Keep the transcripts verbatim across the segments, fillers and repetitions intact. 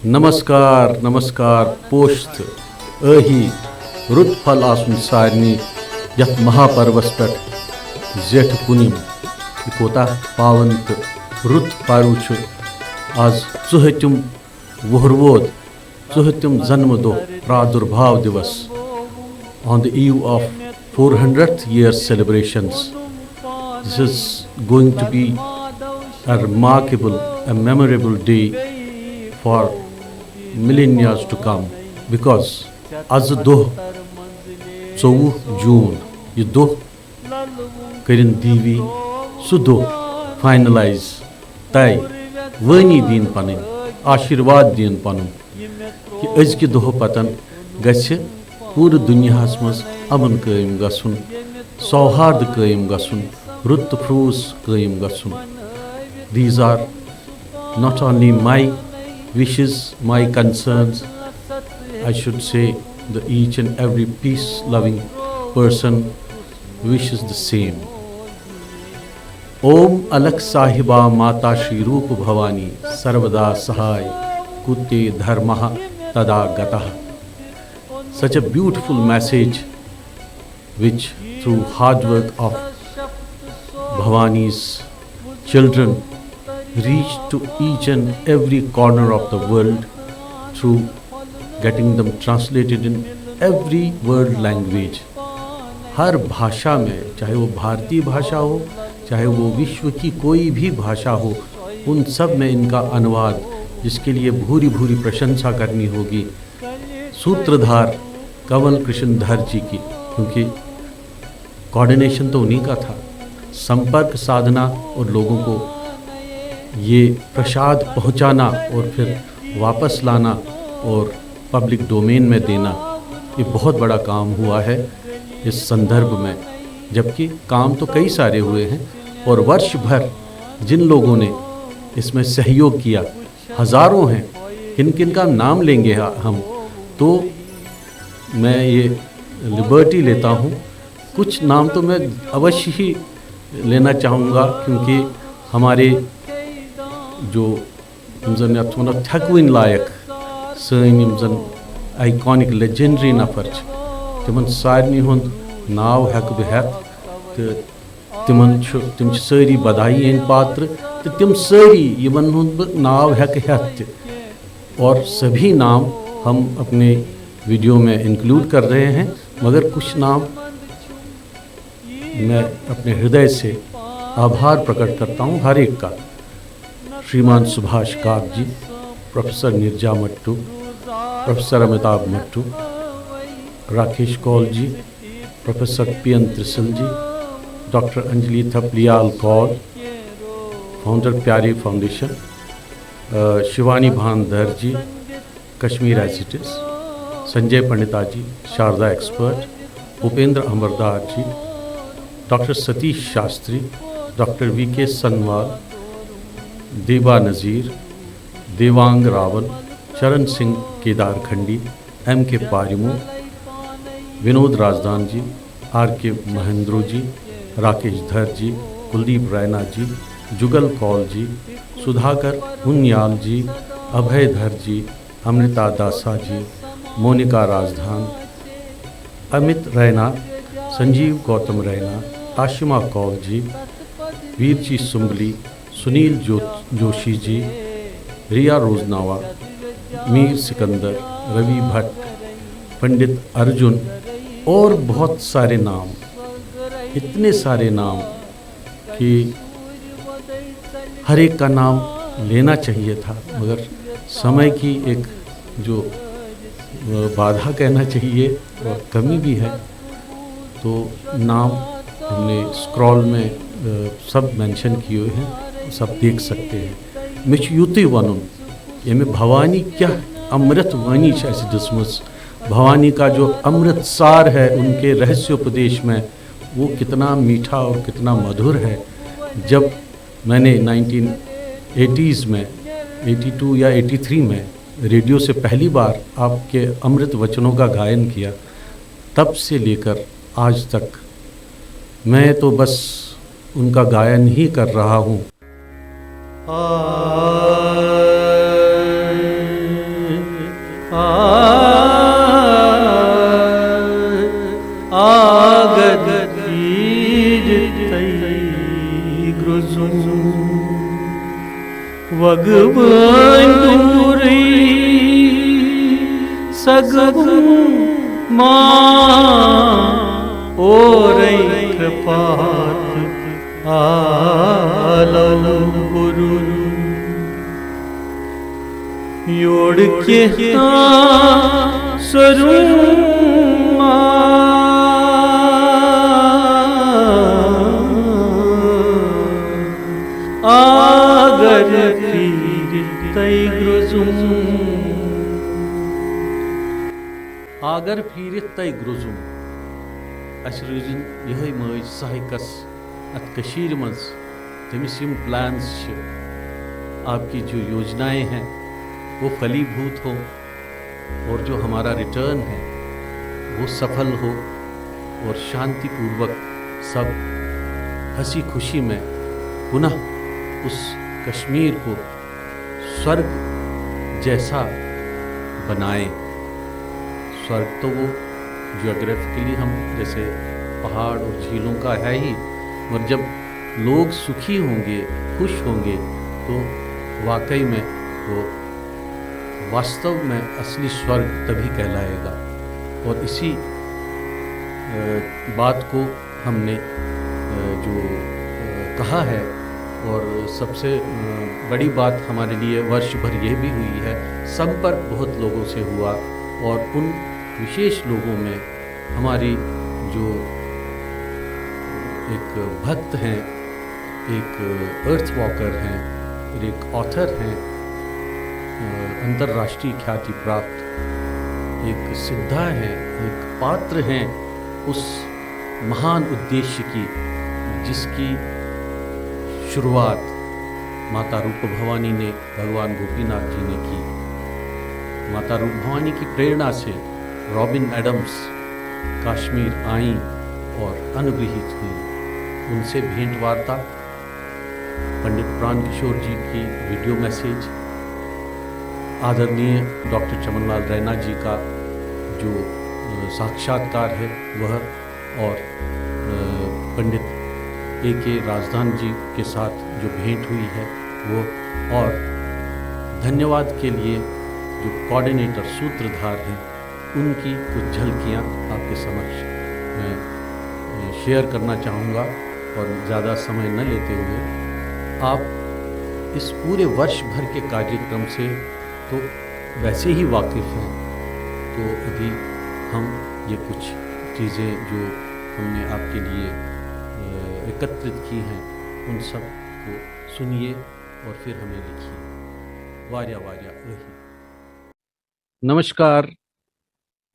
نمسکار، نمسکار، پوش تہٕ ٲہی رُت پھل آسُن سارنٕے یتھ مہاپروس پٮ۪ٹھ زیٹھ پُنِم۔ یہِ کوتاہ پاون تہٕ رُت پرو چھُ۔ آز ژُہٲٹھِم وُہروود، ژُہٲٹھِم زنمہٕ دۄہ، پرادُربھاو دیوس۔ On the eve of four hundredth year celebrations, this is going to be a remarkable, a memorable day for millennias to come, because از دۄہ، ژوٚوُہ جوٗن، یہِ دۄہ کٔرِن دیوی سُہ دۄہ finalize، طے، وٲنی دِن پنٕنۍ، آشیٖرواد دِن پنُن، کہِ أزکہِ دۄہ پتن گژھِ پوٗرٕ دُنیاہس منٛز امن قٲیِم گژھُن، سوہارد قٲیِم گژھُن، رُت تہٕ پھروٗس قٲیِم گژھُن۔ These are not only my wishes, my concerns, I should say the each and every peace loving person wishes the same. Om Alakh Sahiba Mata Shri Rup Bhavani Sarvada Sahai Kute Dharmah Tathagata. Such a beautiful message which, through hard work of Bhavani's children, reached to each and every corner of the world through getting them translated in every world language. हर भाषा में, चाहे वो भारतीय भाषा हो, चाहे वो विश्व की कोई भी भाषा हो, उन सब में इनका अनुवाद, जिसके लिए भूरी भूरी प्रशंसा करनी होगी सूत्रधार कंवल कृष्ण धर जी की, क्योंकि कोऑर्डिनेशन तो उन्हीं का था। संपर्क साधना और लोगों को ये प्रसाद पहुंचाना और फिर वापस लाना और पब्लिक डोमेन में देना, ये बहुत बड़ा काम हुआ है इस संदर्भ में। जबकि काम तो कई सारे हुए हैं और वर्ष भर जिन लोगों ने इसमें सहयोग किया, हजारों हैं, किन किन का नाम लेंगे हम, तो मैं ये लिबर्टी लेता हूँ। कुछ नाम तो मैं अवश्य ही लेना चाहूँगा, क्योंकि हमारे जो، یِم زَن یَتھ وَنو تھٮ۪کوٕنۍ لایق، سٲنۍ یِم زَن آیکانک لیجنڈری نفر چھِ، تِمَن سارنٕے ہُنٛد ناو ہٮ۪کہٕ بہٕ ہٮ۪تھ، تہٕ تِمَن چھُ، تِم چھِ سٲری بدھائی ہٕنٛدۍ پاتر، تہٕ تِم سٲری یِمَن ہُنٛد بہٕ ناو ہٮ۪کہٕ ہٮ۪تھ تہِ۔ اور سبھی نام ہم اپنے ویڈیو میں انکلوڈ کر رہے ہیں، مگر کچھ نام میں اپنے ہردے سے آبھار پرکٹ کرتا ہوں ہر ایک کا۔ شریمان سبھاش Kant ji, professor Neerja Mattoo, professor Amitabh Mattoo, Rakesh Kaul ji, professor P N Trisal ji, doctor Anjali Thapliyal Kaul, founder Pyari foundation, ah, Shivani Bhan Dhar ji, Kashmir as it is, Sanjay Pandita ji, Sharda expert, Bhupinder Ambardar ji, doctor Satish Shastri, doctor V K Sanwal, Deeba Nazir, Devang Rawan, Charan Singh Kedar Khandi, M K Parmu, Vinod Razdan ji, R K Mahendru ji, Rakesh دھر جی، کلدیپ رینا جی، جگل کول جی، سدھاکر انیال جی، ابھے دھر جی، امرتا داسا جی، مونیکا رازدان، امت رینا، سنجیو گوتم رینا، آشما کول جی، ویر جی سمبلی، سنیل جو-، جوشی جی، ریا روزناوا، میر سکندر، روی بھٹ، پنڈت ارجن اور بہت سارے نام، اتنے سارے نام کہ ہر ایک کا نام لینا چاہیے تھا، مگر سمے کی ایک جو، آ، بادھا کہنا چاہیے اور کمی بھی ہے، تو نام ہم نے اسکرال میں، آ، سب مینشن کیے ہوئے ہیں، سب دیکھ سکتے ہیں۔ مےٚ چھُ یُتُے وَنُن، ییٚمہِ بھوانی کیٛاہ امرت وانی چھِ اَسہِ دِژمٕژ، بھوانی کا جو امرت سار ہے ان کے رہسیوپدیش میں، وہ کتنا میٹھا اور کتنا مدھر ہے۔ جب میں نے نائنٹین ایٹیز میں، ایٹی ٹو یا ایٹی تھری میں ریڈیو سے پہلی بار آپ کے امرت وچنوں کا گاयन किया, तब से लेकर आज तक मैं तो बस उनका गायन ही कर रहा हूँ। آ، آگر پھیٖرِتَے گرٛوزُم۔ وَگہٕ وٲنۍ دوٗرٕے سَگہٕ ما اورَے کرٛپاتہٕ آلو بُرُن۔ یورٕ کینٛہہ تام سرُن ما آگر پھیٖرِتَے گرٛوزُم۔ آگر پھیٖرِتَے گرٛوزُم۔ اَسہِ روٗزِن یِہوٚے مٲج سہایکَس اَتھ کٔشیٖرِ منٛز۔ تٔمِس یِم پلانز چھِ، آپ کی جو یوجنائیں ہیں، وہ پھلیٖبھوٗت ہو، اور جو ہمارا ریٹرن ہے، وہ سفل ہو، اور شانتی پوروک سب ہنسی خوشی میں پنہ اس کشمیر کو स्वर्ग जैसा बनाएं। स्वर्ग तो वो जियोग्राफिकली हम जैसे पहाड़ और झीलों का है ही, मगर जब लोग सुखी होंगे, खुश होंगे, तो वाकई में वो वास्तव में असली स्वर्ग तभी कहलाएगा। और इसी अ, बात को हमने अ, जो अ, कहा है, और सबसे अ, बड़ी बात हमारे लिए वर्ष भर ये भी हुई है, संपर्क बहुत लोगों से हुआ और उन विशेष लोगों में हमारी जो एक भक्त हैं, एक अर्थ वॉकर हैं और एक ऑथर हैं, अ, अंतर्राष्ट्रीय ख्याति प्राप्त एक सिद्धा हैं, एक पात्र हैं उस महान उद्देश्य की, जिसकी शुरुआत माता रूप भवानी ने भगवान गोपीनाथ जी ने की। माता रूप भवानी की प्रेरणा से रॉबिन एडम्स कश्मीर आईं और अनुगृहीत हुईं। उनसे भेंट वार्ता, पंडित प्राण किशोर जी की वीडियो मैसेज, आदरणीय डॉक्टर चमनलाल रैना जी का जो अ, साक्षात्कार है वह, और अ, पंडित ए के राजदान जी के साथ जो भेंट हुई है वो, और धन्यवाद के लिए जो कोऑर्डिनेटर सूत्रधार हैं उनकी कुछ झलकियां आपके समक्ष मैं अ, शेयर करना चाहूँगा। और ज़्यादा समय न लेते हुए आप इस पूरे वर्ष भर के कार्यक्रम से तो वैसे ही वाकिफ़ हैं, तो अभी हम ये कुछ चीज़ें जो हमने आपके लिए अ, एकत्रित की हैं, उन सब को सुनिए और फिर हमें लिखिए। वारिया वारिया रही। नमस्कार,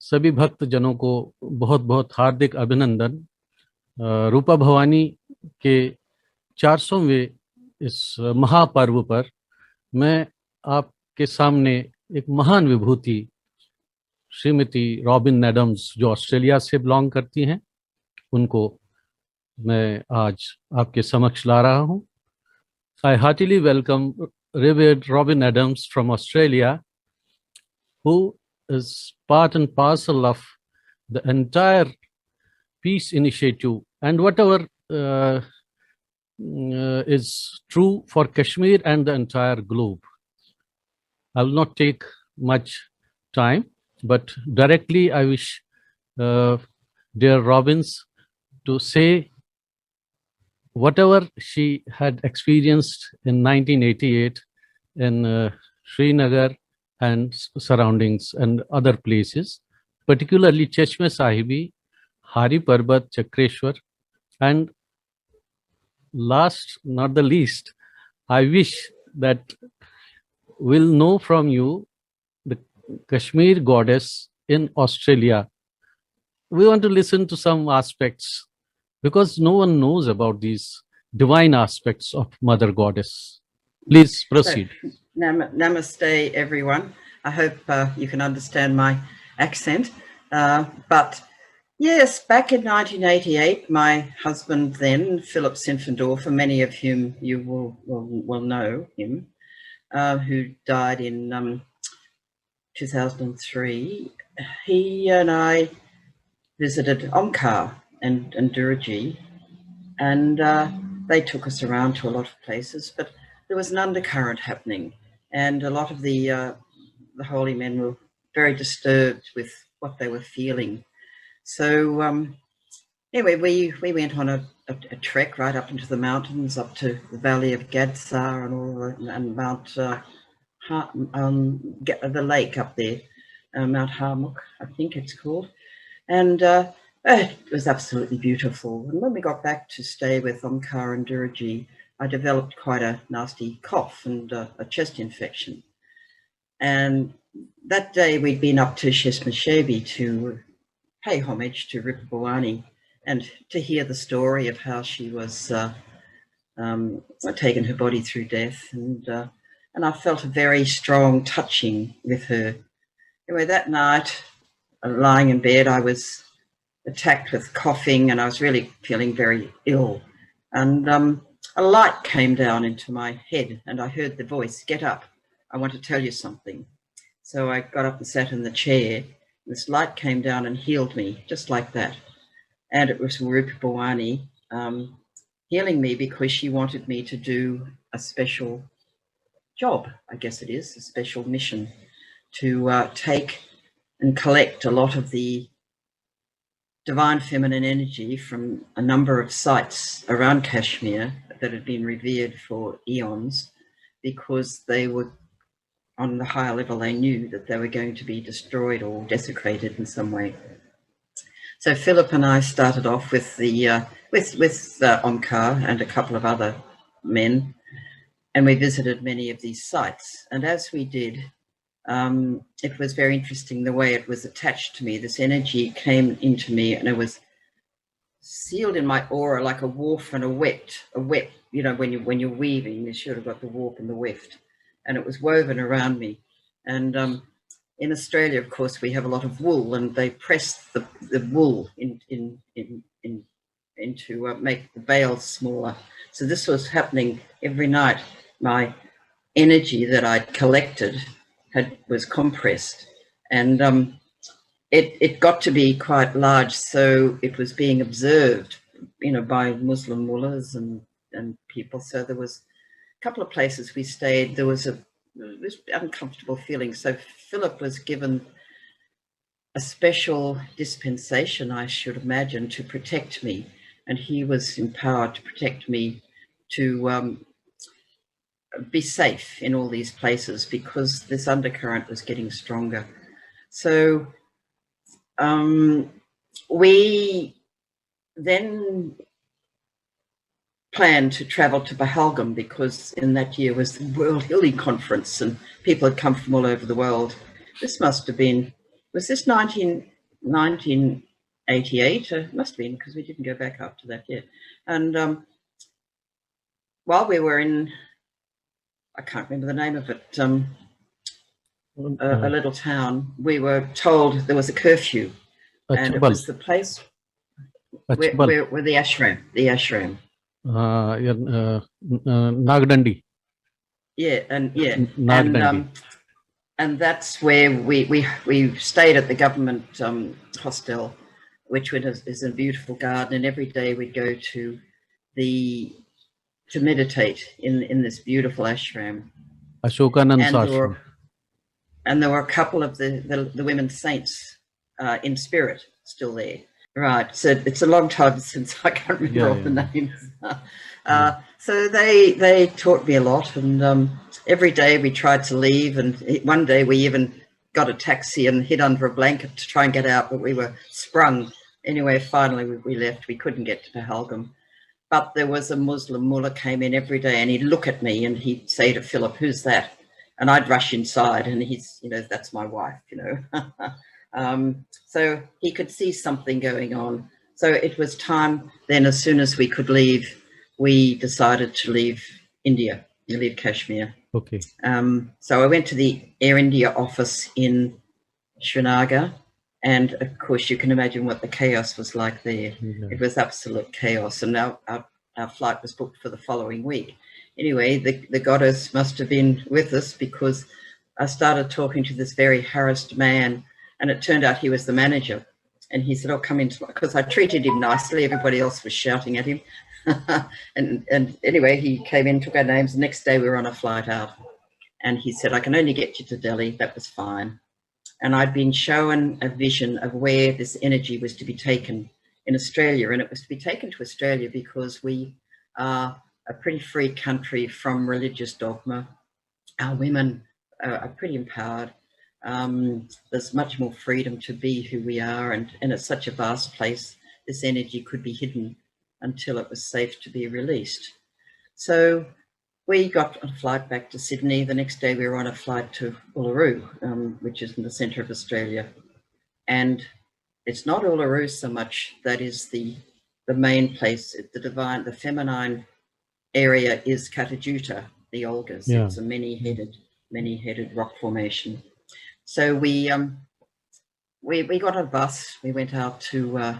सभी भक्तजनों को बहुत बहुत हार्दिक अभिनंदन। अ, रूपा भवानी के चार सौवें इस महापर्व पर मैं आपके सामने एक महान विभूति श्रीमती रॉबिन एडम्स, जो ऑस्ट्रेलिया से बिलोंग करती हैं, उनको मैं आज आपके समक्ष ला रहा हूँ। I heartily welcome Reverend Robin Adams from Australia, who is part and parcel of the entire peace initiative and whatever uh, mm, uh, is true for Kashmir and the entire globe. I will not take much time, but directly I wish uh, dear Robbins to say whatever she had experienced in nineteen eighty-eight in uh, Srinagar and s- surroundings and other places, particularly Chashme Sahibi, Hari Parbat, Chakreshwar, and last not the least, I wish that we'll know from you the Kashmir goddess in Australia. We want to listen to some aspects because no one knows about these divine aspects of Mother Goddess. Please proceed. Nam- Namaste, everyone. I hope uh, you can understand my accent. Uh, but yes, back in nineteen eighty-eight, my husband then, Philip Sinfendorfer, many of whom you will, will, will know him, uh, who died in um, two thousand three, he and I visited Omkar and, and Duriji, and uh, they took us around to a lot of places, but there was an undercurrent happening, and a lot of the uh, the holy men were very disturbed with what they were feeling. So um, anyway, we, we went on a, a, a, trek right up into the mountains, up to the valley of Gadsar and all the, and Mount uh, um, the lake up there, uh, Mount Harmuk, I think it's called, and uh, it was absolutely beautiful. And when we got back to stay with Omkar and Duriji, I developed quite a nasty cough and uh, a chest infection. And that day we'd been up to Shesmashebi to pay homage to Rupabhawani and to hear the story of how she was uh, um, taken her body through death. And, uh, and I felt a very strong touching with her. Anyway, that night, uh, lying in bed, I was attacked with coughing and I was really feeling very ill. And um, a light came down into my head and I heard the voice, "Get up, I want to tell you something." So I got up and sat in the chair. This light came down and healed me, just like that. And it was Rupabhawani um, healing me because she wanted me to do a special job, I guess it is, a special mission to uh, take and collect a lot of the divine feminine energy from a number of sites around Kashmir that had been revered for eons because they were on the higher level, they knew that they were going to be destroyed or desecrated in some way. So Philip and I started off with the uh, with with uh, Omkar and a couple of other men, and we visited many of these sites. And as we did, um, it was very interesting the way it was attached to me. This energy came into me, and it was sealed in my aura like a warp and a weft, a weft. You know, when you when you're weaving, you should have got the warp and the weft, and it was woven around me. And um, in Australia, of course, we have a lot of wool, and they press the, the wool in, in, in, in into uh, make the bales smaller. So this was happening every night. My energy that I'd collected had was compressed, and um, it it got to be quite large. So it was being observed, you know, by Muslim mullahs and and people. So there was a couple of places we stayed. There was a this uncomfortable feeling. So Philip was given a special dispensation, I should imagine, to protect me, and he was empowered to protect me to um, be safe in all these places because this undercurrent was getting stronger. So um, we then planned to travel to Pahalgam because in that year was the World Healing Conference and people had come from all over the world. This must have been, was this nineteen, nineteen eighty-eight? Uh, it must have been because we didn't go back after that year. And um, while we were in, I can't remember the name of it, um, a, a mm. little town, we were told there was a curfew. And it was the place where, where, where the ashram, the ashram. Uh, uh, uh, Nagdandi. Yeah, and yeah, Nagdandi. And, um, and that's where we, we, we stayed at the government um, hostel, which is, is a beautiful garden, and every day we'd go to the to meditate in, in this beautiful ashram. Ashokanand and ashram. There were, and there were a couple of the, the, the women saints uh, in spirit still there. Right, so it's a long time since I can't remember yeah, all yeah. the names. uh, so they they taught me a lot, and um, every day we tried to leave. And one day we even got a taxi and hid under a blanket to try and get out, but we were sprung. Anyway, finally we, we left. We couldn't get to Pahalgam, but there was a Muslim mullah came in every day, and he'd look at me and he'd say to Philip, "Who's that?" And I'd rush inside, and he's, you know, "That's my wife," you know. Um, so he could see something going on. So it was time then, as soon as we could leave, we decided to leave India, to leave Kashmir. Okay. Um, so I went to the Air India office in Srinagar, and of course you can imagine what the chaos was like there. Yeah. It was absolute chaos, and our, our, our flight was booked for the following week. Anyway, the, the goddess must have been with us because I started talking to this very harassed man, and it turned out he was the manager. And he said, "Oh, come in," because I treated him nicely. Everybody else was shouting at him. and, and anyway, he came in, took our names. The next day we were on a flight out. And he said, "I can only get you to Delhi." That was fine. And I'd been shown a vision of where this energy was to be taken in Australia. And it was to be taken to Australia because we are a pretty free country from religious dogma. Our women are, are pretty empowered. Um, there's much more freedom to be who we are, and, and it's such a vast place, this energy could be hidden until it was safe to be released. So we got a flight back to Sydney. The next day we were on a flight to Uluru, um, which is in the centre of Australia. And it's not Uluru so much that is the, the main place, the divine, the feminine area is Kata Tjuta, the Olgas. Yeah. It's a many-headed, many-headed rock formation. So we, um, we, we got a bus, we went out to, uh,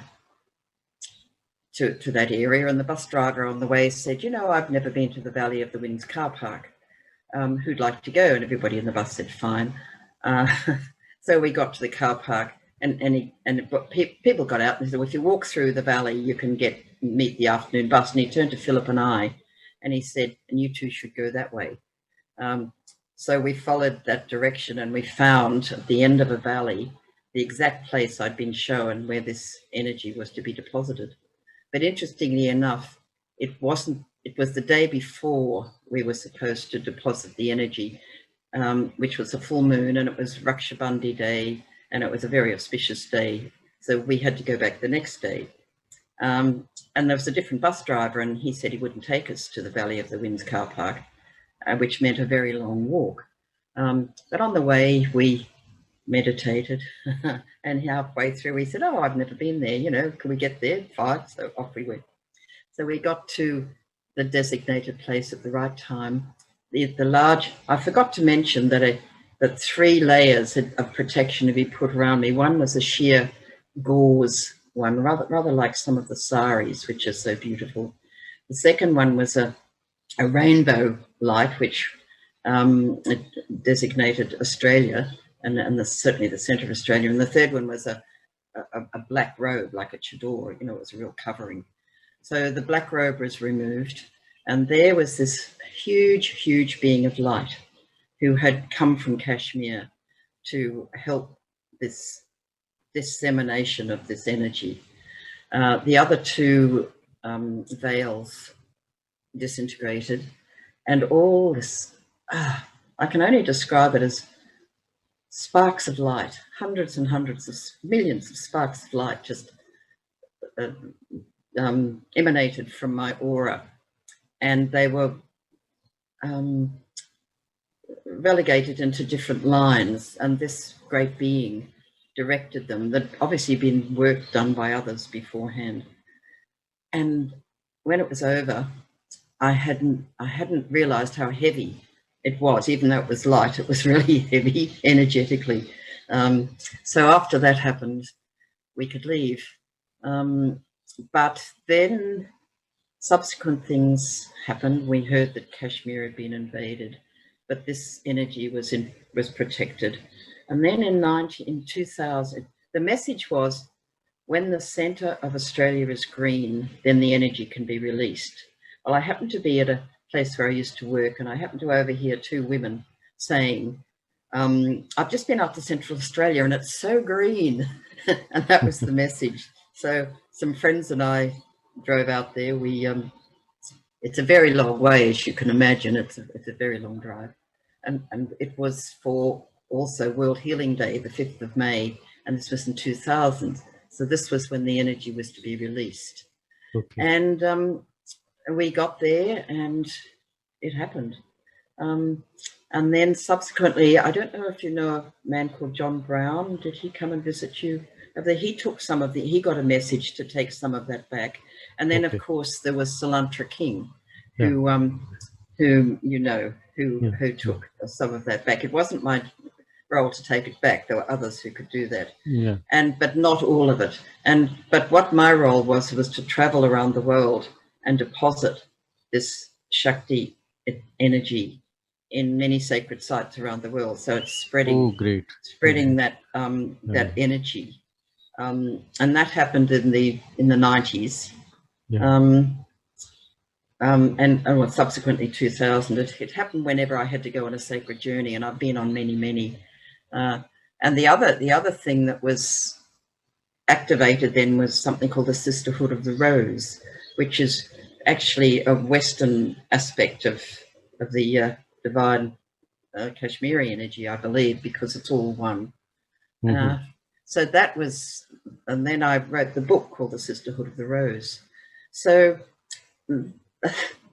to, to that area, and the bus driver on the way said, "You know, I've never been to the Valley of the Winds car park. Um, who'd like to go?" And everybody in the bus said, "Fine." Uh, so we got to the car park, and, and, he, and but pe- people got out and said, "Well, if you walk through the valley, you can get, meet the afternoon bus." And he turned to Philip and I, and he said, "And you two should go that way." Um, so we followed that direction, and we found at the end of a valley the exact place I'd been shown where this energy was to be deposited. But interestingly enough, it wasn't, it was the day before we were supposed to deposit the energy, um, which was a full moon, and it was Raksha Bandhan Day, and it was a very auspicious day. So we had to go back the next day. Um, and there was a different bus driver, and he said he wouldn't take us to the Valley of the Winds car park, uh, which meant a very long walk. Um, but on the way, we meditated, and halfway through, we said, "Oh, I've never been there. You know, can we get there?" Fine. So off we went. So we got to the designated place at the right time. The, the large, I forgot to mention that a, that three layers of protection had been put around me. One was a sheer gauze one, rather, rather like some of the saris, which are so beautiful. The second one was a, a rainbow light, which, um, designated Australia, and, and the, certainly the centre of Australia. And the third one was a, a, a black robe, like a chador, you know, it was a real covering. So the black robe was removed, and there was this huge, huge being of light who had come from Kashmir to help this dissemination of this energy. Uh, the other two, um, veils disintegrated, and all this, ah, I can only describe it as sparks of light, hundreds and hundreds of s-, millions of sparks of light just, uh, um, emanated from my aura. And they were, um, relegated into different lines, and this great being directed them. There'd obviously been work done by others beforehand. And when it was over, I hadn't, I hadn't realised how heavy it was. Even though it was light, it was really heavy energetically. Um, so after that happened, we could leave. Um, but then subsequent things happened. We heard that Kashmir had been invaded, but this energy was in, was protected. And then in nineteen, in two thousand, the message was, "When the centre of Australia is green, then the energy can be released." Well, I happened to be at a place where I used to work, and I happened to overhear two women saying, um, "I've just been up to Central Australia and it's so green." And that was the message. So some friends and I drove out there. We, um, it's a very long way, as you can imagine. It's a, it's a very long drive. And, and it was for also World Healing Day, the fifth of May, and this was in two thousand. So this was when the energy was to be released. Okay. And, um, we got there and it happened. Um, and then subsequently, I don't know if you know a man called John Brown. Did he come and visit you? He took some of the, he got a message to take some of that back. And then, okay. Of course, there was Salantra King, who, yeah. um, whom you know, who, yeah. Who took, yeah. Some of that back. It wasn't my role to take it back. There were others who could do that. Yeah. And, but not all of it. And, but what my role was, was to travel around the world and deposit this Shakti energy in many sacred sites around the world. So it's spreading Oh, great. spreading that um, that energy, um, and that happened in the in the nineties, Yeah. um, um, and, and well, subsequently two thousand. It, it happened whenever I had to go on a sacred journey, and I've been on many, many. Uh, and the other the other thing that was activated then was something called the Sisterhood of the Rose, which is actually a Western aspect of of the uh, divine uh, Kashmiri energy, I believe, because it's all one. Mhm. Uh, so that was, and then I wrote the book called The Sisterhood of the Rose. So mm,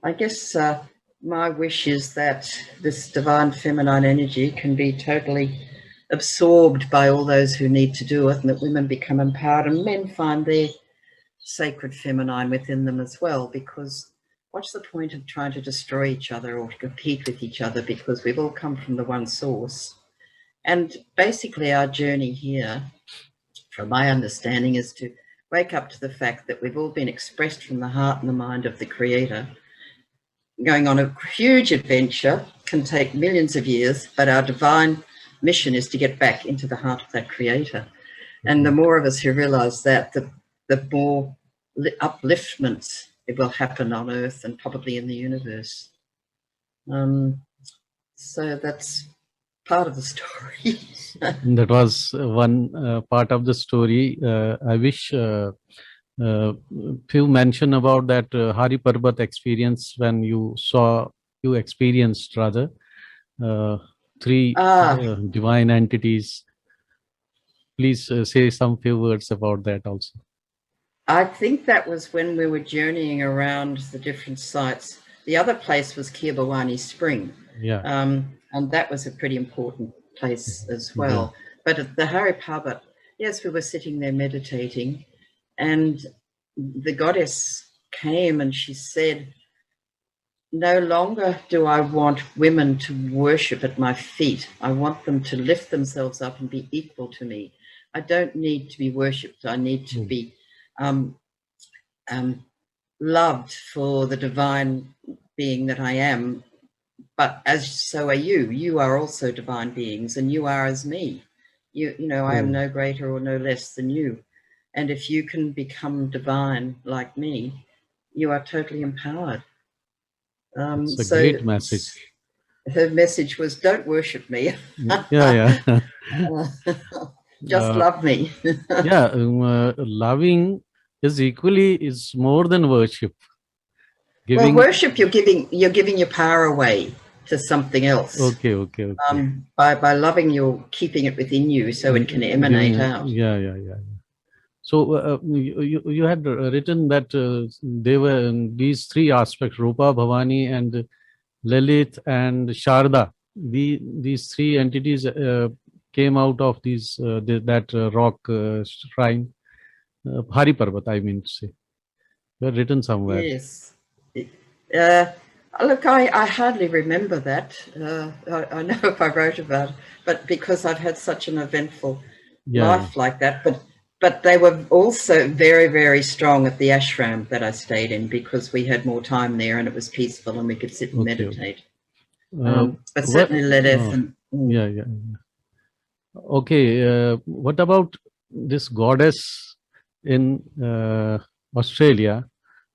I guess uh, my wish is that this divine feminine energy can be totally absorbed by all those who need to do it, and that women become empowered and men find their sacred feminine within them as well, because what's the point of trying to destroy each other or to compete with each other, because we've all come from the one source? And basically, our journey here, from my understanding, is to wake up to the fact that we've all been expressed from the heart and the mind of the Creator. Going on a huge adventure can take millions of years, but our divine mission is to get back into the heart of that Creator. And the more of us who realize that, the, the more li- upliftment it will happen on Earth and probably in the universe. Um, so that's part of the story. That was uh, one uh, part of the story. Uh, I wish uh, uh, few mention about that uh, Hari Parbat experience when you saw, you experienced rather, uh, three Ah. uh, divine entities. Please uh, say some few words about that also. I think that was when we were journeying around the different sites. The other place was Kiabawani Spring, Yeah. um, and that was a pretty important place as well. But at the Hari Parbat, yes, we were sitting there meditating, and the goddess came and she said, "No longer do I want women to worship at my feet. I want them to lift themselves up and be equal to me. I don't need to be worshipped. I need to Mm. be um, um, loved for the divine being that I am. But as so are you. You are also divine beings, and you are as me. You, you know, I am Mm. no greater or no less than you. And if you can become divine like me, you are totally empowered." Um, It's a so great message. Her message was, "Don't worship me. Yeah, yeah. Just Uh, love me." Yeah, um, uh, loving is equally is more than worship. Well, Giving, worship, you're giving you're giving your power away to something else. Okay, okay, okay. Um, by by loving, you're keeping it within you, so it can emanate Giving- out. Yeah, yeah, yeah, yeah. So uh, uh, you, you you had uh, written that uh, they were in these three aspects: Rupa, Bhavani, and Lalit and Sharda. The, these three entities uh, came out of these uh, the, that uh, rock uh, shrine, uh, Hari Parvat, I mean to say. You had written somewhere. Yes. Uh, look, I, I hardly remember that. Uh, I, I know if I wrote about it, but because I've had such an eventful Yeah, life like that, but but they were also very, very strong at the ashram that I stayed in, because we had more time there and it was peaceful and we could sit and Okay. Meditate. yeah. Uh, Um, but what- certainly Ladith oh, and mm. Yeah, yeah, yeah. Okay. Uh, what about this goddess in uh, Australia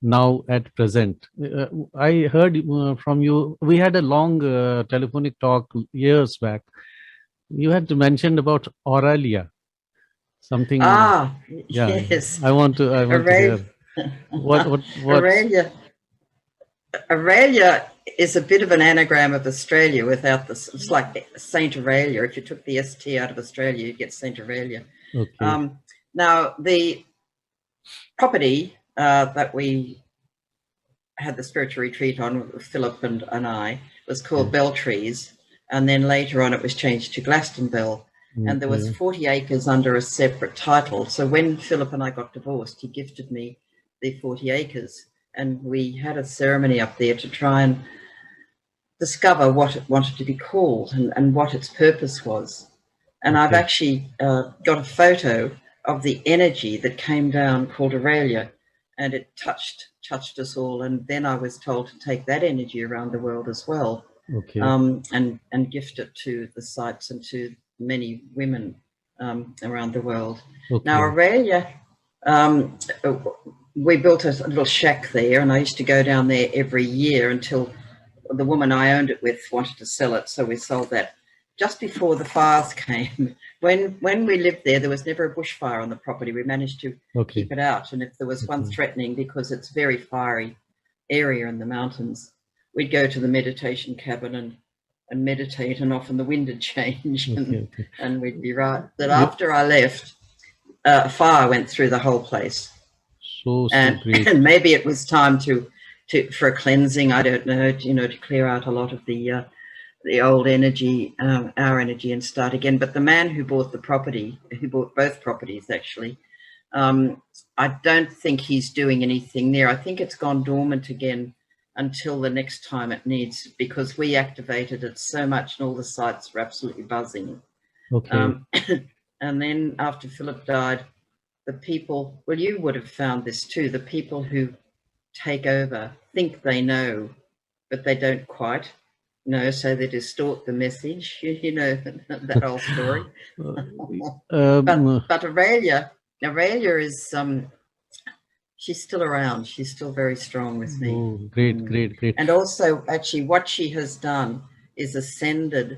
now at present? Uh, I heard uh, from you. We had a long uh, telephonic talk years back. You had mentioned about Aurelia, something. Ah, Yeah, yes. I want to. I want to Aurelia. Hear. What? What? What? Aurelia. Aurelia is a bit of an anagram of Australia without the. It's like Saint Aurelia. If you took the S T out of Australia, you get Saint Aurelia. Okay. Um, now, the property uh, that we had the spiritual retreat on, Philip and, and I, was called Bell Trees. And then later on, it was changed to Glastonbury. And there was Okay. forty acres under a separate title. So when Philip and I got divorced, he gifted me the forty acres. And we had a ceremony up there to try and discover what it wanted to be called and, and what its purpose was. And I've Okay. actually uh, got a photo of the energy that came down called Aurelia, and it touched touched us all. And then I was told to take that energy around the world as well. Okay. um, and and gift it to the sites and to many women um, around the world. Okay. Now, Aurelia, um, we built a little shack there, and I used to go down there every year until the woman I owned it with wanted to sell it, so we sold that just before the fires came. When when we lived there, there was never a bushfire on the property. We managed to Okay. keep it out, and if there was one Okay. threatening, because it's a very fiery area in the mountains, we'd go to the meditation cabin and and meditate, and often the wind would change, and, Okay. Okay. and we'd be right. But Yeah. After I left, uh, a fire went through the whole place, So, so and great. and maybe it was time to to for a cleansing. I don't know, you know, to clear out a lot of the uh, the old energy, um, our energy, and start again. But the man who bought the property, who bought both properties actually, um, I don't think he's doing anything there. I think it's gone dormant again until the next time it needs, because we activated it so much and all the sites were absolutely buzzing. Okay. Um, and then after Philip died, the people, well, you would have found this too, the people who take over think they know, but they don't quite know, so they distort the message. You, you know that old story. Uh, um, But but Aurelia, Aurelia is um, she's still around. She's still very strong with me. Oh, great, Mm. Great, great. And also, actually, what she has done is ascended.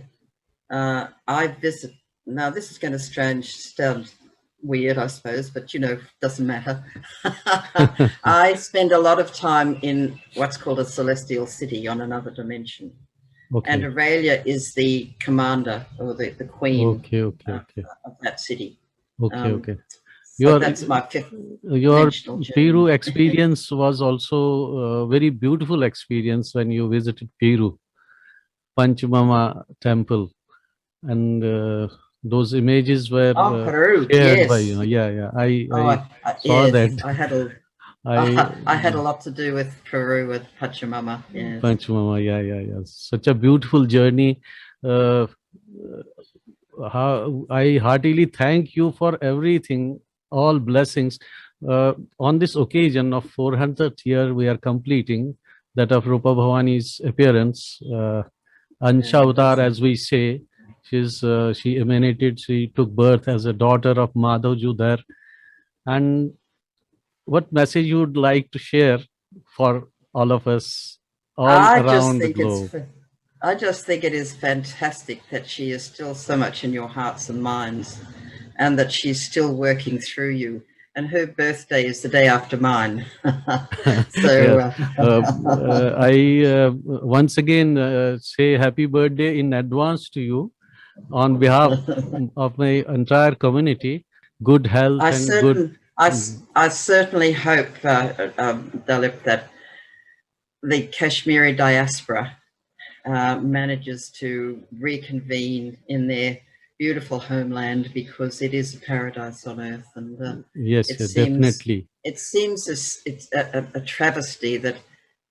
Uh, I visit now. This is going to strange sound weird, I suppose, but you know, doesn't matter. I spend a lot of time in what's called a celestial city on another dimension. Okay. And Aurelia is the commander or the, the queen Okay. Okay. uh, Okay. of that city. Okay. Um, Okay. So Your that's my fifth your dimensional Peru journey. Experience was also a very beautiful experience when you visited Peru, Pachamama temple, and uh, those images were Oh, uh, Peru, shared yes. By you. Yeah, yeah. I, Oh, I I, I, saw yes, that. I had a, I I had a lot to do with Peru with Pachamama. Yes. Pachamama. Yeah, yeah, yeah. Such a beautiful journey. Uh, how, I heartily thank you for everything, all blessings. Uh, on this occasion of four hundredth year, we are completing that of Rupa Bhavani's appearance. Uh, Ansha Avatar, as we say, she's uh, she emanated. She took birth as a daughter of Madhav Judhar. And what message you would like to share for all of us, all I just around the think it's. globe? fa- I just think it is fantastic that she is still so much in your hearts and minds, and that she's still working through you. And her birthday is the day after mine. So Yeah. uh, Uh, uh, I uh, once again uh, say happy birthday in advance to you on behalf of my entire community. Good health I and good. certain, I, s- I certainly hope, uh, um, Dalip, that the Kashmiri diaspora uh, manages to reconvene in their beautiful homeland, because it is a paradise on earth, and uh, Yes, it yes, seems- definitely. it seems as, it's a, a, a travesty that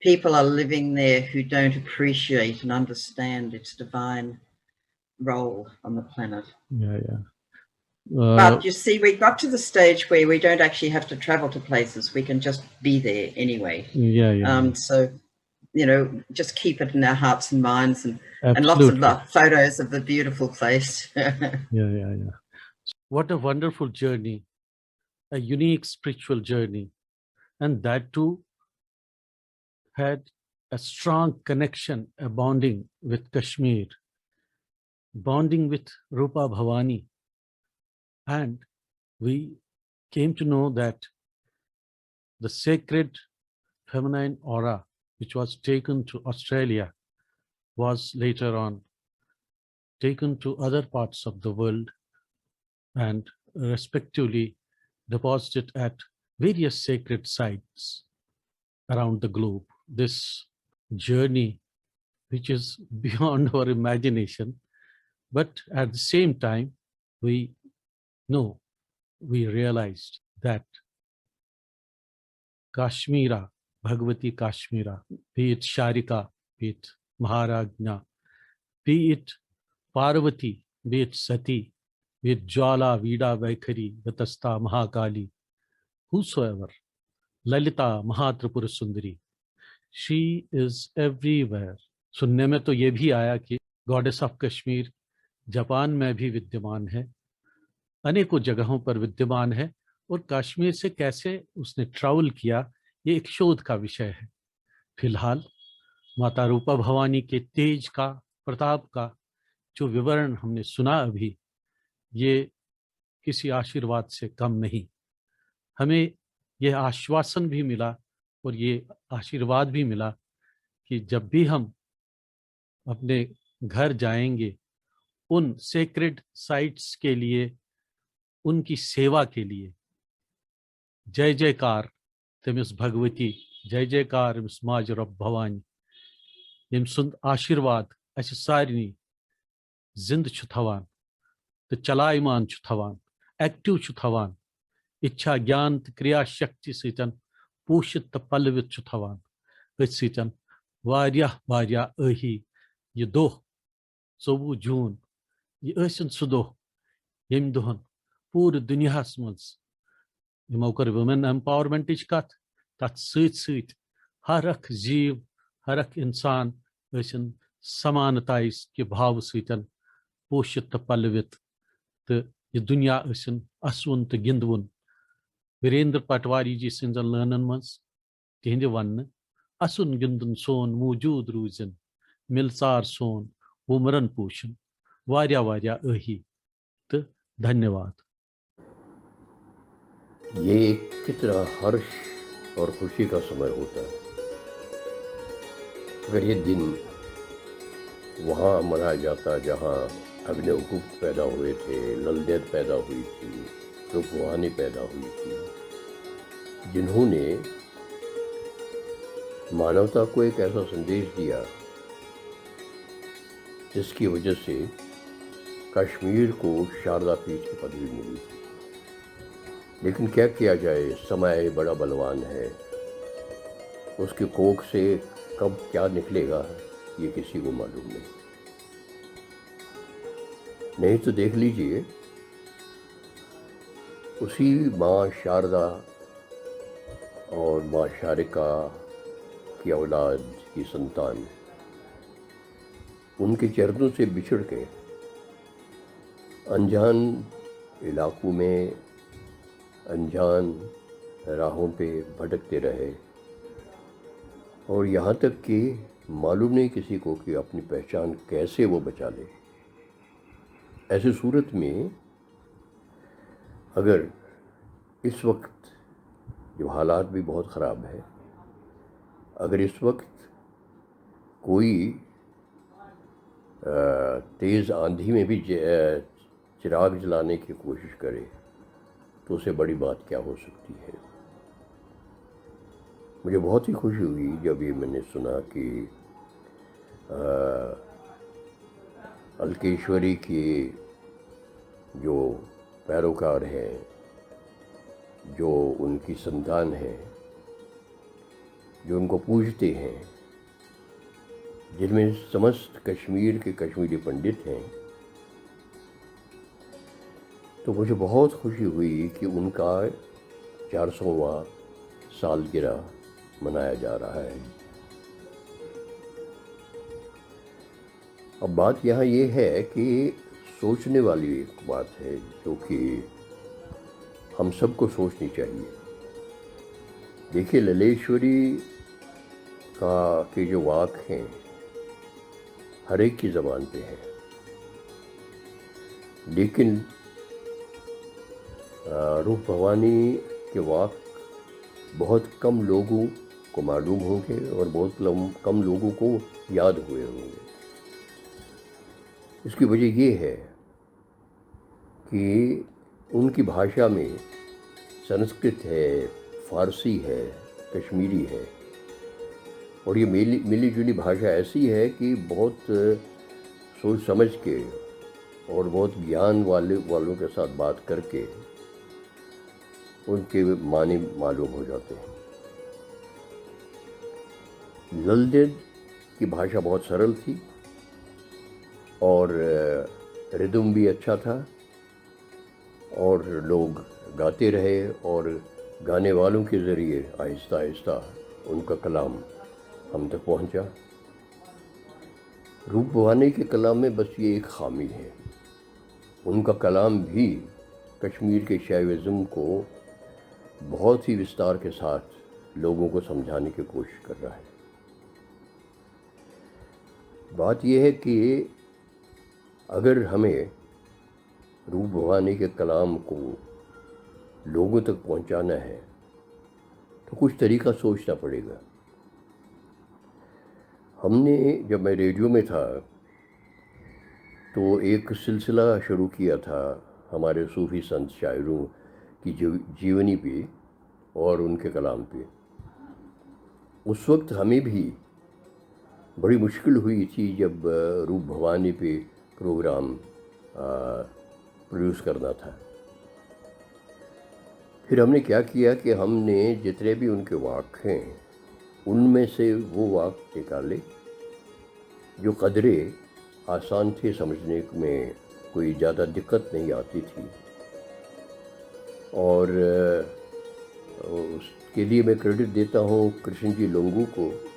people are living there who don't appreciate and understand its divine role on the planet. Yeah, yeah. Uh, But you see, we got to the stage where we don't actually have to travel to places. We can just be there anyway. yeah, yeah. Um, so, you know, just keep it in our hearts and minds, and, and lots of Absolutely. lo- photos of the beautiful place. Yeah, yeah, yeah. What a wonderful journey, a unique spiritual journey. And that too had a strong connection, a bonding with Kashmir, bonding with Rupa Bhavani. And we came to know that the sacred feminine aura, which was taken to Australia, was later on taken to other parts of the world and respectively deposited at various sacred sites around the globe. This journey, which is beyond our imagination, but at the same time, we know, we realized that Kashmira, Bhagavati Kashmira, be it Sharika, be it Maharajna, be it Parvati, be it Sati, be it Jwala, Veeda, Vaikhari, Vatastha, Mahakali, whosoever, Lalita, Mahatripura Sundari, she is everywhere. सुनने में तो ये भी आया कि goddess of Kashmir Japan में भी विद्यमान है, अनेकों जगहों पर विद्यमान है, और कश्मीर से कैसे उसने ट्रैवल किया, ये एक शोध का विषय है। फिलहाल माता रूपा भवानी के तेज का, प्रताप का जो विवरण हमने सुना अभी, ये किसी आशीर्वाद से कम नहीं। हमें यह आश्वासन भी मिला और ये आशीर्वाद भी मिला कि जब भी हम अपने घर जाएंगे, उन सेक्रेड साइट्स के लिए, उनकी सेवा के लिए जय जयकार تٔمِس بھگؤتی، جے جے کار أمِس ماجہِ رۄب بھوانی، ییٚمۍ سُنٛد آشیٖرواد اَسہِ سارنٕے زِنٛدٕ چھُ تھاوان تہٕ چلایمان چھُ تھاوان، ایکٹیو چھُ تھاوان، اِچھا، گیان تہٕ کریا شکتی سۭتۍ پوٗشِت تہٕ پلوِت چھُ تھاوان۔ أتھۍ سۭتۍ واریاہ واریاہ ٲہی یہِ دۄہ، ژوٚوُہ جوٗن، یہِ ٲسِن سُہ دۄہ، ییٚمہِ دۄہن پوٗرٕ دُنیاہس منٛز یِمو کٔر وومین ایمپاورمنٹٕچ کتھ، تتھ سۭتۍ سۭتۍ ہر اکھ جیٖو، ہر اکھ انسان ٲسِن سمانتایہِ کہِ بھاوٕ سۭتۍ پوشِت تہٕ پلوِت، تہٕ یہِ دُنیا ٲسِن اسوُن تہٕ گِنٛدوُن۔ ویریندر پٹواری جی سٕنٛزن لٲنن منٛز تِہنٛدِ وننہٕ، اسُن گِنٛدُن سون موجود روٗزِن، مِلژار سون وُمرن پوٗشِن۔ واریاہ واریاہ ٲہی تہٕ دھنیہ واد۔ یہ کتنا ہرش اور خوشی کا سمے ہوتا ہے، اگر یہ دن وہاں منایا جاتا جہاں اگنی گپت پیدا ہوئے تھے، للدید پیدا ہوئی تھی، روپوانی پیدا ہوئی تھی، جنہوں نے مانوتا کو ایک ایسا سندیش دیا جس کی وجہ سے کشمیر کو شاردا پیٹھ کی پدوی ملی تھی۔ لیکن کیا کیا جائے، سمے بڑا بلوان ہے، اس کی کوکھ سے کب کیا نکلے گا، یہ کسی کو معلوم نہیں۔ نہیں تو دیکھ لیجیے، اسی ماں شاردا اور ماں شارکا کی اولاد کی سنتان ان کے چرنوں سے بچھڑ کے انجان علاقوں میں انجان راہوں پہ بھٹکتے رہے، اور یہاں تک کہ معلوم نہیں کسی کو کہ اپنی پہچان کیسے وہ بچا لے۔ ایسی صورت میں اگر اس وقت جو حالات بھی بہت خراب ہیں، اگر اس وقت کوئی آ، تیز آندھی میں بھی ج- آ، چراغ جلانے کی کوشش کرے تو اسے بڑی بات کیا ہو سکتی ہے۔ مجھے بہت ہی خوشی ہوئی جب یہ میں نے سنا کہ آ، الکیشوری کے جو پیروکار ہیں، جو ان کی سنتان ہے، جو ان کو پوجتے ہیں، جن میں سمست کشمیر کے کشمیری پنڈت ہیں، تو مجھے بہت خوشی ہوئی کہ ان کا چار سوواں سالگرہ منایا جا رہا ہے۔ اب بات یہاں یہ ہے کہ سوچنے والی ایک بات ہے جو کہ ہم سب کو سوچنی چاہیے۔ دیکھیے، للیشوری کا کے جو واک ہیں، ہر ایک کی زبان پہ ہے، لیکن آ، روپ بھوانی کے واک بہت کم لوگوں کو معلوم ہوں گے اور بہت لم- کم لوگوں کو یاد ہوئے ہوں گے۔ اس کی وجہ یہ ہے کہ ان کی بھاشا میں سنسکرت ہے، فارسی ہے، کشمیری ہے، اور یہ ملی ملی جلی بھاشا ایسی ہے کہ بہت سوچ سمجھ کے اور بہت گیان والے والوں کے ساتھ بات کر کے ان کے معنی معلوم ہو جاتے ہیں۔ للدید کی بھاشا بہت سرل تھی اور ردم بھی اچھا تھا اور لوگ گاتے رہے اور گانے والوں کے ذریعے آہستہ آہستہ ان کا کلام ہم تک پہنچا۔ रूप भवानी के कलाम में बस ये एक खामी है। उनका कलाम भी कश्मीर के शैविज़्म को बहुत ही विस्तार के साथ लोगों को समझाने की कोशिश कर रहा है। बात यह है कि अगर हमें रूप भवानी के कलाम को लोगों तक पहुंचाना है, तो कुछ तरीका सोचना पड़ेगा। हमने, जब मैं रेडियो में था, तो एक सिलसिला शुरू किया था हमारे सूफी संत शायरों की जीव-, जीवनी पे और उनके कलाम पे। उस वक्त हमें भी बड़ी मुश्किल हुई थी, जब, अ, रूप भवानी पे प्रोग्राम, अ, प्रोड्यूस करना था। फिर हमने क्या किया कि हमने जितने भी उनके वाक हैं, उनमें से वो वाक निकाले जो कदरे आसान थे समझने में, कोई ज़्यादा दिक्कत नहीं आती थी। और, अ, उसके लिए मैं क्रेडिट देता हूँ कृष्ण जी लोंगू को।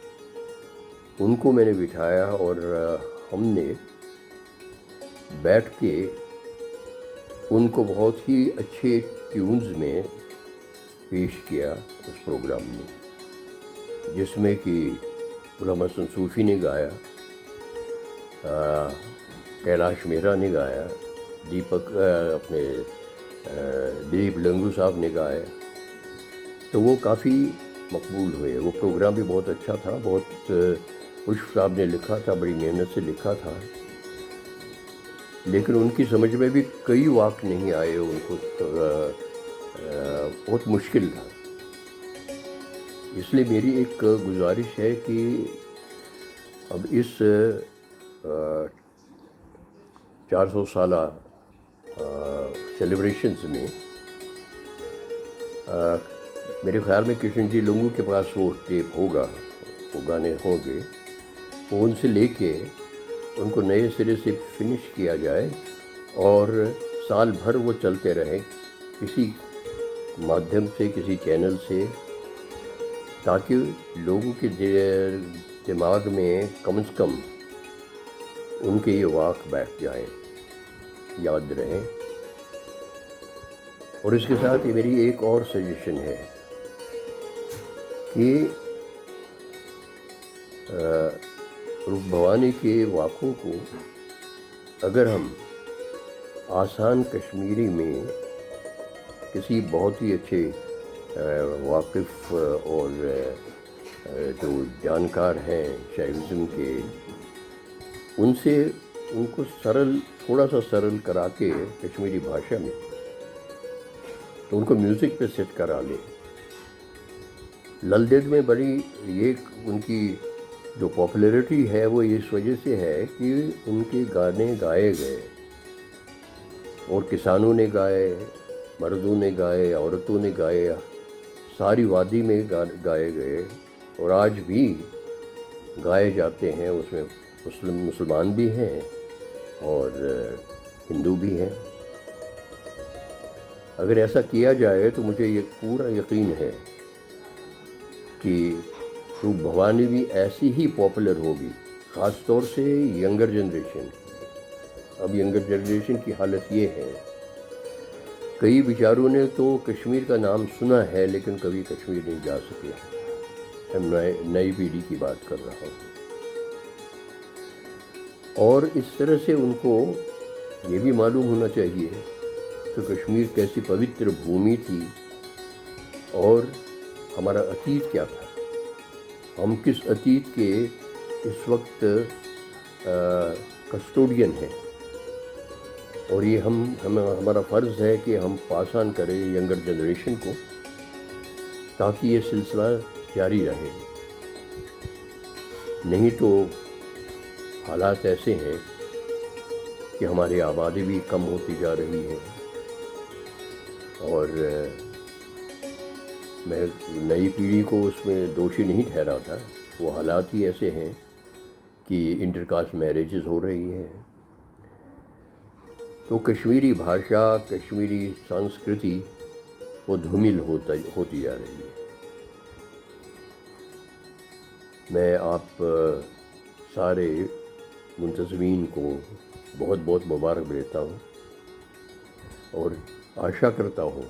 उनको मैंने बिठाया और, अ, हमने बैठ के उनको बहुत ही अच्छे ट्यून्स में पेश किया उस प्रोग्राम में, जिसमें कि गुलाम हसन सूफी ने गाया, अ, कैलाश मेहरा ने गाया, दीपक, अ, अपने, अ, दिलीप लंगू साहब ने गाया। तो वो काफ़ी मकबूल हुए। वो प्रोग्राम भी बहुत अच्छा था, बहुत, अ, पुष्प साहब ने लिखा था, बड़ी मेहनत से लिखा था, लेकिन उनकी समझ में भी कई वाक नहीं आए उनको, अ, अ, बहुत मुश्किल था। इसलिए मेरी एक गुजारिश है कि अब इस, अ, चार सौ साला, अ, सेलिब्रेशंस में, अ, मेरे ख्याल में कृष्ण जी लोंगू के पास वो टेप होगा, वो गाने होंगे, वो उनसे लेके उनको नए सिरे से फिनिश किया जाए और साल भर वो चलते रहें किसी माध्यम से, किसी चैनल से, ताकि लोगों के दि-, दिमाग में कम से कम उनके ये वाक बैठ जाएं, याद रहें। और इसके साथ ही मेरी एक और सजेशन है कि, अ, रूप भवानी के वाकों को अगर हम आसान कश्मीरी में किसी बहुत ही अच्छे, अ, वाकिफ और, अ, जो जानकार हैं शैविज़्म के, उनसे, उनको सरल, थोड़ा सा सरल करा के कश्मीरी भाषा में, तो उनको म्यूज़िक पे सेट करा लें। ललदेद में बड़ी ये उनकी जो पॉपुलैरिटी है, वो इस वजह से है कि उनके गाने गाए गए, और किसानों ने गाए, मर्दों ने गाए, औरतों ने गाए, सारी वादी में गा-, गाए गए और आज भी गाए जाते हैं। उसमें मुस्लिम, मुसलमान भी हैं और हिंदू भी हैं। अगर ऐसा किया जाए तो मुझे ये पूरा यकीन है कि रूप भवानी भी ऐसी ही पॉपुलर होगी, ख़ास तौर से यंगर जनरेशन। अब यंगर जनरेशन की हालत ये है, कई बेचारों ने तो कश्मीर का नाम सुना है लेकिन कभी कश्मीर नहीं जा सके। मैं नई पीढ़ी की बात कर रहा हूँ। और इस तरह से उनको ये भी मालूम होना चाहिए कि कश्मीर कैसी पवित्र भूमि थी और हमारा अतीत क्या था, हम किस अतीत के इस वक्त कस्टोडियन हैं। और ये हम, हम, हमारा फ़र्ज़ है कि हम पास ऑन करें यंगर जनरेशन को, ताकि ये सिलसिला जारी रहे। नहीं तो हालात ऐसे हैं कि हमारी आबादी भी कम होती जा रही है और, अ, मैं नई पीढ़ी को उसमें दोषी नहीं ठहराता। वो हालात ही ऐसे हैं कि इंटरकास्ट मैरिजेस हो रही हैं, तो कश्मीरी भाषा, कश्मीरी संस्कृति वो धूमिल होता, होती जा रही है। मैं आप, अ, सारे मुंतजमीन को बहुत बहुत मुबारक देता हूँ और आशा करता हूँ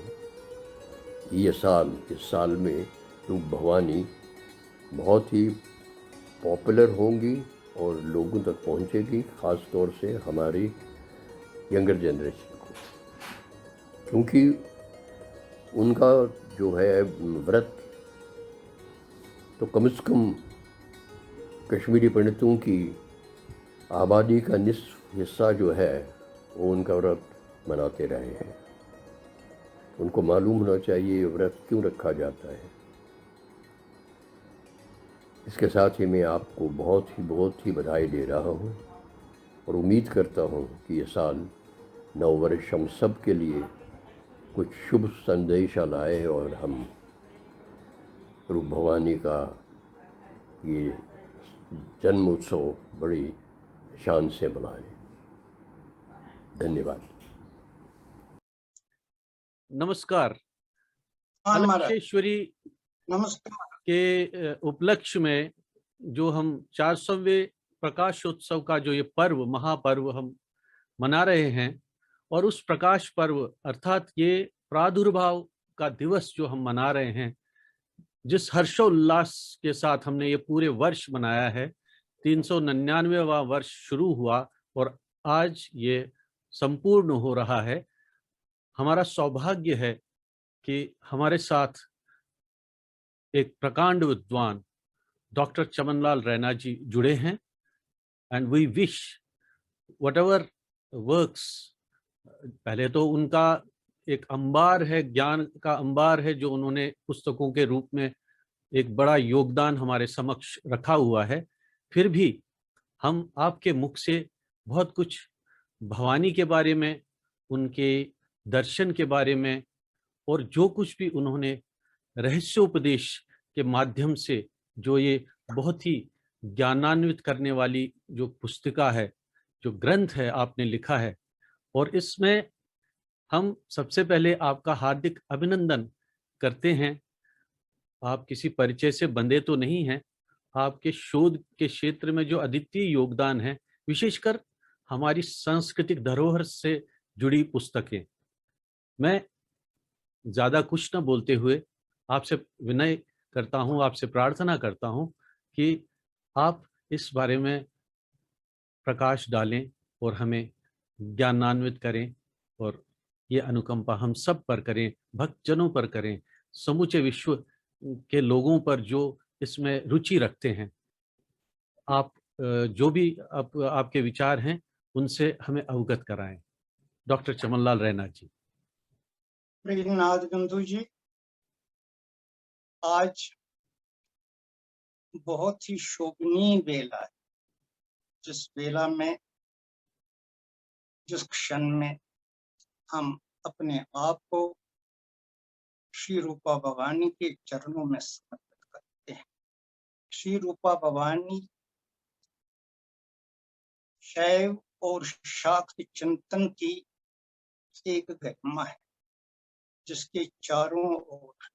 कि ये साल, इस साल में रूप भवानी बहुत ही पॉपुलर होंगी और लोगों तक पहुँचेगी, ख़ास तौर से हमारी यंगर जनरेशन को, क्योंकि उनका जो है व्रत, तो कम से कम कश्मीरी पंडितों की आबादी का निसफ हिस्सा जो है, वो उनका व्रत मनाते रहे हैं। उनको मालूम होना चाहिए ये व्रत क्यों रखा जाता है। इसके साथ ही मैं आपको बहुत ही, बहुत ही बधाई दे रहा हूँ और उम्मीद करता हूँ कि ये साल नववर्ष हम सब के लिए कुछ शुभ संदेशा लाए और हम रूप भवानी का ये जन्म उत्सव बड़ी शान से मनाएं। धन्यवाद। नमस्कार। हाँ महाराज, कलशेश्वरी नमस्कार। के अ, उपलक्ष्य में जो हम चार सौवें प्रकाशोत्सव का जो ये पर्व, महापर्व हम मना रहे हैं, और उस प्रकाश पर्व अर्थात ये प्रादुर्भाव का दिवस जो हम मना रहे हैं, जिस हर्षोल्लास के साथ हमने ये पूरे वर्ष मनाया है, तीन सौ निन्यानवेवां वर्ष शुरू हुआ और आज ये संपूर्ण हो रहा है। हमारा सौभाग्य है कि हमारे साथ एक प्रकांड विद्वान डॉक्टर चमनलाल रैना जी जुड़े हैं, and we wish whatever works, पहले तो उनका एक अंबार है, ज्ञान का अंबार है, जो उन्होंने पुस्तकों के रूप में एक बड़ा योगदान हमारे समक्ष रखा हुआ है, फिर भी हम आपके मुख से बहुत कुछ भवानी के बारे में, उनके दर्शन के बारे में, और जो कुछ भी उन्होंने रहस्योपदेश के माध्यम से, जो ये बहुत ही ज्ञानान्वित करने वाली जो पुस्तिका है, जो ग्रंथ है आपने लिखा है, और इसमें हम सबसे पहले आपका हार्दिक अभिनंदन करते हैं। आप किसी परिचय से बंधे तो नहीं हैं। आपके शोध के क्षेत्र में जो अद्वितीय योगदान है, विशेषकर हमारी सांस्कृतिक धरोहर से जुड़ी पुस्तकें, मैं ज्यादा कुछ न बोलते हुए आपसे विनय करता हूं, आपसे प्रार्थना करता हूं कि आप इस बारे में प्रकाश डालें और हमें ज्ञानान्वित करें, और ये अनुकंपा हम सब पर करें, भक्तजनों पर करें, समूचे विश्व के लोगों पर जो इसमें रुचि रखते हैं। आप अ, जो भी आप, आपके विचार हैं, उनसे हमें अवगत कराएं। डॉक्टर चमनलाल रैना जी। प्रेमनाथ गंधू जी, आज बहुत ही शोभनीय बेला है, जिस बेला में, जिस क्षण में हम अपने आप को श्री रूपा भवानी के चरणों में समर्पित करते हैं। श्री रूपा भवानी शैव और शाक्त चिंतन की एक गरिमा है, जिसके चारों ओर,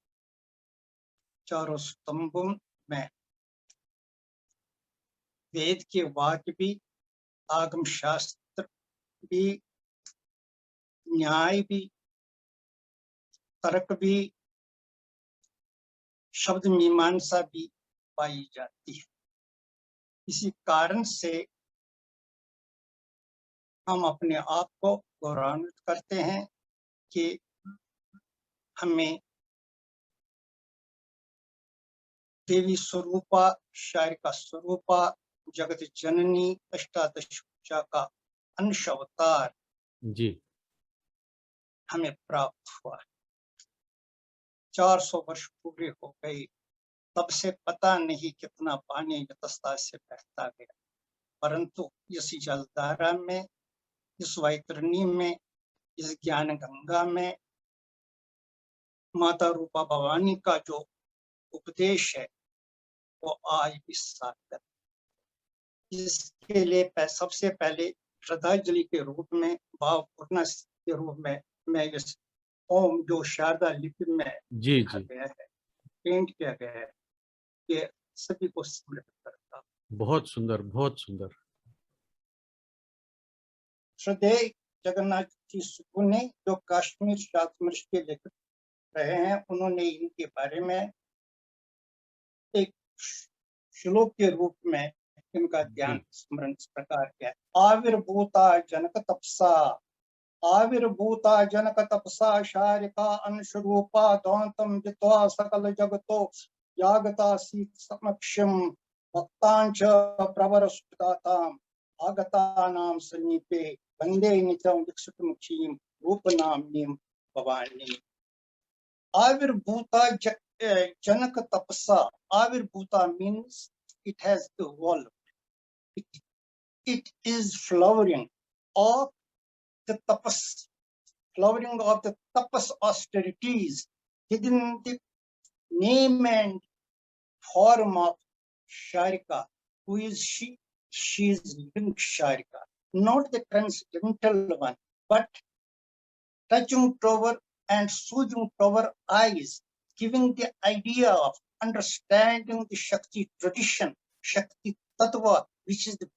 चारों स्तंभों में वेद के वाक्य भी, आगम शास्त्र भी, न्याय भी, तर्क भी, शब्द मीमांसा भी पाई जाती है। इसी कारण से हम अपने आप को गौरवान्वित करते हैं कि हमें देवी स्वरूपा, शारिका स्वरूपा, जगत जननी, अष्टादश भुजा का अंश अवतार जी। हमें प्राप्त हुआ है। चार सौ वर्ष पूरे हो गए, तब से पता नहीं कितना पानी यतस्ता से बहता गया, परंतु इस जलधारा में, इस वैतरणी में, इस ज्ञान गंगा में माता रूपा भवानी का जो उपदेश है, वो आज भी सार्थक है। इसके लिए पह-, सबसे पहले श्रद्धांजलि के रूप में, भावपूर्ण के रूप में मैं इस ओम, जो शारदा लिपि में जी लिखा जी। गया है, प्रिंट किया गया है, ये सभी को समर्पित करता हूँ। बहुत सुंदर, बहुत सुंदर। श्रद्धेय जगन्नाथ जी सुगुने, जो काश्मीर शास्त्र के लेखक रहे हैं, उन्होंने इनके बारे में एक श्लोक के रूप में इनका ध्यान स्मरण इस प्रकार किया। आविर्भूता जनक तपसा, आविर्भूता जनक तपसा शारिका अंशरूपा दांतम जित्वा सकल जगतो जागता सीत समक्षम भक्तांच प्रवर सुदाताम आगतानाम समीपे वंदे निजम विकसित मुखीम रूप नामनीम Bhavani. Avirbhuta ja- uh, Janaka Tapasa. Avirbhuta means it has evolved. It, it is flowering of the tapas, flowering of the tapas austerities hidden the name and form of Sharika. Who is she? She is living Sharika, not the transcendental one, but touching to our and soothing to our eyes, giving the idea of understanding the Shakti tradition, Shakti Tattva, which is the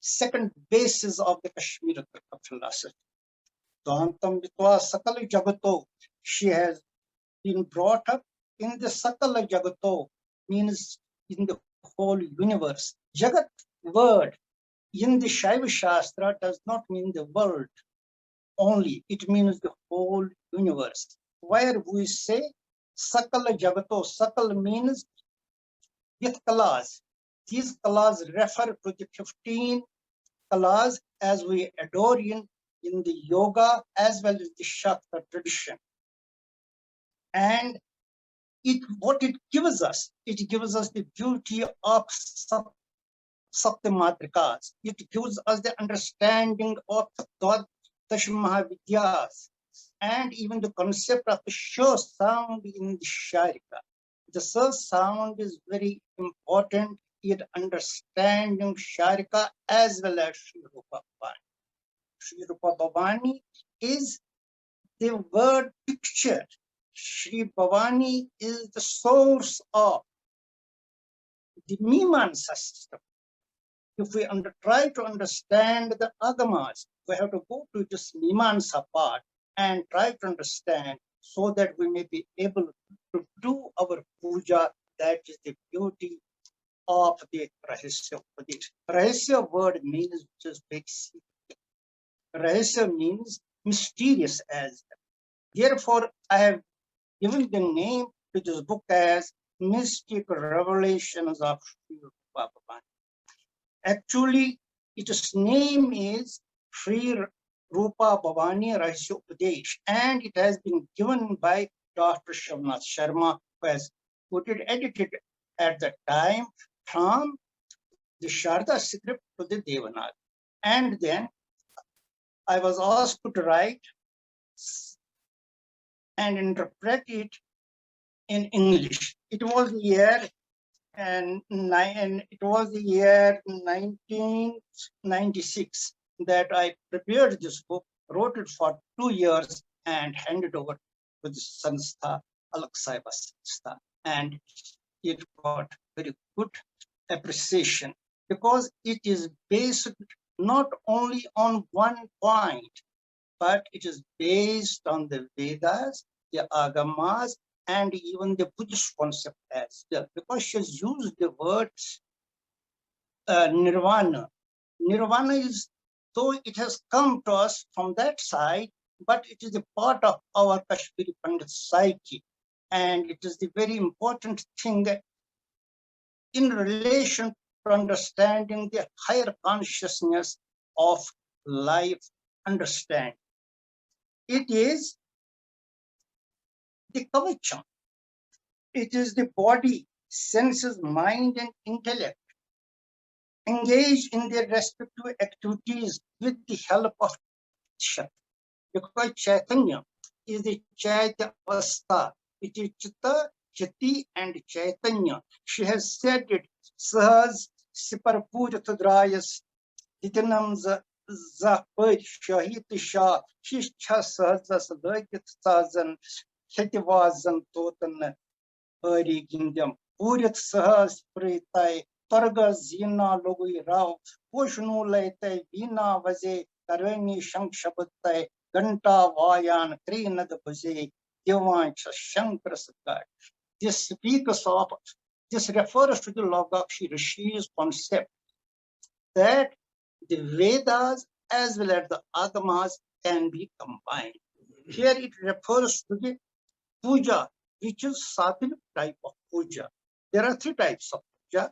second basis of the Kashmiri philosophy. Dantam Vitva Sakal Jagato, she has been brought up in the Sakal Jagato, means in the whole universe. Jagat word in the Shaiva Shastra does not mean the world only, it means the whole universe. Where we say Sakal Jagato, Sakal means with kalas. These kalas refer to the fifteen kalas as we adore in, in the yoga as well as the Shakta tradition. And it what it gives us, it gives us the beauty of Sap- Saptamatrikas. It gives us the understanding of the Dashmahavidyas and even the concept of the sure sound in the Sharika. The sure sound is very important in understanding Sharika as well as Sri Rupa Bhavani. Sri Rupa Bhavani is the word picture. Sri Bhavani is the source of the Mimamsa system. If we under, try to understand the Agamas, we have to go to this Mimamsa part and try to understand so that we may be able to do our puja. That is the beauty of the Rahasya Upadesh. Rahasya word means just basic. Rahasya means mysterious as well. Therefore, I have given the name to this book as Mystic Revelations of Sri Rupa Bhavani. Actually, its name is Sri Rupa Bhavani Rahasya Upadesh, and it has been given by Doctor Shyamnath Sharma, who has put it, edited at the time from the Sharda script to the Devanagari. And then I was asked to write and interpret it in English. It was the year and nine, it was the year nineteen ninety-six that I prepared this book, wrote it for two years, and handed over to the Sanstha, Alakh Sahib Sanstha. And it got very good appreciation because it is based not only on one point, but it is based on the Vedas, the Agamas, and even the Buddhist concept as well. Because she has used the word uh, nirvana. Nirvana is, though it has come to us from that side, but it is a part of our Kashmiri Pandit psyche. And it is the very important thing in relation to understanding the higher consciousness of life understanding. It is the kavacham. It is the body, senses, mind, and intellect engaged in their respective activities with the help of Shakti. Because Chaitanya is the Chaitya Avastha. It is Chitta, Chiti, and Chaitanya. She has said it. Sahas sipar purit drayas ditinam za zah pari shahi tisha. She has sahas lagit sazan kheti vazan totan. Hari gindam purit sahas pritai torga zina logui rao. Poshnu laitai vina vaze کرٲنی شنگ شبد تہ گھنٹا وایان کرینَد بُزے دِوان چھس شنکرس گڑھ۔ This speaks of, this refers to the Lokakshi Rishi's concept that the Vedas as well as the Agamas can be combined. Here it refers to the puja, which is sattvic type of puja. There are three types of puja.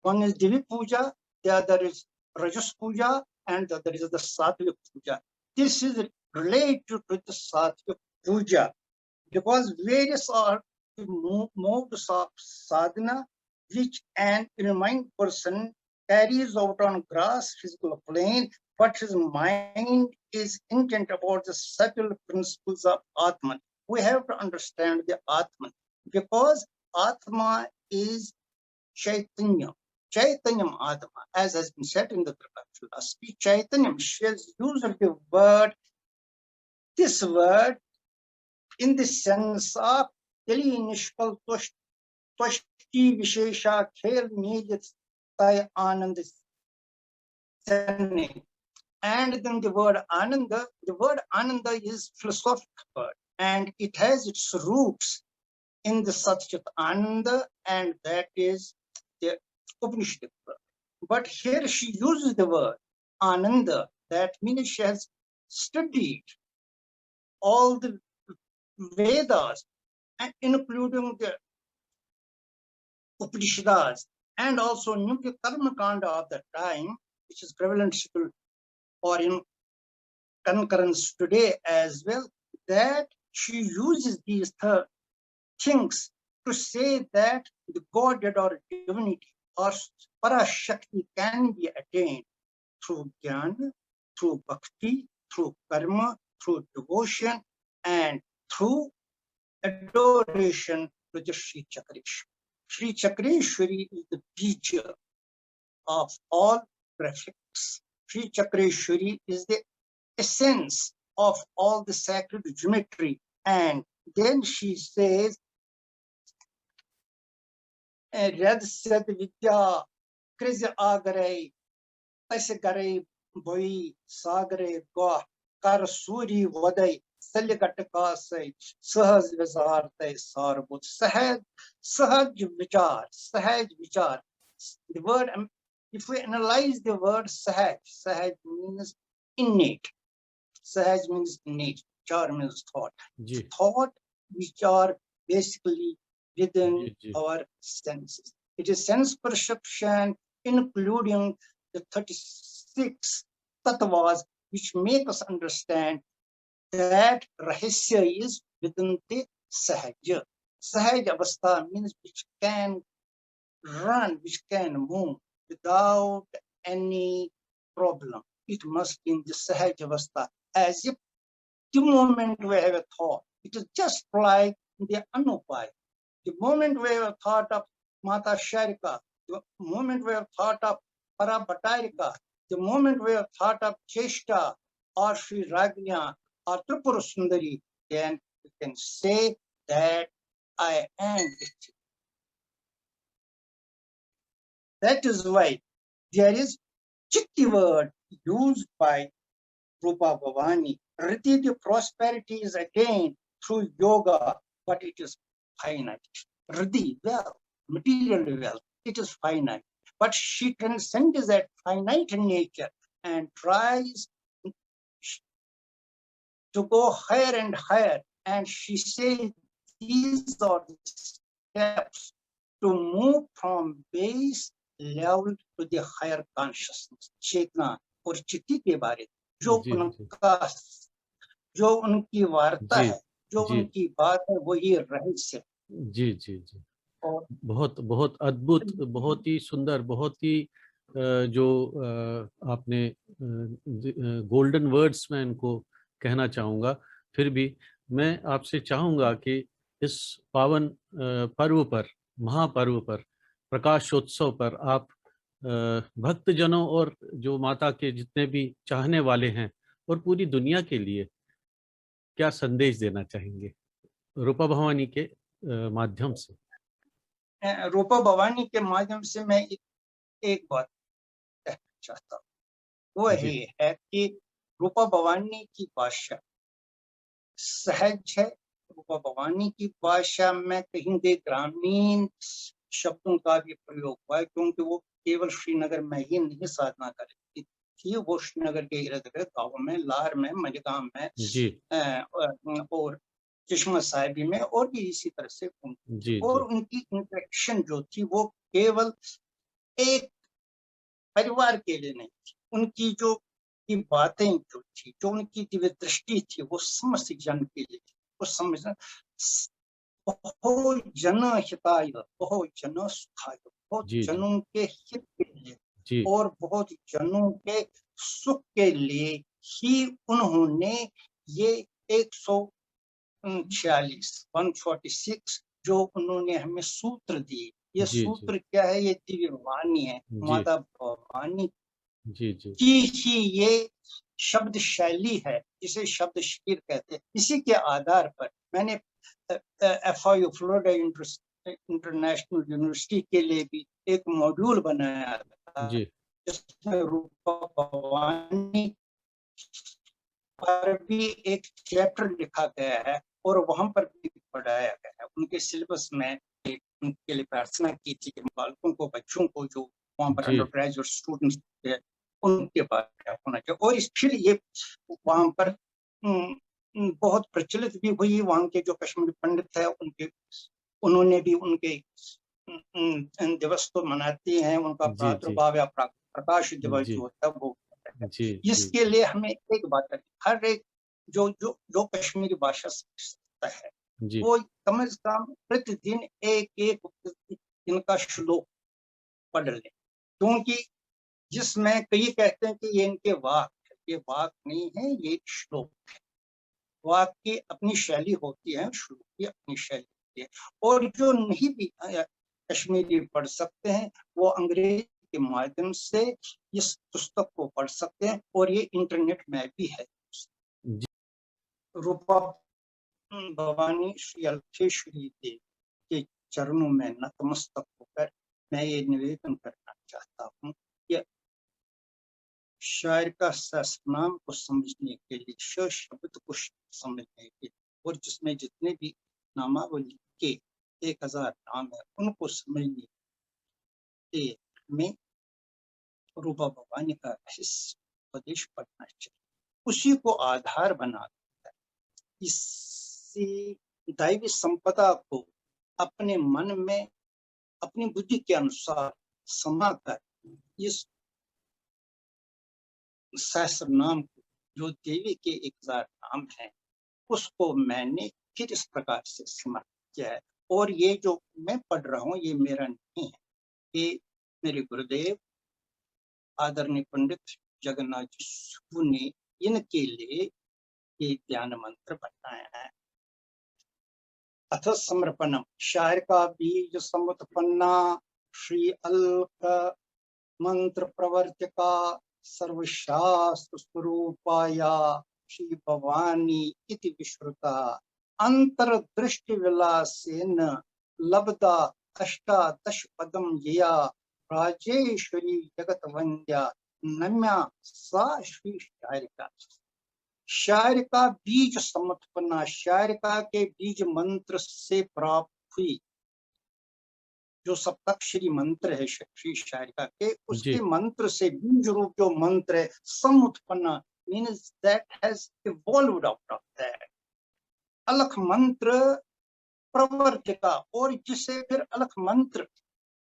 One is Divi Puja, the other is Rajas Puja, and the other is the Sattvic Puja. This is related to the Sattvic Puja because various are the mo- modes of sadhana which an enlightened person carries out on gross physical plane, but his mind is intent about the subtle principles of Atman. We have to understand the Atman because Atma is Chaitanya. Chaitanyam Atma, as has been said in the Prakash philosophy, Chaitanyam, she has used the word, this word in the sense of Teli Nishkal Tushti Vishesha Khel Nijit Tai Anand Sene. And then the word Ananda, the word Ananda is philosophic word, and it has its roots in the Satchit Ananda, and that is the Upanishadic word. But here she uses the word Ananda, that means she has studied all the Vedas, and including the Upanishads, and also Nivya Karma Kanda of the time, which is prevalent still or in concurrence today as well, that she uses these th- things to say that the Godhead or divinity or Parashakti can be attained through Jnana, through Bhakti, through Karma, through devotion, and through adoration to the Sri Chakreshwari. Sri Chakreshwari is the bija of all prefix. Sri Chakreshwari is the essence of all the sacred geometry. And then she says, رٮ۪تہٕ سٮ۪تہٕ وِدیا کرٛزِ آگرے، تَسہِ گرے Bowie ساگرے گواہ، کر سوٗری وۄدے سلہِ گٹہٕ کاسے، سہز وِزار تَے ساربُت۔ سہج، سہج وِچار، سہج وِچار۔ The word, um, if we analyze the word sahaj, sahaj means innate. Sahaj means innate. Char means thought. G Thought which are basically within G G our senses. It is sense perception, including the thirty-six tattvas, which make us understand that rahasya is within the sahaj. Sahaj avastha means which can run, which can move without any problem. It must be in the sahaj avastha, as if the moment we have a thought, it is just like the anupaya. The moment we have a thought of Mata Sharika, the moment we have thought of Para Bhatarika, the moment we have thought of Cheshta or Sri Ragnya or Tripura Sundari, then we can say that I am this thing. That is why there is Chitti word used by Rupa Bhavani. Riddhi, the prosperity is attained through yoga, but it is finite. Riddhi, wealth, material wealth, it is finite. But she transcends that finite nature and tries to go higher and higher. And she says these are the steps to move from base level to the higher consciousness. चेतना और चित्ती के बारे में जो जी, उनका जो उनकी वार्ता जी, है, जो जी। उनकी बात है, वही रहस्य है। जी जी जी और बहुत बहुत अद्भुत, बहुत ही सुंदर, बहुत ही अ, जो अ, आपने गोल्डन वर्ड्स, मैं इनको कहना चाहूँगा। फिर भी मैं आपसे चाहूँगा कि इस पावन अ, पर्व पर, महापर्व पर, प्रकाशोत्सव पर आप अ, भक्तजनों और जो माता के जितने भी चाहने वाले हैं और पूरी दुनिया के लिए क्या संदेश देना चाहेंगे रूपा भवानी के अ, माध्यम से? अ, रूपा भवानी के माध्यम से मैं एक, एक बात कहना चाहता हूँ, वो जी। ये है कि रूपा भवानी की भाषा सहज है। रूपा भवानी की भाषा में कहीं के ग्रामीण शब्दों का भी प्रयोग हुआ है, क्योंकि वो केवल श्रीनगर में ही नहीं साधना कर रही थी, वो श्रीनगर के इर्द गिर्द गाँवों में, लार में, मलिगांव में, जी अ, अ, और चश्मा साहिबी में, और भी इसी तरह से घूमती थी। जी और जी उनकी इंटरेक्शन जो थी, वो केवल एक परिवार के लिए नहीं थी। उनकी जो की बातें जो थी, जो उनकी दिव्य दृष्टि थी, वो समस्त जन के लिए थी। वो समझ बहुजन हिताय, बहुजन सुखाय, बहुत जी, जी। जनों के हित के लिए जी और बहुत जनों के सुख के लिए ही उन्होंने ये एक सौ छियालीस, वन फोर्टी सिक्स, जो उन्होंने हमें सूत्र दिए। ये जी, जी। सूत्र क्या है? ये दिव्य वाणी है, जी। माता भवानी जी जी की ही ये शब्द शैली है, जिसे शब्द शीर कहते हैं। इसी के आधार पर मैंने F I you Florida international university के लिए भी एक मॉड्यूल बनाया था, जी जिसमें रूपा भवानी पर भी एक चैप्टर लिखा गया है और वहां पर भी पढ़ाया गया है। उनके सिलेबस में एक उनके लिए प्रार्थना की थी कि बालकों को, बच्चों को, जो वहां पर जी। अंडर ग्रेजुएट स्टूडेंट्स थे, उनके बारे में होना चाहिए। और इस फिर ये वहां पर उम, उम, बहुत प्रचलित भी हुई। वहां के जो कश्मीरी पंडित है, उनके उन्होंने भी उनके उम, उम, दिवस को मनाते हैं, उनका जी, जी। प्रादुर्भाव या प्रा- प्रकाश दिवस जी। जो होता है, वो होता है। जी जी इसके लिए हमें एक बात है, हर एक जो जो जो कश्मीरी भाषा सीखता है, जी वो कम से कम प्रतिदिन एक एक इनका श्लोक पढ़ ले, क्योंकि जिसमें कई कहते हैं कि ये इनके वाक है, ये वाक नहीं है, ये श्लोक है। वाक की अपनी शैली होती है, श्लोक की अपनी शैली होती है। और जो नहीं भी अ, कश्मीरी पढ़ सकते हैं, वो अंग्रेजी के माध्यम से इस पुस्तक को पढ़ सकते हैं और ये इंटरनेट में भी है। जी। रूपा भवानी श्री अल्पेश्वरी देव के चरणों में नतमस्तक होकर मैं ये निवेदन करना चाहता हूँ कि शायर का सहस्रनाम को समझने के लिए, श शब्द को श- समझने के लिए, और जिसमें जितने भी नामावली के एक हजार नाम है, उनको समझने के लिए हमें रूपा भवानी का रहस्य उपदेश पढ़ना चाहिए, उसी को आधार बना लेता है। इससे दैवी संपदा को अपने मन में अपनी बुद्धि के अनुसार समा कर इस सहस्र नाम को, जो देवी के एक हजार नाम है, उसको मैंने फिर इस प्रकार से समर्पित किया है। और ये जो मैं पढ़ रहा हूँ, ये मेरा नहीं है, ये मेरे गुरुदेव आदरणीय पंडित जगन्नाथ जी सुबु ने इनके लिए ये ध्यान मंत्र बनाया है। अथ समर्पणम। शारिका बीज समुत्पन्ना श्री अल्क मंत्र प्रवर्तिका सर्वशास्त्र स्वरूपाया श्री भवानी इति विश्रुता अंतर्दृष्टि विलासेन लब्धा अष्टादश पदम यया राजेश्वरी जगत वंद्या नम्या सा श्री शारिका। शारिका बीज समुत्पन्ना, शारिका के बीज मंत्र से प्राप्त हुई, जो सप्ताक्षरी मंत्र है श- श्री शारिका के, उसके जी। मंत्र से, बीज रूप जो मंत्र है, समुत्पन्ना means that has evolved out of that। अलख मंत्र प्रवर्तिका, और जिससे फिर अलख मंत्र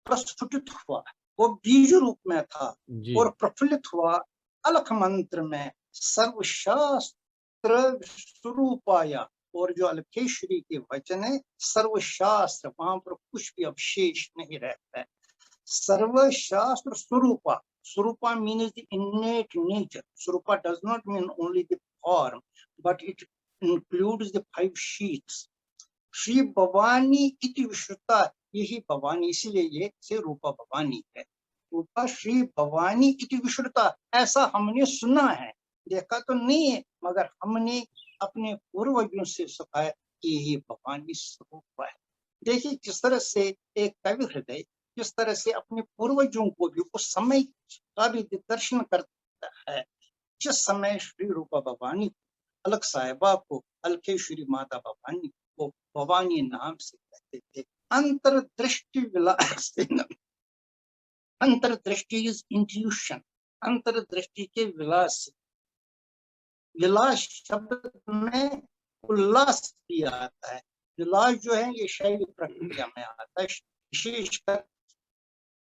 प्रस्फुटित हुआ, वो बीज रूप में था जी और प्रफुल्लित हुआ अलख मंत्र में सर्वशास्त्र स्वरूपाया, और जो अलखेश्वरी के वचन है सर्वशास्त्र, वहां पर कुछ भी अवशेष नहीं रहता है। सर्वशास्त्र स्वरूपा, स्वरूपा means the innate nature, Swarupa does not mean only the form, but it includes the five sheaths। Shri Bhavani इति विश्रुता, यही भवानी, इसीलिए ये से रूपा भवानी है। रूपा श्री भवानी इति विश्रुता, ऐसा हमने सुना है, देखा तो नहीं है, मगर हमने अपने पूर्वजों से सुना है कि यही भवानी स्वरूप है। देखिए, जिस तरह से एक कवि हृदय जिस तरह से अपने पूर्वजों को भी उस समय का भी दर्शन करता है, जिस समय श्री रूपा भवानी को, अलख साहिबा को, अलखेश्वरी माता भवानी को भवानी नाम से कहते थे। अंतर्दृष्टि विलास अंतर्दृष्टि इज इंट्यूशन। अंतर्दृष्टि के विलास से, विलास शब्द में उल्लास भी आता है। विलास जो है, ये शैव प्रक्रिया में आता है, विशेषकर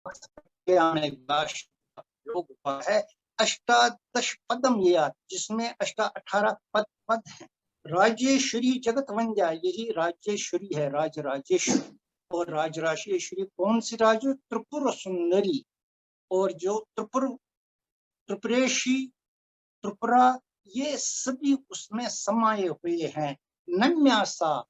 प्रक्रिया में विलास प्रयोग हुआ है। अष्टादश पदम ये आते, जिसमें अष्टा अठारह पद पद हैं। राजेश्वरी जगत वंद्या, यही राजेश्वरी है, राज राजेश्वरी। और राज राजेश्वरी कौन सी राज? त्रिपुर सुंदरी। और जो त्रिपुर, त्रिपुरेशी, त्रिपुरा, ये सभी उसमें समाये हुए हैं। नम्यासा,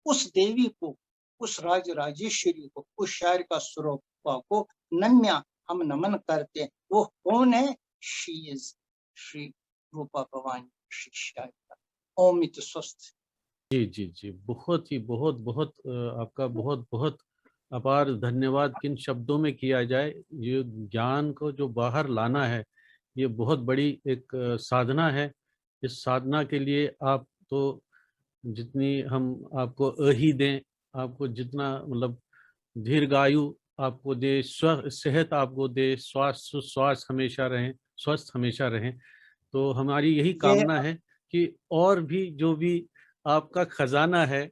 उस देवी को, उस राज राजेश्वरी को, उस शारिका स्वरूपा को नम्या हम नमन करते हैं। वो कौन है? शी इज श्री रूपा भवानी, श्री शारिका। ओम इति स्वस्ति। जी जी जी, बहुत ही, बहुत बहुत, अ, आपका बहुत बहुत अपार धन्यवाद। किन शब्दों में किया जाए, ये ज्ञान को जो बाहर लाना है, ये बहुत बड़ी एक, अ, साधना है। इस साधना के लिए आप तो, जितनी हम आपको अही दें, आपको जितना, मतलब, दीर्घायु आपको दे, स्व सेहत आपको दे, स्वास्थ्य सुस्वास्थ्य हमेशा रहें, स्वस्थ हमेशा रहें। तो हमारी यही ये कामना है कि और भी जो भी आपका खजाना है,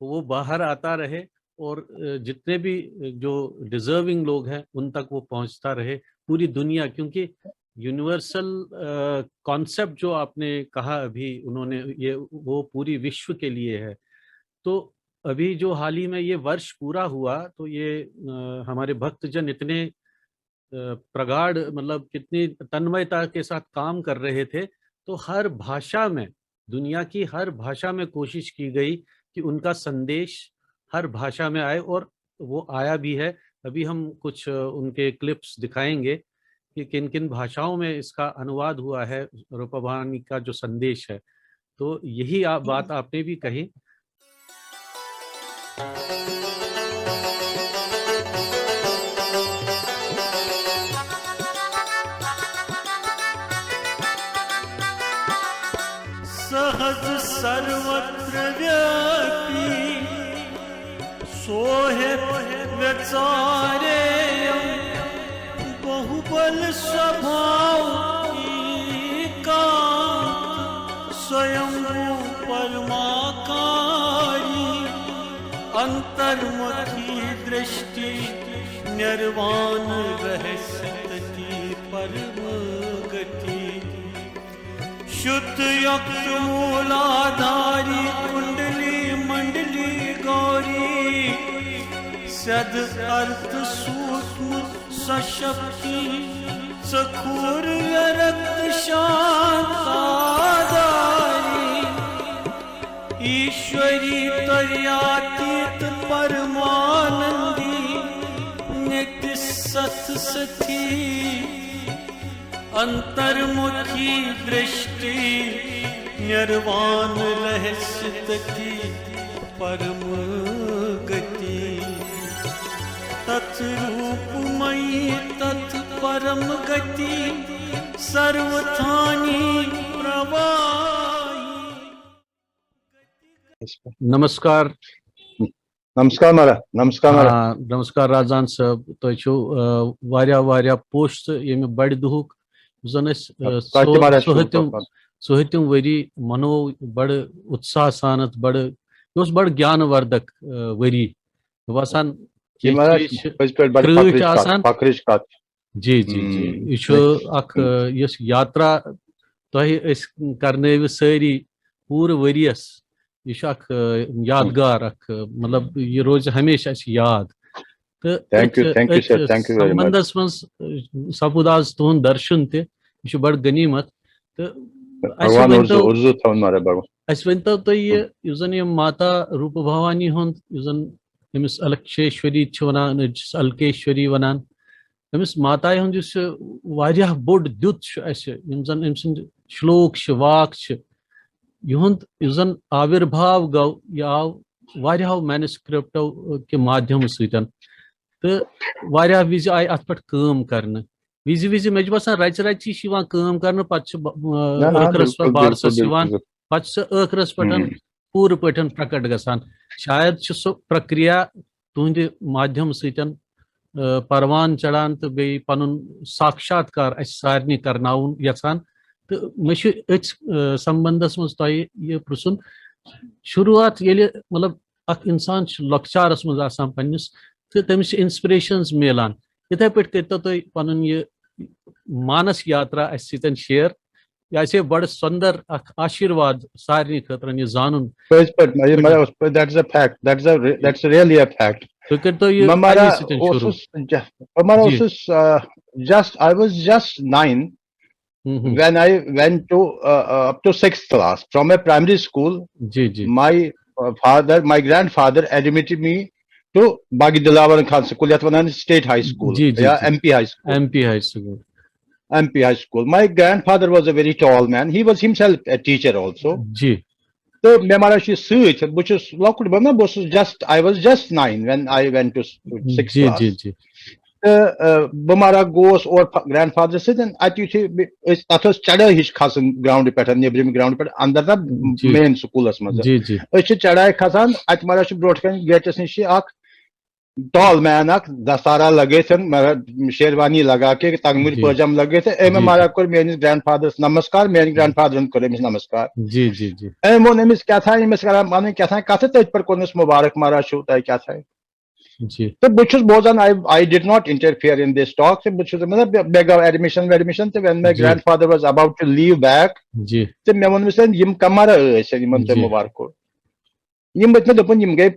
वो बाहर आता रहे और, अ, जितने भी, अ, जो डिजर्विंग लोग हैं, उन तक वो पहुंचता रहे, पूरी दुनिया। क्योंकि यूनिवर्सल कॉन्सेप्ट जो आपने कहा अभी, उन्होंने ये, वो पूरी विश्व के लिए है। तो अभी जो हाल ही में ये वर्ष पूरा हुआ, तो ये, अ, हमारे भक्तजन इतने, अ, प्रगाढ़, मतलब, कितनी तन्मयता के साथ काम कर रहे थे। तो हर भाषा में, दुनिया की हर भाषा में कोशिश की गई कि उनका संदेश हर भाषा में आए, और वो आया भी है। अभी हम कुछ, अ, उनके क्लिप्स दिखाएंगे कि किन किन भाषाओं में इसका अनुवाद हुआ है, रूपा भवानी का जो संदेश है। तो यही आप, बात आपने भी कही। सहज सर्वत्र व्यापी, सोहे विचारे बहुबल स्वभाव एकांत, स्वयं परमाकारी, अंतर्मुखी दृष्टि निर्वाण रहस्य तति परम गति। शुद्ध युक्त मूलाधारी कुंडली मंडली गौरी, सद अर्थ सूक्ष्म सशक्ति सखूर रक्त शांताधारी। ईश्वरी तुर्यातीत परमानंदी नित्य सत सती, अंतर्मुखी दृष्टि निर्वाण रहस्य तति परम गति। तथ रूपमयी तथ परम गति सर्वथानी प्रवाही। नमस्कार। नमस्कार मारा। नमस्कार मारा। آ، نمسکار رازان صٲب، تۄہہِ چھُو، آ، واریاہ واریاہ پوٚژھ تہٕ ییٚمہِ بَڑِ دۄہُک، یُس زَن أسۍ، آ، تۄہہِ تہِ ژو-، ماراہ چھُو ژوٗنٛٹھِم، پَتہٕ۔ ژوٗنٛٹھِم ؤری منوو بَڑٕ اُتساہ سان، بَڑٕ، یہِ اوس بَڑٕ گیان وردک، آ، ؤری۔ مےٚ باسان یہِ ماراہ کینٛہہ چیٖز چھِ پٔزۍ پٲٹھۍ بَڑٕ کرٛٲج فخرٕچ کَتھ، آسان۔ فخرٕچ کَتھ۔ جی جی جی، ہم، یہِ چھُ صحیح۔ اکھ، آ، یۄس یاترا تۄہہِ أسۍ کرنٲوِ سٲری پوٗرٕ ؤریَس، یہِ چھُ اکھ، آ، یادگار اکھ، آ، مطلب، یہِ روزِ ہمیشہِ اَسہِ یاد۔ تہٕ Thank you, أتھۍ، thank you, sir, أتھۍ thank you very much. سمبندس منٛز، آ، سپُد آز تُہُنٛد درشُن تہِ، یہِ چھُ بڑٕ غنیٖمت۔ تہٕ اَسہِ بھگوان ؤنۍ اُرزو، تو، اُرزو تھاوُن ماراہ بھگوان۔ اَسہِ ؤنۍ تو تُہۍ یہِ، یُس زن یہِ ماتا روٗپہٕ بھوانی ہُنٛد، یُس زن أمِس الکشیشوری چھِ وَنان، أسۍ چھِس الکیشوری وَنان۔ أمِس ماتایہِ ہُنٛد یُس یہِ واریاہ بوٚڑ دیُت چھُ اَسہِ، یِم زَن أمۍ سٕنٛدۍ شلوک چھِ، واک چھِ، یِہُنٛد یُس زَن آوِربھاو گوٚو، یہِ آو واریاہو مینسکرپٹو کہِ مادھیمہٕ سۭتۍ، تہٕ واریاہ وِزِ آیہِ اَتھ پٮ۪ٹھ کٲم کرنہٕ۔ وِزِ وِزِ مےٚ چھُ باسان رَژِ رَژِ چھِ یہِ یِوان کٲم کرنہٕ، پَتہٕ چھِ ب- نہ، نہ، ٲخرس پٮ۪ٹھ بِلکُل، بارسَس بِلکُل، یِوان، بِلکُل۔ پَتہٕ چھِ سۄ ٲخرس پٮ۪ٹھ ہم۔ پوٗرٕ پٲٹھۍ پرکٹ گژھان۔ شاید چھُ سُہ پرکریا تُہنٛدِ مادھیم سۭتۍ، آ، پروان چڑھان تہٕ بیٚیہِ پنُن ساکشاتکار اَسہِ سارنٕے کرناوُن یژھان۔ تہٕ مےٚ چھُ أتھۍ، آ، سمبندس منٛز تۄہہِ یہِ پرژھُن، شروٗعات ییٚلہِ، مطلب، اکھ انسان چھُ لۄکچارس منٛز آسان پننِس، تہٕ تٔمِس چھِ inspirations میلان، یِتھے پٲٹھۍ کٔرۍتو تُہۍ پنُن یہِ مانس یاترا اَسہِ سۭتۍ share۔ یہِ آسہِ ہے بڑٕ سۄندر اکھ آشیٖرواد سارنٕے خٲطرٕ یہِ زانُن۔ پٔزۍ پٲٹھۍ، مطلب، مطلب، that's a fact, that's a re- that's really a fact. تُہۍ کٔرۍتو یہِ مےٚ مارا پننہِ سۭتۍ شروٗع۔ اوسُس جہ- مےٚ مارا جی۔ اوسُس، uh, just I was just nine Hum Hum. when I went to, uh, uh, up to sixth class from a primary school. G G. My, uh, father, my grandfather admitted me to Bagi Dilawar Khan School, یَتھ وَنان چھِ State High School جی، جی، یا جی۔ M P High School. M P High School۔ M P High School. My grandfather was a very tall man. He was himself a teacher also. جی۔ تہٕ مےٚ مارا چھُ یہِ سۭتۍ، بہٕ چھُس لۄکُٹ، بہٕ نہ، بہٕ اوسُس just, I was just nine when I went to sixth G class. جی جی۔ تہٕ، آ، بہٕ مارا گوس اور گرینڈ فادرس سۭتۍ، اَتہِ یُتھُے بہٕ، أسۍ، تَتھ ٲس چڑٲے ہِش کھسان گراؤنڈ پٮ۪ٹھ، نیٚبرِم گراؤنڈ پٮ۪ٹھ اندر تہٕ جی۔ مین سکوٗلس منٛز۔ جی جی۔ أسۍ چھِ چڑاے کھسان، اَتہِ مارا چھُ برونٛٹھ کَنہِ گیٹس نِش چھِ اکھ ٹال مین اکھ، دستارا لگٲیِتھ، مگر شیروانی لگا کے، تنگمٕرۍ جی۔ پٲجام لگٲیِتھ۔ أمۍ جی۔ مارا کوٚر میٲنِس گرینڈ فادرس نمسکار، میٲنۍ گرینڈ فادرن کوٚر أمِس نمسکار۔ جی جی جی۔ أمۍ ووٚن أمِس کیٛاہ تھام، أمِس کران پنٕنۍ کیٛاہ تھام کتھٕ، تٔتھۍ پٮ۪ٹھ کوٚرنس مُبارک مارا چھُو تۄہہِ کیٛاہ تھام۔ جی تہٕ بہٕ چھُس بوزان، I, I did not interfere in this talk، تہٕ بہٕ چھُس، مطلب، مےٚ گوٚو ایڈمِشن ویڈمِشن، تہٕ when my G. grandfather was about to leave back، جی۔ تہٕ مےٚ ووٚن أمِس، یِم کمرہ ٲسۍ یِمن تۄہہِ جی۔ مُبارک کوٚر؟ یِم ٲسۍ مےٚ دوٚپُن، یِم گٔے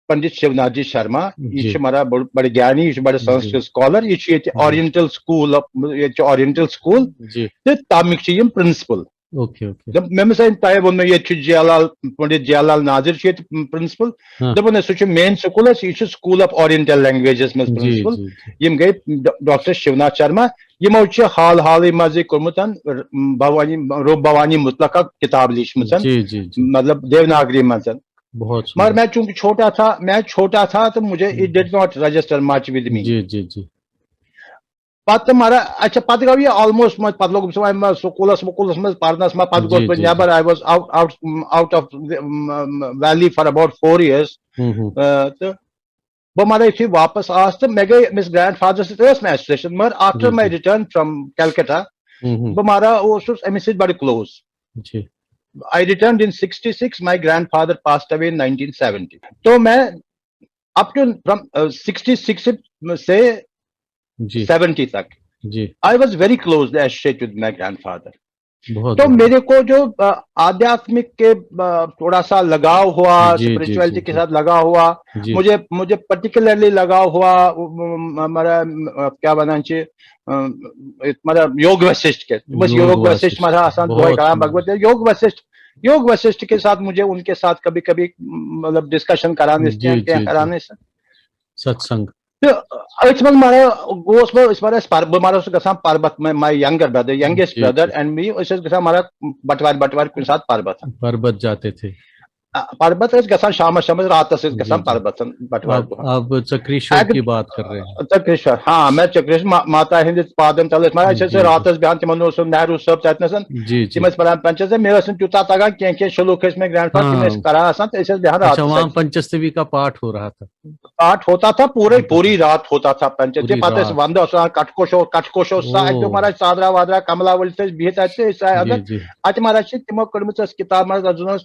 پنڈت شِوناتھ جی شرما، یہِ جی۔ چھُ مارا بٔڑ، بڑٕ گیانی، یہِ چھُ بڑٕ جی۔ سنسکرت سکالر، یہِ چھُ ییٚتہِ جی۔ اورینٹل سکول، ییٚتہِ چھُ اورینٹل سکول، جی۔ تہٕ تمیُک چھِ یِم پرنسپل۔ Okay okay. دوٚپ، مےٚ مِس أمۍ تۄہہِ ووٚنمو ییٚتہِ چھُ جیلال، پنڈت جیلال ناظر چھُ ییٚتہِ پرنسپل۔ ہاں۔ دوٚپُن، ہے، سُہ چھُ مین سکول اَسہِ، یہِ چھُ سکول آف اورینٹل لینگویجز منٛز جی پرنسپل۔ جی جی۔ یِم گٔے ڈا-، ڈاکٹر شِوناتھ شرما، یِمو چھِ حال حالٕے منٛزٕے کوٚرمُت، ر-، بھوانی، روٗپ بھوانی مطلق اکھ کتاب لیٖچھمٕژ، جی جی جی۔ مطلب دیوناگری منٛز۔ بہت مگر سندر۔ میں چونکہ چھوٹا تھا، میں چھوٹا تھا تو مجھے it did not register much with me. جی جی جی۔ پتہٕ مگر، اچھا، پتہٕ گوٚو یہِ almost منٛز، پتہٕ لوٚگُس وۄنۍ منٛز سکوٗلس وکوٗلس منٛز پرنس منٛز، پتہٕ جی، گوٚوس بہٕ جی، نٮ۪بر، جی۔ I was out, out, out of the, um, valley for about four years. ہوں ہوں۔ آ، تہٕ بہٕ مگر یُتھُے واپس آس تہٕ مےٚ گٔے أمِس گرینڈ فادرس سۭتۍ ٲس مےٚ ایسوسیشن، مگر after G, my G. Return from Calcutta، ہوں ہوں۔ بہٕ مگر اوسُس أمِس سۭتۍ بڑٕ کلوز۔ جی۔ I returned in sixty-six, my grandfather passed away in nineteen seventy. تو میں up to from, uh, sixty-six سے جی۔ seventy تک جی۔ I was very closely associated with my grandfather. بہت تو بڑھیا۔ میرے کو جو, uh, आध्यात्मिक के, uh, थोड़ा सा लगाव हुआ, جی، جی، स्पिरिचुअलिटी جی، के جی۔ साथ लगाव हुआ, جی۔ मुझे मुझे पर्टिकुलरली लगाव हुआ, म-, म-, हमारा, म-, क्या बनाना चाहिए, अ, हमारा योग वशिष्ठ के, बस योग योग वशिष्ठ वशिष्ठ, हमारा आसान बहुत दुआ कहा सुंदर। भगवत योग वशिष्ठ, योग वशिष्ठ के साथ मुझे उनके साथ कभी कभी, मतलब, डिस्कशन कराने से जी, जी, जी। कराने से सत्संग। तो अइछ मंज मारा गोस बो इस मारा स्पर बो मारा सु गसान पर्वत में, my younger brother, youngest ji, brother ji. And me, इस गसान मारा बटवार बटवार कुन साथ पर्वत। पर्वत जाते थे। अ, पर्वत इस गसान शाम शाम रात इस गसान जी, जी। पर्वत बटवार आप, आप चक्रेश्वर अगर- की बात कर रहे हैं। चक्रेश्वर, हाँ, मैं चक्रेश्वर मा-, माता हिंद पादन तले मारा जी, इसे जी। रात इस बहान तिमन सो नेहरू सब चाहते सन। जी, जी। तिमस परान पंचायत से मेरा सन चुता तगा के के शलोक में ग्रैंड हाँ। में करा सन, तो इसे बहान रात अच्छा, वहाँ सन। पंचस्तवी का पाठ हो रहा था। पाठ होता था, पूरे, होता पूरी था। रात होता था पंचायत। पूरी पता रात। से वंदा सा कटकोशो, कटकोशो सा, ओ। एकदम मारा सादरा वादरा, कमला वल से बिहत आते, ऐसा जी, अगर जी। अच मारा से तिमो कड़म से किताब मारा जुनो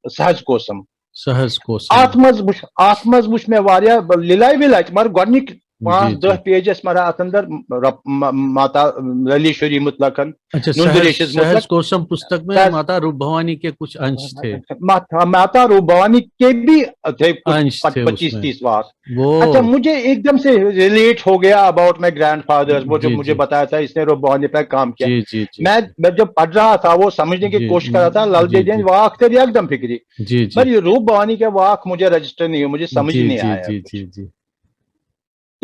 सहज कोसम। सहज कोसम। आत्मज बुश, आत्मज बुश में वारिया लीलाई विलाई, मार गॉडनिक पाँच जी, दह जी। पेजेस मारा अत अंदर रब-, म-, माता रलीश्वरी मुतलकन, अच्छा, नुंदुरेश सहज, इस मतलब सहज कोसम पुस्तक में सहज माता रूप भवानी के कुछ अंश थे। माता, माता रूप भवानी के भी थे कुछ अंश थे पच्चीस उसमें। तीस वाक। वो अच्छा, मुझे एकदम से रिलेट हो गया अबाउट माई ग्रैंडफादर, वो जो जी, मुझे जी। बताया था, इसने रूप भवानी पर काम किया। जी, जी, जी। मैं, मैं जब पढ़ रहा था, वो समझने की जी, कोशिश कर रहा था, लाल जी, देव जैन जी। वाक थे एकदम फिक्री। जी, जी। पर ये रूप भवानी के वाक मुझे रजिस्टर नहीं हुआ, मुझे समझ जी, नहीं जी, आया जी, कुछ। जी, जी।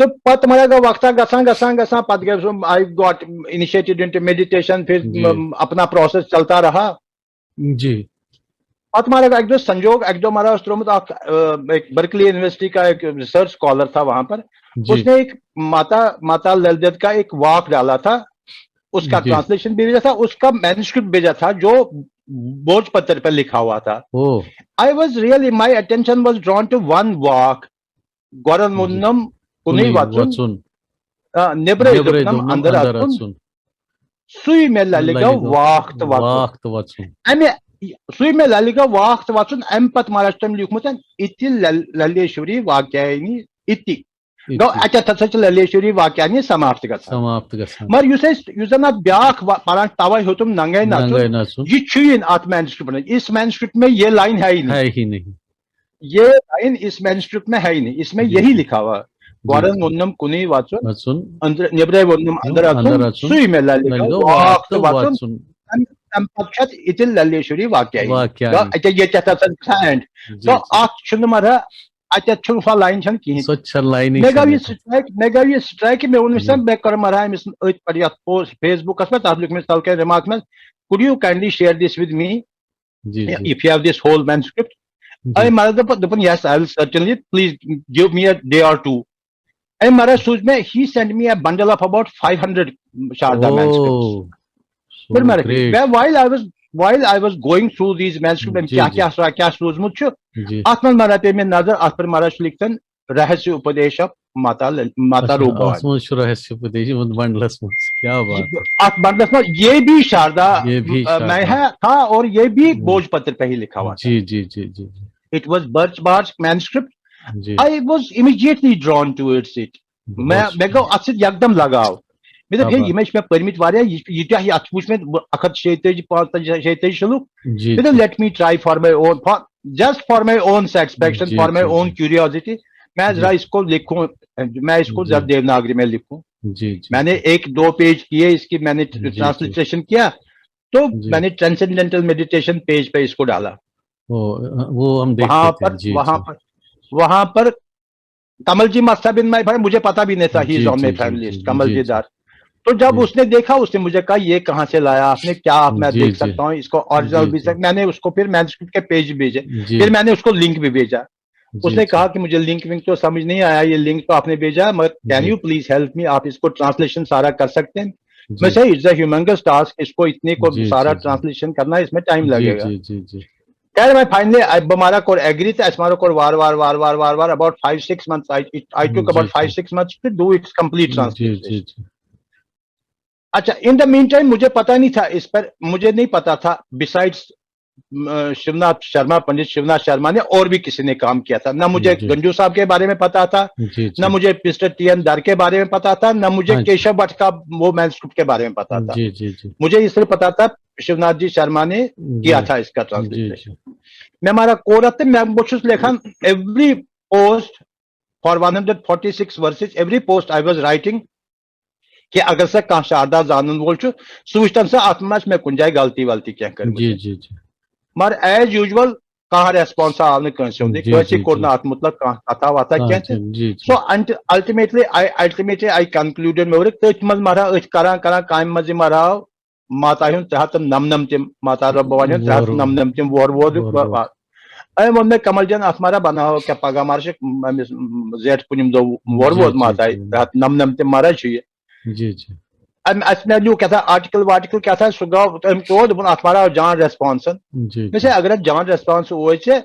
तो पत मरा का वक्त गसान गसान गसान पत गए, I got initiated into meditation, फिर जी। म, अपना प्रोसेस चलता रहा। जी। پتہٕ مارا اکہِ دۄہ سنجوگ، اکہِ دۄہ مارا اوس ترٛوومُت اکھ، ٲ، ایک برکلی یونیورسٹی کا ایک ریسرچ اسکالر تھا وہاں پر، جی۔ اس نے ایک ماتا ماتا لل دیو کا ایک واک ڈالا تھا، اس کا جی۔ ٹرانسلیشن بھی بھیجا تھا، اس کا مینوسکرپٹ بھیجا تھا جو بھوج پتر پر لکھا ہوا تھا۔ او I was really, my attention was drawn to one walk, گۄڈن ووٚننم کُنُے وژُن، وژُن۔ آ، نیبرے نیبرے دوٚپنم دوٚپنم اندر اندر اژُن، اژُن۔ سُے مےٚ للہِ گوٚو واک تہٕ وژُن۔ واک تہٕ وژُن۔ امہِ سُے مےٚ للہِ گوٚو واک تہٕ وژُن، امہِ پتہٕ مہراج چھُ تٔمۍ لیوٗکھمُت اِتہِ لل- للیشوری واکیانی اِتہِ۔ گوٚو اِتہِ۔ اتٮ۪تھ ہسا چھِ للیشوری واکیانی سماپت گژھان۔ سماپت گژھان۔ مگر یُس أسۍ یُس زن اتھ بیٛاکھ وا- پران توے ہیوٚتُم ننگے نژُن، ننگے نژُن۔ یہ چھُ یہِ نہٕ اتھ مینسکرپٹ منٛز، اس مینسکرپٹ میں یہ لائن ہے ہی نہیں۔ ہے ہی نہیں۔ یہ لائن اس مینسکرپٹ میں ہے ہی نہیں، اس میں جی، یہی جی۔ لکھا ہوا۔ جی، گۄڈن جی۔ ووٚننم کُنُے وژُن، وژُن۔ أنٛدرٕ نیبرے ووٚننم اندر اندر اژُن، اژُن۔ سُے مےٚ للہِ للہِ گوٚو گوٚو واک واک تہٕ تہٕ وژُن۔ وژُن۔ تمہِ تمہِ پتہٕ چھُ اتھ اِتہِ للیشوری واکیانی۔ واکیانی۔ گوٚو اتہِ ییٚتٮ۪تھ ہسا چھُ اینڈ۔ جی، تو جی۔ اتھ چھُنہٕ مطلب اتٮ۪تھ چھُنہٕ سۄ لائن چھنہٕ کِہیٖنۍ۔ سۄ تہِ چھنہٕ لائنٕے مےٚ گوٚو چھنہٕ یہِ اتھ۔ سٹرائک، مےٚ گوٚو یہِ سٹرائک، مےٚ ووٚن أمِس جی۔ مےٚ کٔر مہراج أمِس سۭتۍ أتھۍ پٮ۪ٹھ یتھ پوسٹ فیس بُکس پٮ۪ٹھ، تتھ لیوٗکھ مےٚ تلہٕ کنہِ ریمارکس منٛز، could you kindly share this with me G, G. if you have this whole manuscript؟ جی۔ أمۍ مہراج دوٚپ دوٚپُن yes, I will certainly, please give me a day or two. أمۍ مہراج سوٗز مےٚ، he sent me a bundle of about five hundred Sharda manuscripts۔ O, so per Mehraj, great۔ مےٚ while I was while I was going through these manuscripts، أمۍ جی، کیٛاہ جی۔ کیٛاہ سوٗزمُت چھُ، جی۔ اتھ منٛز مہراج پیٚیہِ مےٚ نظر، اتھ پٮ۪ٹھ مہراج چھُ لیکھتن رہسیہ اپدیش ماتا لل- ماتا اچھا، روٗپا۔ اتھ منٛز چھُ رہسیہ اپدیش یِمن بنڈلس منٛز، کیٛاہ بات ہے۔ اتھ بنڈلس منٛز یہ بھی شاردا یہ بھی ا، میں شاردا۔ ہے تھا اور یہ بھی ہم۔ بھوج پتر پہ ہی لکھا ہوا تھا۔ جی، جی، جی، جی، جی۔ It was Birch Barch manuscript. G. I was immediately drawn towards it. بہت میں شکریہ۔ مےٚ گوٚو اتھ سۭتۍ یکدم لگاو۔ مےٚ دوٚپ، کیا ہے، بات۔ یِم ٲسۍ مےٚ پٔرمٕتۍ واریاہ، یہِ یہِ تہِ یہِ اتھ وٕچھ مےٚ اکھ ہتھ شیٚیہِ تٲجی، پانٛژتٲجی، شیٚیہِ تٲجی شلوک۔ جی، مےٚ دوٚپ، جی۔ let me try for my own, for just for my own satisfaction, G, for my G, own G. curiosity. میں جی۔ ذرا اس کو لکھوں، میں اس کو جی۔ ذرا دیوناگری میں لکھوں۔ جی، جی۔ میں نے ایک دو پیج کیے اس کی، میں نے جی، جی۔ ٹرانسلیٹریشن کیا، تو جی۔ میں نے ٹرانسینڈنٹل میڈیٹیشن پیج پہ اس کو ڈالا۔ وہ، وہ ہم دیکھتے وہاں تھے۔ پر جی، وہاں جی۔ پر وہاں پر کمل جی must have been my friend, مجھے پتا بھی نہیں تھا he G, is on G, my G, friend G, list. کمل جی، جی جی۔ دار، تو جب جی۔ اس نے دیکھا، اس نے مجھے کہا، یہ کہاں سے لایا آپ نے، کیا آپ، میں جی، دیکھ جی۔ سکتا ہوں اس کو، اوریجنل جی، بھی جی۔ سک-، میں نے اس کو پھر مینسکرپٹ کے پیج بھیجے، جی۔ پھر میں نے اس کو لنک بھی بھیجا۔ جی، اس نے جی۔ کہا کہ مجھے لنک ونک تو سمجھ نہیں آیا، یہ لنک تو آپ نے بھیجا، مگر can G. you please help me, آپ اس کو ٹرانسلیشن سارا کر سکتے ہیں؟ جی۔ میں سے it's a humongous task, اس کو اتنے کو جی، سارا جی، جی۔ ٹرانسلیشن کرنا ہے، اس میں ٹائم جی، لگے گا۔ جی، جی، جی۔ خیر، میں فائنلی بہٕ مارا کوٚر ایگری تہٕ اَسہِ مارا کوٚر وارٕ وارٕ وارٕ وارٕ وارٕ وارٕ about five six months. I I took about G, five G. six months to do its complete G, translation. جی، جی۔ اچھا، in the meantime مجھے پتا نہیں تھا اس پر، مجھے نہیں پتا تھا besides شیوناتھ شرما، پنڈت شیوناتھ شرما نے اور بھی کسی نے کام کیا تھا۔ نہ مجھے جی۔ گنجو صاحب کے بارے میں پتا تھا، جی، جی۔ نہ مجھے مسٹر ٹی این در کے بارے میں پتا تھا، نہ مجھے ہاں جی۔ کیشو بٹ کا وہ مینسکرپٹ کے بارے میں پتا تھا۔ جی، جی، جی۔ مجھے اس لیے پتا تھا شیوناتھ جی شرما نے کیا جی۔ تھا اس کا جی، ٹرانسلیٹریشن۔ جی۔ میں ہمارا کور تھا، میں بہٕ چھُس لیکھان every post for one hundred forty six verses, every post I was writing کہ اگر سا کانٛہہ شاردا زانن وول چھُ، سُہ وٕچھتن سا اتھ منٛز آسہِ مےٚ کُنہِ جایہِ غلطی ولطی کینٛہہ کٔرمٕژ۔ جی، جی، جی۔ مگر as usual کانٛہہ ریسپانس آو نہٕ کٲنٛسہِ ہُنٛدُے، جی، کٲنٛسہِ جی، کوٚر جی۔ نہٕ اتھ مُتلق کانٛہہ کتھا وتھا آ، کینٛہہ تہِ۔ جی، جی۔ So unti-, ultimately I, ultimately I concluded، مےٚ ووٚن تٔتھۍ منٛز مہراج، أتھۍ کران کران کامہِ منٛزٕے مہراج آو ماتا ہُنٛد ترٛےٚ ہتھ تہٕ نَمنَمتِم، ماتا رب بھوانی ہُنٛد ترٛےٚ ہتھ تہٕ نَمنَمتِم وۄر ووت۔ وۄر ووت۔ أمۍ ووٚن مےٚ، کمل جان، اتھ مہراج بناوو کیٛاہ، پگاہ مہراج چھِ أمِس زیٹھ پُنِم دۄہ وۄر جی، ووت جی، ماتا، جی۔ ترٛےٚ ہتھ نَمنَمتِم مہراج چھُ یہِ۔ جی، جی۔ أمۍ، اَسہِ مےٚ لیوٗکھ کیٛاہ تام آرٹیکل وارٹیکل کیٛاہ تام، سُہ گوٚو، أمۍ ترٛوو، دوٚپُن، اتھ مہراج آو جان ریسپانسن۔ جی، مےٚ چھِ اگر اتھ جان ریسپانس اوس ژےٚ،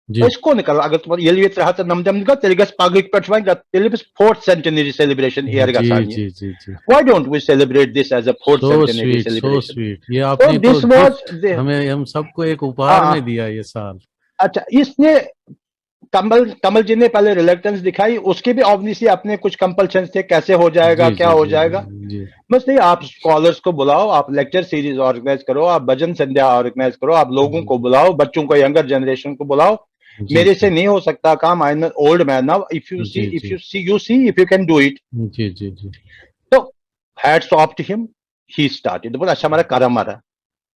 جی۔ أسۍ کوٚت نہٕ کرو؟ اگر تِمن ییٚلہِ یہِ ترٛےٚ ہتھ تہٕ نَمنَمتھ گوٚو، تیٚلہِ گژھِ پگہٕکۍ پٮ۪ٹھ وۄنۍ گژھِ، تیٚلہِ گژھِ fourth centenary celebration air جی، گژھان یہِ۔ جی، جی، جی۔ Why don't we celebrate this as a fourth So centenary sweet, so celebration? sweet. یہ آپ So نے تو this was gift the ہمیں، ہم سب کو ایک اپہار ہاں۔ میں دیا یہ سال۔ اچھا، اس نے کمل، کمل جی نے پہلے ریلیکٹنس دکھائی، اس کے بھی آبویسلی اپنے کچھ کمپلشن تھے، کیسے ہو جائے گا، جی، کیا جی، ہو جی، جائے گا۔ جی۔ بس نہیں، آپ اسکالرس کو بلاؤ، آپ لیکچر سیریز آرگنائز کرو، آپ بھجن سندھیا آرگنائز کرو، آپ لوگوں کو بلاؤ، بچوں کو، ینگر جنریشن کو بلاؤ۔ جی، میرے جی۔ سے نہیں ہو سکتا کام، I am an old man now. If you see, G, if G. you see, you see, if you can do it. جی، جی، جی۔ تو hats off to him, he started. دوٚپُن، اچھا، مہراج کرو مہراج۔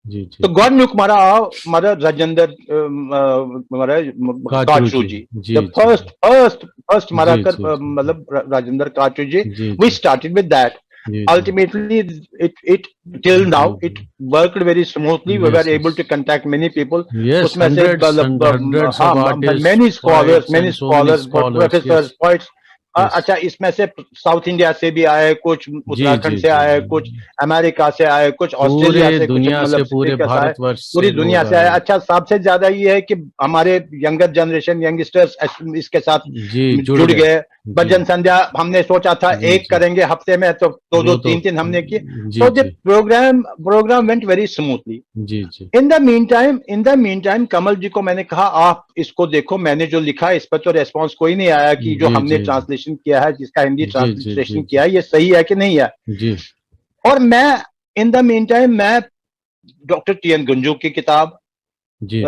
جی، جی۔ تو گۄڈٕنیُک مہراج آو، مہراج راجندر، ام، ا، مہراج کاچوجی۔ کاچوجی۔ جی، The G. first, first, first مہراج جی، کر، جی، ا، جی۔ مطلب را-، راجندر کاچوجی۔ جی، We G. started with that. G. Ultimately, it it till now it worked very smoothly. We Yes, were able yes. to contact many people. Yes, उसमें से hundreds मतलब, and hundreds of हाँ, artists, many scholars, poets many and so many scholars, scholars, professors, yes. Poets. Uh, Yes. अच्छा, इसमें से south India से भी आए कुछ, उत्तराखंड जी, से आए जी। कुछ, अमेरिका से आए कुछ, ऑस्ट्रेलिया पूरे से कुछ, दुनिया से, मतलब पूरे स्पीकर्स आए, भारतवर्ष से पूरी लोग दुनिया से आए। आए। अच्छा, सबसे ज्यादा ये है कि हमारे यंगर जनरेशन, यंगस्टर्स इसके साथ जी, जुड़ जुड़ गए। गए। भजन संध्या हमने सोचा था जी, एक जी। करेंगे हफ्ते में, तो दो दो वो तो तीन तीन हमने किए। जी, So the ji. program program went very smoothly. Ji, ji. In the meantime, in the meantime, कमल जी को मैंने कहा, आप इसको देखो, मैंने जो लिखा है इस पर तो रेस्पॉन्स कोई नहीं आया कि जो जी, हमने जी। ट्रांसलेशन किया है, जिसका हिंदी जी, जी, ट्रांसलेशन जी, किया है, ये सही है कि नहीं है। जी। और मैं, इन द मीन टाइम, मैं डॉक्टर टी एन गंजू की किताब, जी।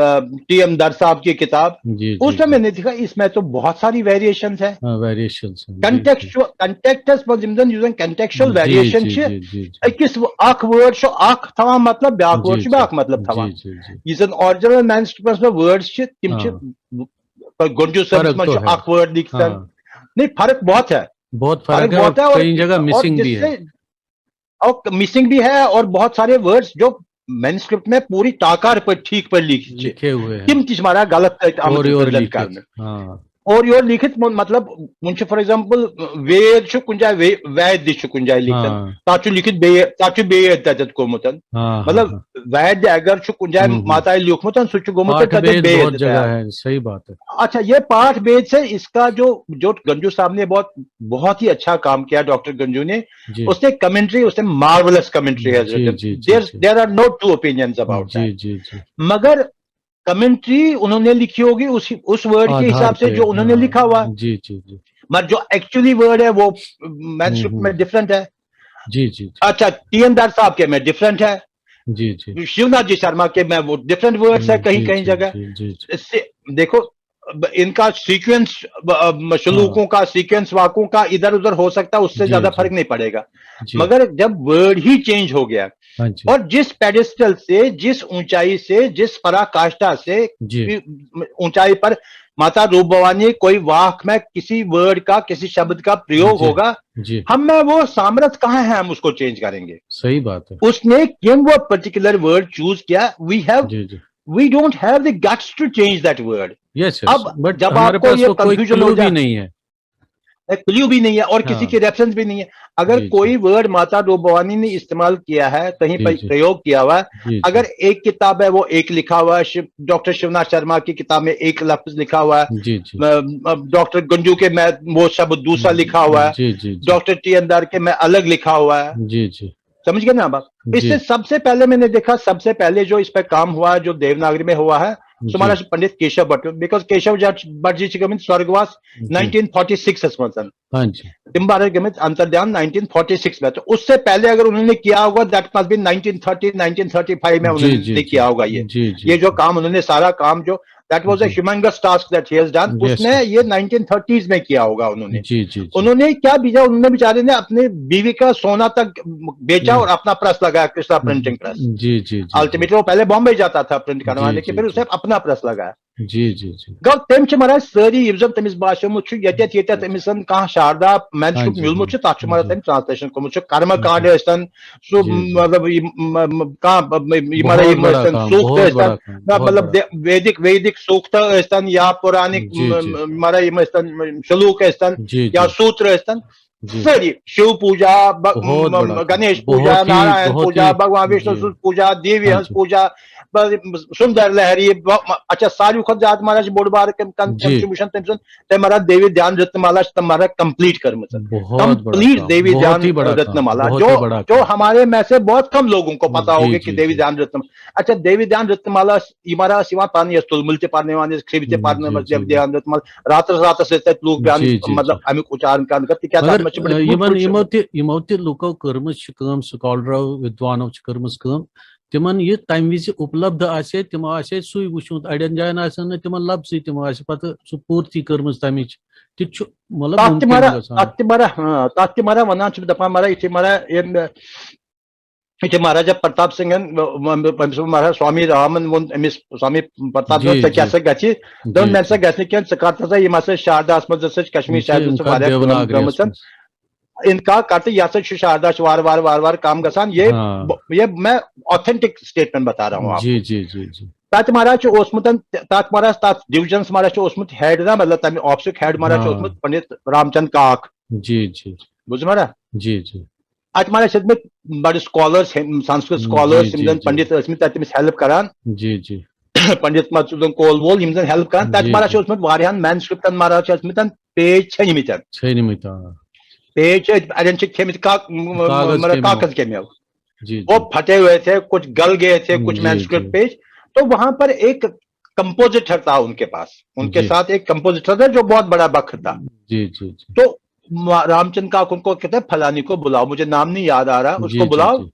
टी एम दर साहब की किताब, जी, उस जी, टाइम जी। मैंने देखा इसमें तो बहुत सारी वेरिएशन है। हाँ, वेरिएशन। Contextual, context पर जिमदन यूजन कंटेक्चुअल वेरिएशन जी, छे। जी, जी, जी। अकिस अख वर्ड छो अख थवा मतलब ब्याक वर्ड जी, छो जी। ब्याक मतलब थवा। जी, जी, जी। यस एन ओरिजिनल मैनस्क्रिप्ट में वर्ड्स छे, तिम छे हाँ। पर गुंजू फर्क संस्मरण तो छो है। अख वर्ड लिखतन। हाँ। नहीं, फर्क बहुत है। बहुत फर्क फर्क है बहुत है और और, कई जगह और मिसिंग भी है। जिससे और मिसिंग भी है और बहुत सारे वर्ड्स जो मैनस्क्रिप्ट में पूरी टाकार पर ठीक पर लिखी छे। लिखे हुए हैं। तिम तिस मारा गलत तक आमत और योर प्रेजेंट लिखित। करने। हाँ। और योर लिखित म-, मतलब मुझे फॉर एग्जांपल वेद छु कुंजा वे-, वैद्य छु कुंजा लिखतन। हाँ। ताचु लिखित बे ताचु बे तजत कोमुतन। हाँ, हाँ, मतलब हाँ। वैद्य अगर छु कुंजा हम्म, हम्म। माता लिखमुतन सुचु गोमुतन पाठ तजत भेद बे बहुत जगह है, सही बात है। अच्छा, ये पाठ भेद से इसका जो जो गंजू साहब ने बहुत बहुत ही अच्छा काम किया डॉक्टर गंजू ने। जी। उसने कमेंट्री, उसने मार्वलस कमेंट्री है जी, जी, जी, देयर जी। There are no two opinions about जी, जी, जी। मगर कमेंट्री उन्होंने लिखी होगी उस उस वर्ड के आधार हिसाब से पे, जो उन्होंने हाँ, लिखा हुआ है। जी, जी, जी। मगर जो एक्चुअली वर्ड है वो मैनस्क्रिप्ट हम्म, में डिफरेंट है। जी, जी, जी। अच्छा, टी एन दार साहब के में डिफरेंट है। जी, जी। शिवनाथ जी शर्मा के में वो डिफरेंट वर्ड्स है कहीं जी, कहीं जी, जगह। जी, जी, जी। इससे देखो, अब इनका सीक्वेंस, श्लोकों का सीक्वेंस, वाकों का इधर उधर हो सकता है, उससे जी, ज्यादा जी। फर्क नहीं पड़ेगा। जी। मगर जब वर्ड ही चेंज हो गया हाँ जी। और जिस पेडिस्टल से, जिस ऊंचाई से, जिस पराकाष्ठा से जी। भी ऊंचाई पर माता रूप भवानी कोई वाक में किसी वर्ड का, किसी शब्द का प्रयोग जी। होगा, जी। हम में वो सामर्थ्य कहाँ है, हम उसको चेंज करेंगे? सही बात है। उसने क्यों वो पर्टिकुलर वर्ड चूज किया? We have जी, जी। We don't have the guts to change that word. Yes, अब जब आपको ये कंफ्यूजन हो भी जाए, नहीं है, क्लू भी नहीं है और किसी हाँ। की रेफरेंस भी नहीं है। अगर जी, कोई जी। वर्ड माता रूप भवानी ने इस्तेमाल किया है, कहीं जी, पर जी। प्रयोग किया हुआ है, जी, जी। अगर एक किताब है वो एक लिखा हुआ है, शिव, डॉक्टर शिवनाथ शर्मा की किताब में एक लफ्ज लिखा हुआ है, जी, जी। म- म- डॉक्टर गंजू के में वो शब्द दूसरा लिखा हुआ है, जी, जी, जी। डॉक्टर टी एन दार के में अलग लिखा हुआ है, जी, जी। समझ गए ना आप? जी। इससे सबसे पहले मैंने देखा, सबसे पहले जो इस पर काम हुआ, जो देवनागरी में हुआ है, जी। सुमारा पंडित केशव भट्ट, because केशव जट-, भट्ट जी ची गमित स्वर्गवास जी। नाइनटीन फोर्टी सिक्स मंथन। हाँ जी। तिम्बारे गमित अंतर्ध्यान नाइनटीन फोर्टी सिक्स में, तो उससे पहले अगर उन्होंने किया होगा, that must be nineteen thirty, nineteen thirty five में जी, उन्होंने जी, जी। किया होगा ये। जी, जी, ये जो जी। काम उन्होंने, सारा काम जो, that was a जी। humongous task that he has done, Yes, उसने sir। ये नाइनटीन थर्टीज़ में किया होगा उन्होंने। जी, जी, जी। उन्होंने क्या बीजा, उन्होंने बेचारे ने अपने बीवी का सोना तक बेचा हम्म। और अपना प्रेस लगाया, कृष्णा प्रिंटिंग प्रेस। जी, जी, जी। अल्टीमेटली वो पहले बॉम्बे जाता था प्रिंट करवाने जी, के, जी, फिर जी। उसने अपना प्रेस लगाया। जी, जी, जी। गौ तेम च महाराज सारी, यम जन तमिस बाशो मुझ यत यत यत तमिस कहाँ शारदा मैनस्क्रिप्ट हाँ जी, मिल मुझ, हाँ। ताछ महाराज जी। तमिस ट्रांसलेशन को मुझ, कर्म जी। कांड अस्तन, सो जी, जी। मतलब ये, म-, म-, कहाँ ब-, म-, ये बहुत मरा ये बड़ा मस्तन, काम, सूक्त बहुत बड़ा अस्तन, काम, ना बहुत मतलब बड़ा। दे-, वैदिक, वैदिक सूक्त अस्तन या पौराणिक जी, जी। म-, म-, मरा ये मस्तन, श्लोक अस्तन जी, या जी। सूत्र अस्तन, जी। सारी शिव पूजा, ब-, बहुत म-, म-, बड़ा काम। गणेश बहुत पूजा, ही, नारायण बहुत पूजा, ही, भगवान विष्णु जी। सूत पूजा, देवी हाँ हंस जी। पूजा, ब-, सुंदर लहरी, ब-, म-, अच्छा, सारी खुद जात महाराज बोर्ड बार कम, कम, जी। कंट्रीब्यूशन तमिसन, ते महाराज देवी ध्यान रत्नमाला, ते महाराज कंप्लीट कर मतलब। बहुत बड़ा कंप्लीट काम, देवी बहुत ध्यान ही बड़ा काम, रत्नमाला, बहुत ही जो, बड़ा जो काम। हमारे में से बहुत कम लोगों को पता जी, होगा जी, कि देवी जी। ध्यान रत्न, अच्छा, देवी ध्यान रत्नमाला, इमारा सिवा पानी अस्तुल, मुल्ते पारने वाले, खरीबते जी, पारने जी, मतलब जी। ध्यान रत्नमाला, रात रात से तक लोग ध्यान, जी, जी, मतलब, जी। हमें उच्चारण का, करते क्या मगर, था, अ, यमन, यमोते, यमोते लुको कर्मच छ काम, स्कॉलरो, विद्वानो छ कर्मच काम। तिमन ये तम विज उपलब्ध आसे, तिम आसे सुई वुचमुत, अड़न जायन आसन न तिमन लफ्जी, तिम आसे पत सु पूर्ति कर्मच तमिच। ति छु, मतलब, तत् मुमकिन मरा, गसान। तत् मरा, हाँ, तत् मरा वनान छु दपान मरा, इति मरा, ये, इति महाराजा प्रताप सिंह, म-, म-, म-, महाराज स्वामी रामन वोन अमिस स्वामी प्रताप जी, सिंह, जी। क्या से गछि, जी, दन मैं जी। से गछि, क्या से करता था, ये मासे शारदा आसमत से कश्मीर जी, शायद उनका से वाले देवनागरी ब्रह्मचंद। आसमत। انکار کرتے، یہ ہسا چھُ شاردا چھُ وار وار وار وار کم گژھان۔ یہ ہاں۔ یہ میں آتھنٹک سٹیٹمنٹ بتا رہا ہوں آپ۔ جی جی جی جی تتھ مہاراج چھُ اوسمُت، تتھ مہاراج، تتھ ڈویژنس مہاراج چھُ اوسمُت ہیڈ نا، مطلب تمہِ آفسُک ہیڈ مہاراج چھُ ہاں۔ اوسمُت پنڈت رام چند کاک۔ جی جی بوٗزِو مہاراج؟ جی جی اتہِ مہاراج چھِ ٲسمٕتۍ بڑٕ سکالرس، سنسکرت جی، سکالرس، جی، یِم زن جی۔ پنڈت ٲسمٕتۍ، تتہِ تٔمِس ہیلپ کران۔ جی جی پنڈت متسودن کول وول، یِم زن ہیلپ کران، تتہِ جی، مہاراج چھِ جی۔ اوسمُت واریاہن مینسکرپٹن، مہاراج چھِ ٲسمٕتۍ پیج چھٔنۍمٕتۍ۔ چھٔنۍمٕتۍ آ۔ پیج چھِ اڑٮ۪ن چھِ کھیٚمٕتۍ کا-، م-، م-، کاغذ مطلب کیٚمیو۔ کاغذ کیٚمیو۔ جی جی وہ پھٹے ہوئے تھے، کچھ گل گئے تھے، کچھ جی، مینسکرپٹ جی۔ پیج۔ تو وہاں پر ایک کمپوزیٹر تھا ان کے پاس، ان کے جی۔ ساتھ ایک کمپوزیٹر تھا جو بہت بڑا بخت تھا۔ جی جی جی تو ما-، رام چند کاکن کو کہتے ہیں، فلانی کو بلاؤ، مجھے نام نہیں یاد آ رہا، اس جی، کو جی، بلاؤ۔ جی۔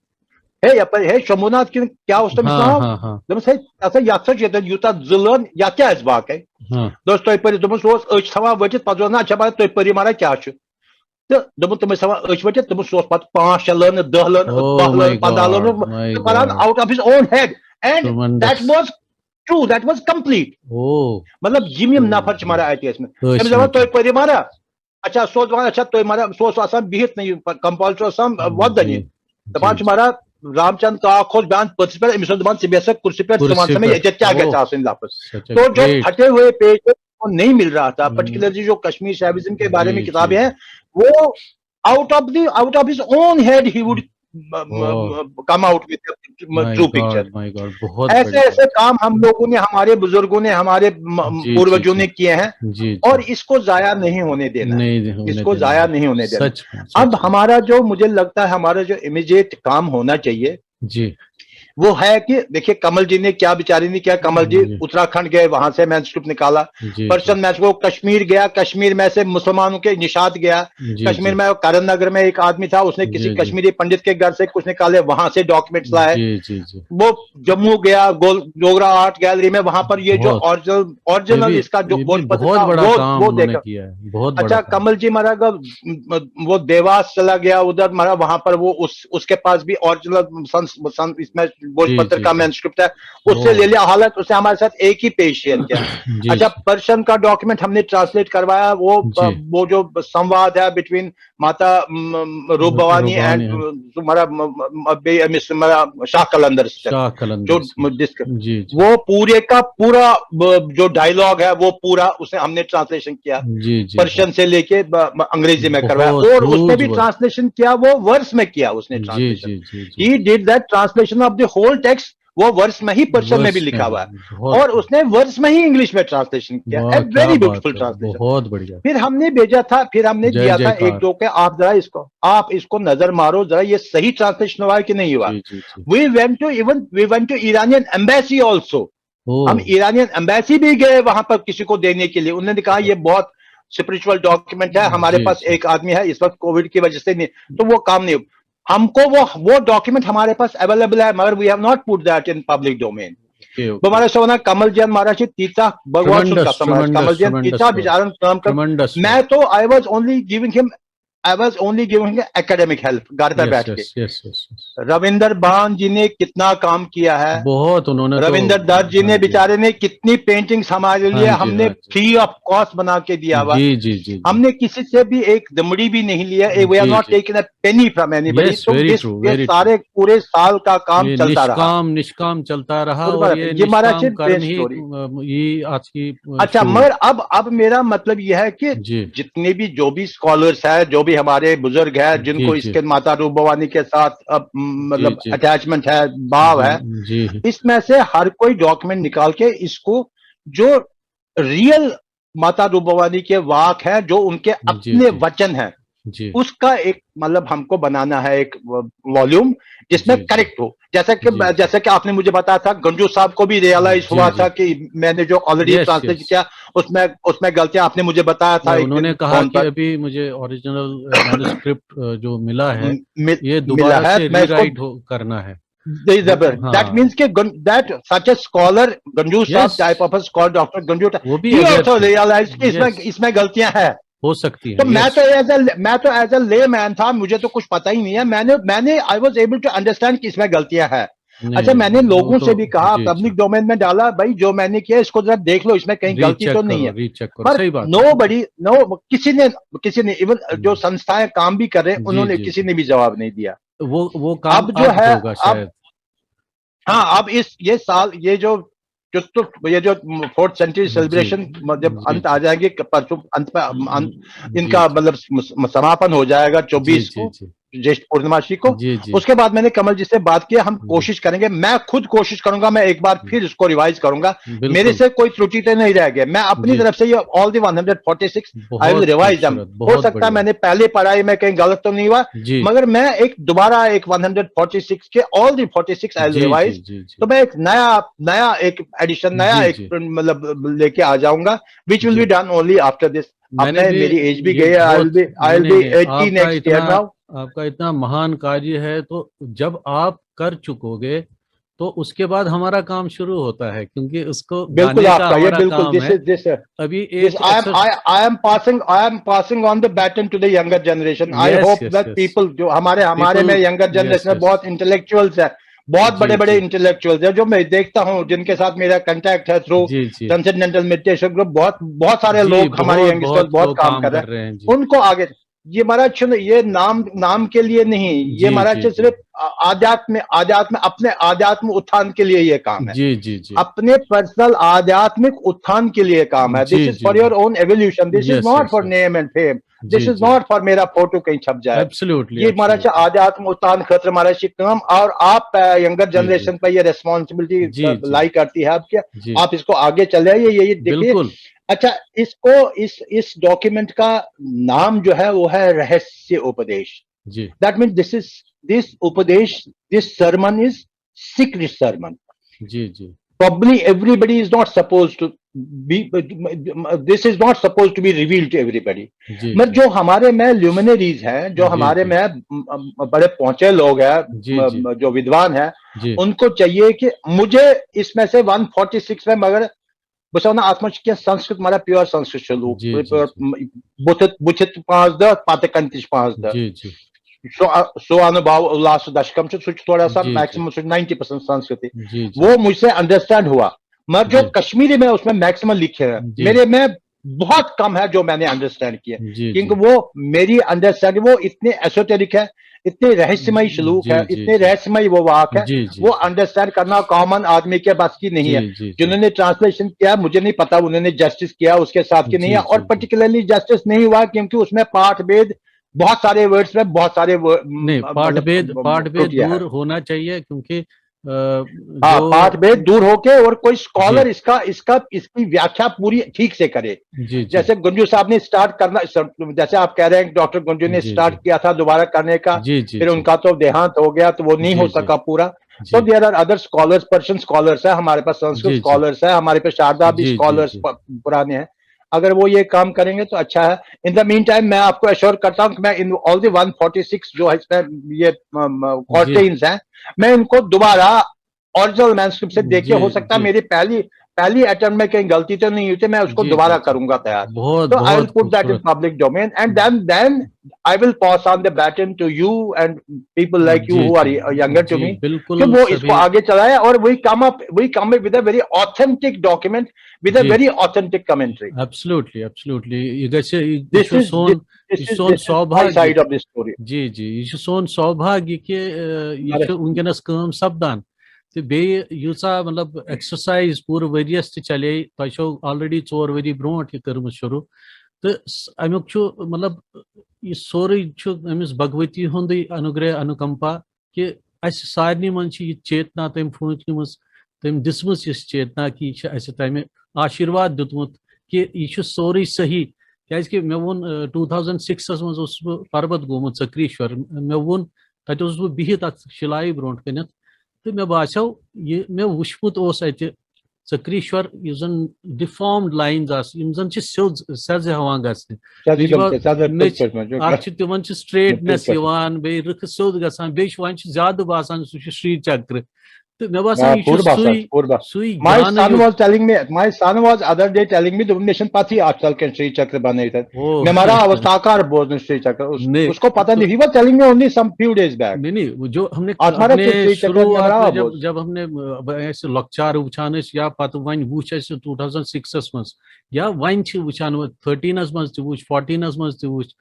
ہے یا پر ہے شمبوناتھ کن کیا اس تٔمِس ہاں ناو؟ ہاں ہاں دوٚپمَس، ہے، ژےٚ ہسا یتھ سۭتۍ ییٚتٮ۪ن یوٗتاہ زٕ لٲن، یتھ کیٛاہ آسہِ باقٕے؟ ہاں۔ دوٚپمَس، تُہۍ پٔرِو، دوٚپمَس، سُہ اوس أچھ تھاوان ؤٹِتھ، پتہٕ وَنان، اچھا، بھائی، تُہۍ پٔرِو مہراج کیٛاہ چھُ؟ تہٕ دوٚپمَس، تِم ٲسۍ تھاوان أچھ ؤٹِتھ، تٔمِس اوس پتہٕ پانٛژھ شےٚ لٲنہٕ، دَہ لٲنہٕ، Oh باہ my لٲنہٕ، پنٛداہ لٲنہٕ، God, my تہٕ پران God. out of his own head. And Tremendous. that was true, that was complete. او۔ مطلب، یِم یِم نفر چھِ مہراج اَتہِ ٲسمٕتۍ۔ ٲسۍ تٔمِس دَپان، مٕتۍ۔ تُہۍ پٔرِو مہراج؟ اچھا، سُہ اوس دَپان، اچھا، تُہۍ مہراج، سُہ اوس آسان بِہِتھ نہٕ یہِ کمپالٹر اوس آسان وۄدَن یہِ۔ جی، دَپان جی۔ چھِ مہراج، رام چند کاک اوس بیٚہوان پٔژھِس پٮ۪ٹھ، أمِس اوس دَپان، ژٕ بیٚہہ سا کُرسی پٮ۪ٹھ، ژٕ کُرسی وَن سا مےٚ پٮ۪ٹھ۔ ییٚتٮ۪تھ کیٛاہ گژھِ اوہ۔ آسٕنۍ لفظ۔ Such a تو جو great. پھٹے ہوئے پیج کو نہیں مل رہا تھا، ہم۔ پرٹیکولرلی جو کشمیر شیویزم کے بارے میں جی، کتابیں جی۔ ہیں، وہ out of the, out of his own head he would اوہ۔ come out with My true God, picture. my God, بہت ایسے بڑھیا۔ ایسے کام ہم لوگوں نے، ہمارے بزرگوں نے، ہمارے م- جی، جی، پوروجوں جی۔ نے کیے ہیں، جی جی۔ اور اس کو ضائع نہیں ہونے دینا ہے۔ نہیں ہونے اس کو دینا ضائع ہے۔ نہیں ہونے دینا۔ سچ میں، سچ اب میں۔ ہمارا جو، مجھے لگتا ہے، ہمارا جو امیجیٹ کام ہونا چاہیے، جی۔ وہ ہے کہ دیکھیے، کمل جی نے کیا، بیچاری نے کیا، کمل جی جی۔ اتراکھنڈ گئے، وہاں سے مینسکرپٹ نکالا، جی، پرشن جی۔ مینسکرپٹ کشمیر گیا، کشمیر میں سے مسلمانوں کے نشاد گیا، جی، کشمیر جی۔ میں کرن نگر میں ایک آدمی تھا، اس نے کسی جی، جی۔ کشمیری پنڈت کے گھر سے کچھ نکالے، وہاں سے ڈاکومنٹس لائے۔ جی جی جی۔ وہ جموں گیا، گول ڈوگرا آرٹ گیلری میں، وہاں پر یہ جو بہت۔ اوریجنل، اوریجنل یہ بھی، اس کا جو یہ بھی بھوجپتر بہت کا، بڑا وہ، کام وہ انہوں نے دیکھا۔ کیا ہے، بہت بڑا اچھا، کام۔ کمل جی مہراج کا، م- وہ دیواس چلا گیا، ادھر مہراج وہاں پر وہ اس، اس کے پاس بھی اوریجنل سن، سن، اس میں بھوجپتر جی، کا جی۔ مینسکرپٹ ہے، اس سے اوہ۔ لے لیا۔ حالانکہ اس نے ہمارے ساتھ ایک ہی پیج شیئر کیا۔ جی، اچھا، جی۔ پرشن کا ڈاکومنٹ ہم نے ٹرانسلیٹ کروایا، وہ، جی۔ وہ جو سنواد ہے بٹوین ماتا، م- م- روپ بھوانی بھوانی اینڈ ہمارا، م- م- بیٚیہِ أمِس ہمارا شاہ قلندر سے، شاہ قلندر جو سے۔ ڈسکس، جی جی۔ وہ پورے کا پورا، ب- جو ڈائیلاگ ہے، وہ پورا اسے ہم نے ٹرانسلیشن کیا، جی جی۔ پرشن سے لے کے ب- ب- انگریزی میں کروایا۔ بہت اور اس نے بھی huge work۔ ٹرانسلیشن کیا، وہ ورس میں کیا اس نے جی ٹرانسلیشن۔ جی جی جی۔ He did that translation of the whole text. وہ ورس میں ہی، پرشن میں بھی ورس لکھا میں ہوا ہے، بہت اور اس نے ورس میں ہی انگلش میں ٹرانسلیشن کیا۔ واہ، A کیا very بات beautiful ہے، translation. بہت بڑھیا۔ پھر ہم نے بھیجا تھا، پھر ہم نے جے دیا جے تھا کار۔ ایک دو کے، آپ ذرا اس کو، آپ اس کو نظر مارو ذرا، یہ صحیح ٹرانسلیشن ہوا ہے کہ نہیں ہوا۔ جی جی جی۔ We went to, even we went to Iranian embassy also. اوہ۔ ہم ایرانین ایمبیسی بھی گئے وہاں پر کسی کو دینے کے لیے، انہوں نے کہا یہ بہت اسپرچل ڈاکیومنٹ ہے، ہمارے جی، پاس جی۔ ایک آدمی ہے، اس وقت کووڈ کی وجہ سے نہیں، تو وہ کام نہیں ہو۔ ہم کو وہ، وہ ڈاکیومنٹ ہمارے پاس اویلیبل ہے، مگر we have not put that in public domain. Okay, okay. بہٕ وَنہٕ سا وَنان، کمل جی یَن مہراج چھِ تیٖژاہ، بھگوان سُنٛد Tremendous, قسم آسہِ، tremendous, کمل جی یَن tremendous تیٖژاہ work. بِچارَن کٲم کٔر۔ Tremendous میں work. To I was only giving him, I was only giving him academic help گھر پہ Yes, بیٹھ کے۔ yes, yes, yes, yes. Ravinder بان جی نے کتنا کام کیا ہے، بہت انہوں نے تو رویندر دت جی نے ہاں جی۔ بیچارے نے کتنی پینٹنگز ہمارے لیے، ہاں جی، ہم نے ہاں جی۔ فری آف کاسٹ بنا کے دیا ہوا۔ جی جی جی جی۔ ہم نے کسی سے بھی ایک دمڑی بھی نہیں لیا، we have G, not G. taken a penny from anybody. Yes, To very S, true, یہ very true. سارے پورے سال کا کام یہ چلتا رہا۔ نشکام، نشکام چلتا رہا پورا اور بات یہ ہے۔ یہ مہاراج نشکام کی کرم ہی، اسٹوری۔ ام، یہ آج کی، ام، اچھا، اسٹوری۔ مگر اب، اب میرا مطلب یہ ہے کہ جی۔ جتنے بھی، جو بھی اسکالرس ہیں، جو بھی ہمارے بزرگ ہیں، جن جی، کو جی۔ اس کے ماتا روپ بھوانی کے ساتھ اب، م، مطلب جی، جی۔ اٹیچمنٹ ہے، بھاو ہے، جی۔ اس میں سے ہر کوئی ڈاکیومنٹ نکال کے اس کو جو ریئل ماتا روپ بھوانی کے واک ہیں، جو ان کے جی، اپنے جی۔ وچن ہیں، جی۔ اس کا ایک، مطلب، ہم کو بنانا ہے ایک والیوم جس میں جی، جی۔ کریکٹ ہو۔ جیسا کہ، جی۔ جیسا کہ آپ نے مجھے بتایا تھا، گنجو صاحب کو بھی ریئلائز جی، ہوا جی۔ تھا کہ میں نے جو آلریڈی یس، ٹرانسلیٹ یس۔ کیا، اس میں، اس میں غلطیاں آپ نے مجھے بتایا تھا یا ایک انہوں دن نے کہا فون کہ پر۔ ابھی مجھے اوریجنل مینوسکرپٹ جو ملا ہے، م-، مل-، یہ دوبارہ ملا ہے، سے میں اس کو ریرائٹ کرنا ہے۔ That means کہ گن-، ہاں۔ that means کہ گن-، that such a scholar, Ganjoo Sahib yes. Type of a scholar, doctor Ganjoo ٹا-، وہ بھی he aware also تھے۔ realized کہ اس میں، یس۔ اس میں غلطیاں ہیں۔ ہو سکتی ہیں، تو میں یس۔ تو ایز اے، میں تو ایز اے لے مین تھا، مجھے تو کچھ پتا ہی نہیں ہے۔ میں نے، میں نے، I was able to understand کہ اس میں غلطیاں ہیں۔ اچھا, मैंने लोगों से भी कहा, पब्लिक डोमेन में डाला, भाई जो मैंने किया इसको जरा देख लो, इसमें कहीं गलती तो नहीं है. रीचेक करो, पर सही बात. नो बडी, नो, किसी ने किसी ने इवन जो संस्थाएं काम भी कर रहे हैं, उन्होंने किसी ने भी जवाब नहीं दिया. वो वो काम अब जो है, होगा शायद. हाँ, अब इस ये साल ये जो चतुर्थ ये जो फोर्थ सेंचुरी सेलिब्रेशन जब अंत आ जाएंगे, परसों अंत पर इनका मतलब समापन हो जाएगा चौबीस को, ज्येष्ठ पूर्णिमासी को. उसके बाद मैंने कमल जी से बात किया, हम कोशिश करेंगे, मैं खुद कोशिश करूंगा, मैं एक बार फिर इसको रिवाइज करूंगा. मेरे से कोई त्रुटि तो नहीं रह गया, मैं अपनी तरफ से ये all the one hundred forty six I will revise them. हो सकता है मैंने पहले पढ़ाई में कहीं गलत तो नहीं हुआ, मगर मैं एक दोबारा एक वन हंड्रेड फोर्टी सिक्स के all the forty six I will revise. तो मैं एक नया नया एक एडिशन, नया एक मतलब लेके आ जाऊंगा, which will be done only after this. अब मैं, मेरी एज भी गई है, I will be I will be eighty next year now. आपका इतना महान कार्य है, तो जब आप कर चुकोगे तो उसके बाद हमारा काम शुरू होता है, क्योंकि उसको बिल्कुल आपका ये बिल्कुल this is this अभी I am passing I am passing on the baton to the younger generation. I hope that people जो हमारे हमारे में यंगर जनरेशन में बहुत इंटेलेक्चुअल्स है, बहुत बड़े बड़े इंटेलेक्चुअल्स है जो मैं देखता हूँ, जिनके साथ मेरा कॉन्टैक्ट है थ्रू ट्रांसेंडेंटल मेडिटेशन ग्रुप, बहुत बहुत सारे लोग हमारे यंगस्टर्स बहुत काम कर रहे हैं, उनको आगे ये महाराज ये नाम नाम के लिए नहीं, ये महाराज सिर्फ आध्यात्म आध्यात्म अपने आध्यात्म उत्थान के लिए ये काम है. जी जी जी. अपने पर्सनल आध्यात्मिक उत्थान के लिए काम है. This is for your own evolution, this is not for name and fame, this is not for मेरा फोटो कहीं छप जाए. एब्सोल्युटली. ये महाराज आध्यात्म उत्थान क्षेत्र महाराज काम, और आप यंगर जनरेशन पर ये रेस्पॉन्सिबिलिटी लाई करती है आपके, आप इसको आगे चले आइए. ये देखिए. अच्छा, इसको इस इस डॉक्यूमेंट का नाम जो है वो है रहस्य उपदेश. जी. That means this is this उपदेश, this sermon is secret sermon. Ji ji. Probably everybody is not supposed to be, this is not supposed to be revealed to everybody. मैं जो हमारे में ल्यूमिनरीज हैं, जो हमारे में बड़े पहुंचे लोग हैं, जो विद्वान हैं, उनको चाहिए कि मुझे इसमें से वन फोर्टी सिक्स में, मगर बस ना आत्मा क्या संस्कृत हमारा प्योर संस्कृत से लोग बुथित बुथित पांच द पाते कंतिश पांच द. जी जी. सो सो अनुभव लास्ट दशकम से सुच थोड़ा सा मैक्सिमम सुच नाइंटी परसेंट संस्कृत है. वो मुझसे अंडरस्टैंड हुआ, मगर जो कश्मीरी में उसमें मैक्सिमम लिखे हैं, मेरे में बहुत कम है जो मैंने अंडरस्टैंड किया, क्योंकि वो मेरी अंडरस्टैंडिंग वो इतने एसोटेरिक है, इतने रहस्यमय श्लोक है, इतने रहस्यमय वो वाक है, वो अंडरस्टैंड करना कॉमन आदमी के बस की नहीं है. जिन्होंने ट्रांसलेशन किया, मुझे नहीं पता उन्होंने जस्टिस किया उसके साथ कि नहीं है, और पर्टिकुलरली जस्टिस नहीं हुआ क्योंकि उसमें पाठ भेद बहुत सारे वर्ड्स में बहुत सारे नहीं, पाठ भेद पाठ भेद दूर होना चाहिए, क्योंकि हाँ, पाठ भेद दूर होके और कोई स्कॉलर इसका इसका इसकी व्याख्या पूरी ठीक से करे. जैसे गुंजू साहब ने स्टार्ट करना, जैसे आप कह रहे हैं डॉक्टर गुंजू ने स्टार्ट किया था दोबारा करने का, फिर उनका तो देहांत हो गया, तो वो नहीं हो सका पूरा. तो there are other scholars, Persian scholars है हमारे पास, संस्कृत स्कॉलर्स है हमारे पास, शारदा भी स्कॉलर्स पुराने हैं. अगर वो ये काम करेंगे तो अच्छा है. In the meantime मैं आपको एश्योर करता हूँ कि मैं in all the one forty six जो है इसमें ये क्वार्टेन्स हैं, मैं इनको दोबारा ओरिजिनल मैनस्क्रिप्ट से देख के, हो सकता है मेरी पहली पहली अटेम्प्ट में कहीं गलती तो नहीं हुई थी, मैं उसको दोबारा करूंगा तैयार. तो I will put that in public domain and then then I will pass on the baton to you and people like you who are younger to me, कि वो इसको आगे चलाए और we come up we come up with a very authentic document with a very authentic commentary. Absolutely, absolutely. یہ گژھِ یہِ چھُ سون یہِ چھُ سون سوبھاگیہ. Side of the story. جی جی، یہِ چھُ سون سوبھاگیہ کہِ یہِ چھُ وٕنکیٚنس کٲم سپدان. تہٕ بیٚیہِ ییٖژاہ مطلب ایکسرسایز پوٗرٕ ؤریَس تہِ چلے، تۄہہِ چھو آلریڈی ژور ؤری برونٛٹھ یہِ کٔرمٕژ شروٗع. تہٕ اَمیُک چھُ مطلب یہِ سورُے چھُ أمِس بھگؤتی ہُنٛدُے انوگرہ انوکمپا کہِ اَسہِ سارنٕے منٛز چھِ یہِ چیتنا تٔمۍ پھوٗٹمٕژ، تٔمۍ دِژمٕژ یہِ چیتنا کہِ یہِ چھِ اَسہِ تَمہِ آشیٖرواد دیُتمُت کہِ یہِ چھُ سورُے صحیح. کیٛازِکہِ مےٚ ووٚن ٹوٗ تھاوزنڈ سِکسَس منٛز اوسُس بہٕ پربت گوٚمُت ژکریٖشور، مےٚ ووٚن تَتہِ اوسُس بہٕ بِہِتھ اَتھ شِلایہِ برونٛٹھ کَنٮ۪تھ، تہٕ مےٚ باسیو یہِ مےٚ وٕچھمُت اوس اَتہِ ژکریٖشور، یُس زَن ڈِفارمڈ لاینز آسہٕ، یِم زَن چھِ سیوٚد سیٚزٕ ہٮ۪وان گژھنہِ. بیٚیہِ چھِ وَ-، مےٚ چھِ اَکھ چھِ تِمَن چھِ سٹریٹنس یِوان، بیٚیہِ رٕکھٕ سیوٚد گژھان، بیٚیہِ چھُ وۄنۍ چھُ زیادٕ باسان سُہ چھُ شری چکرٕ. تہٕ مےٚ باسان یہِ چھُ سُے سُے My son was telling me, my son was other day telling me, دوٚپُن مےٚ چھُنہٕ پَتہٕے اَتھ ژَلکَن شری چکر بَنٲیِتھ۔ مےٚ مَرا اوس تاکار بوزنہٕ شری چکر۔ اس کو پتہ نہیں, he was telling me only some few days back. نہیں نہیں, جو ہم نے اَتھ مَرا چھُ شری چکر, مےٚ مَرا بوز۔ جب ہم نے اسہِ لۄکچار وٕچھان ٲسۍ یا پَتہٕ وۄنۍ وٕچھ اَسہِ ٹوٗ تھاوزنڈ سِکسَس منٛز یا وۄنۍ چھِ وٕچھان تھٔرٹیٖنَس منٛز تہِ وٕچھ, فورٹیٖنَس منٛز تہِ وٕچھ,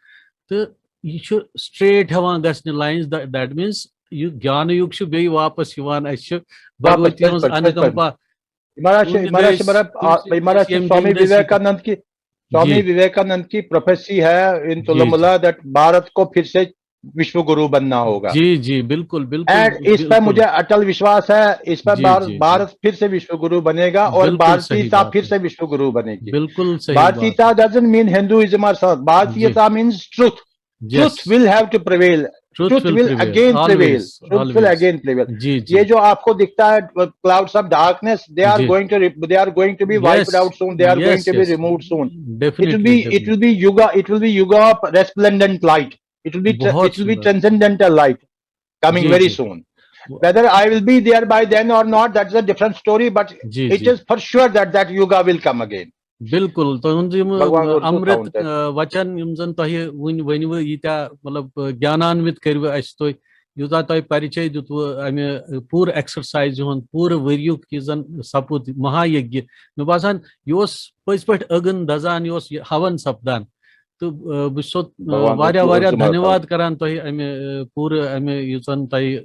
تہٕ یہِ چھُ straight ہٮ۪وان گژھنہِ lines, that means یہِ گیانہٕ یُگ چھُ بیٚیہِ واپس یِوان۔ اَسہِ چھُ بھگوتی ہٕنٛز انکمپا۔ یہ مہاراج یہ مہاراج یہ مہاراج سوامی وویکانند کی, سوامی وویکانند کی پروفیسی ہے ان تلملا, دیٹ بھارت کو پھر سے وشو گرو بننا ہوگا. جی جی, بالکل بالکل. اینڈ اس پر مجھے اٹل وشواس ہے, اس پر بھارت پھر سے وشو گرو بنے گا اور بھارتیتا پھر سے وشو گرو بنے گی. بالکل صحیح. Bharatita doesn't mean Hinduism or Bharatita means truth. Truth will have to prevail. Truth will again prevail. Truth will again prevail. یہ جو آپ کو دکھتا ہے, clouds of darkness, they are going to, they are going to be wiped out soon, they are going to be removed soon. It will be, it will be yuga, it will be yuga of resplendent light. It will be, it will be transcendental light coming very soon. Whether I will be there by then or not, that's a different story, but it is for sure that that yuga will come again. بالکل, تُہُنٛد یِم امرت وچن یِم زن تۄہہِ وٕنۍ ؤنِوٕ, ییٖتیٛاہ مطلب گیانانوِت کٔرِوٕ اَسہِ تُہۍ, یوٗتاہ تۄہہِ پرچے دیُتوٕ امہِ پوٗرٕ ایکسرسایزِ ہُنٛد, پوٗرٕ ؤریُک یُس زن سپُد مہایگیہ, مےٚ باسان یہِ اوس پٔزۍ پٲٹھۍ أگٕن دزان, یہِ اوس یہِ ہون سپدان. تہٕ بہٕ چھُسو واریاہ واریاہ دھنیواد کران تۄہہِ امہِ پوٗرٕ امہِ یُس زن تۄہہِ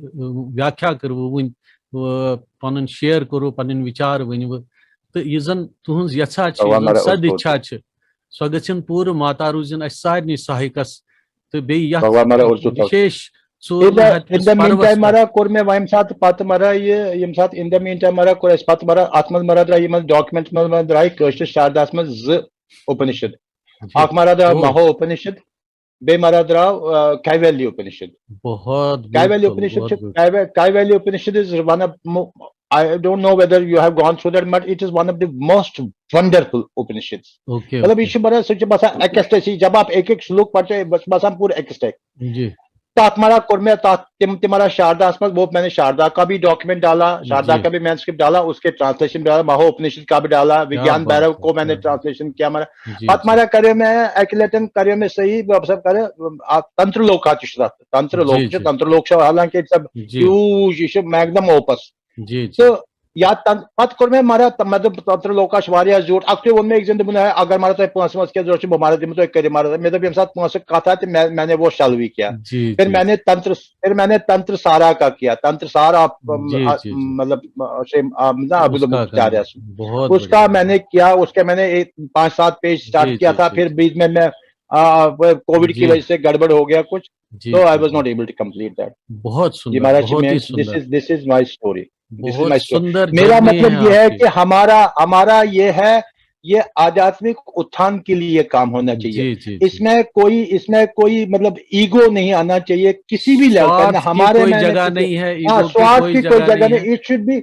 ویاکھیا کٔروٕ وٕنۍ, پنُن شیر کوٚروٕ, پنٕنۍ وِچار ؤنِوٕ, تہٕ یہِ زن تُہنٛز یژھا چھِ, یہِ زن سد اِچھا چھِ, سۄ گٔژھِن پوٗرٕ ماتا روٗزِن اَسہِ سارنٕے سہایکس. تہٕ بیٚیہِ یتھ وِشیش ژوٗرمہِ ہفتس پروس منٛز. مہراج کوٚر مےٚ وۄنۍ ییٚمہِ ساتہٕ پتہٕ مہراج یہِ ییٚمہِ ساتہٕ in the meantime مہراج کوٚر اَسہِ پتہٕ مہراج اتھ منٛز مہراج درٛاے یِمن ڈاکیومینٹس منٛز مہراج درٛاے کٲشرِس شاردا ہس منٛز زٕ اُپنِشد. اکھ مہراج درٛاو مہو اُپنِشد, بیٚیہِ مہراج درٛاو کیویلی اُپنِشد. کیویلی اُپنِشد چھُ, Cavalli اُپنِشد is one of, I don't know whether you have gone through that, but it is one of the most wonderful Upanishads. مطلب یہِ چھُ بڑا, سُہ چھُ باسان ایکسٹیسی, جب آپ ایک ایک شلوک پڑھتے ہیں بس باسان پوٗرٕ ایکسٹیک. تتھ مہراج کوٚر مےٚ تتھ تِم تہِ مہراج شاردا ہس منٛز, وہ میں نے شاردا کا بھی document ڈالا, شاردا کا بھی manuscript ڈالا, اس کے ٹرانسلیشن ڈالا, مہو اپنشد کا بھی ڈالا, وگیان بھیرو کو میں نے ٹرانسلیشن کیا مہراج. پتہٕ مہراج کریو مےٚ اکہِ لٹہِ کریو مےٚ صحیح, بہٕ ہسا کرٕ, آ, تنتر لوکا تہِ چھُ تتھ, تنتر لوک چھُ, تنتر لوک چھُ حالانکہِ it's a huge, یہِ چھُ magnum opus. تہٕ یا تن پتہٕ کوٚر مےٚ مہراج, مےٚ دوٚپ تنتر لوکا چھُ واریاہ زیوٗٹھ, اکھتُے ووٚن مےٚ أکۍ زٔنۍ, دوٚپُن ہے اگر مہراج تۄہہِ پونٛسہٕ وونٛسہٕ کینٛہہ ضوٚرتھ چھُ, بہٕ مہراج دِمہٕ تۄہہِ کٔرِتھ مہراج. مےٚ دوٚپ ییٚمہِ ساتہٕ پونٛسہٕ کتھ آے تہٕ مےٚ, میں نے وہ شلوی کیا, پھر میں نے تنتر, پھر میں نے تنتر سارا کا کیا, تنتر سارا, مطلب, ابھی لوگ بیچارے, اس کا میں نے کیا, اس کے میں نے ایک پانچ سات پیج اسٹارٹ کیا تھا, پھر بیچ میں میں کووڈ کی وجہ سے گڑبڑ ہو گیا کچھ, تو I was not able to complete that. بہت سندر, بہت ہی سندر. This is, this is my story. بہت سندر. میرا مطلب یہ ہے کہ ہمارا, ہمارا یہ ہے, یہ آدھیاتمک اتھان کے لیے کام ہونا چاہیے. اس میں کوئی, اس میں کوئی مطلب ایگو نہیں آنا چاہیے کسی بھی لیول پر, نہ ہمارے میں, جگہ نہیں ہے, سوارتھ کی کوئی جگہ نہیں. It should be,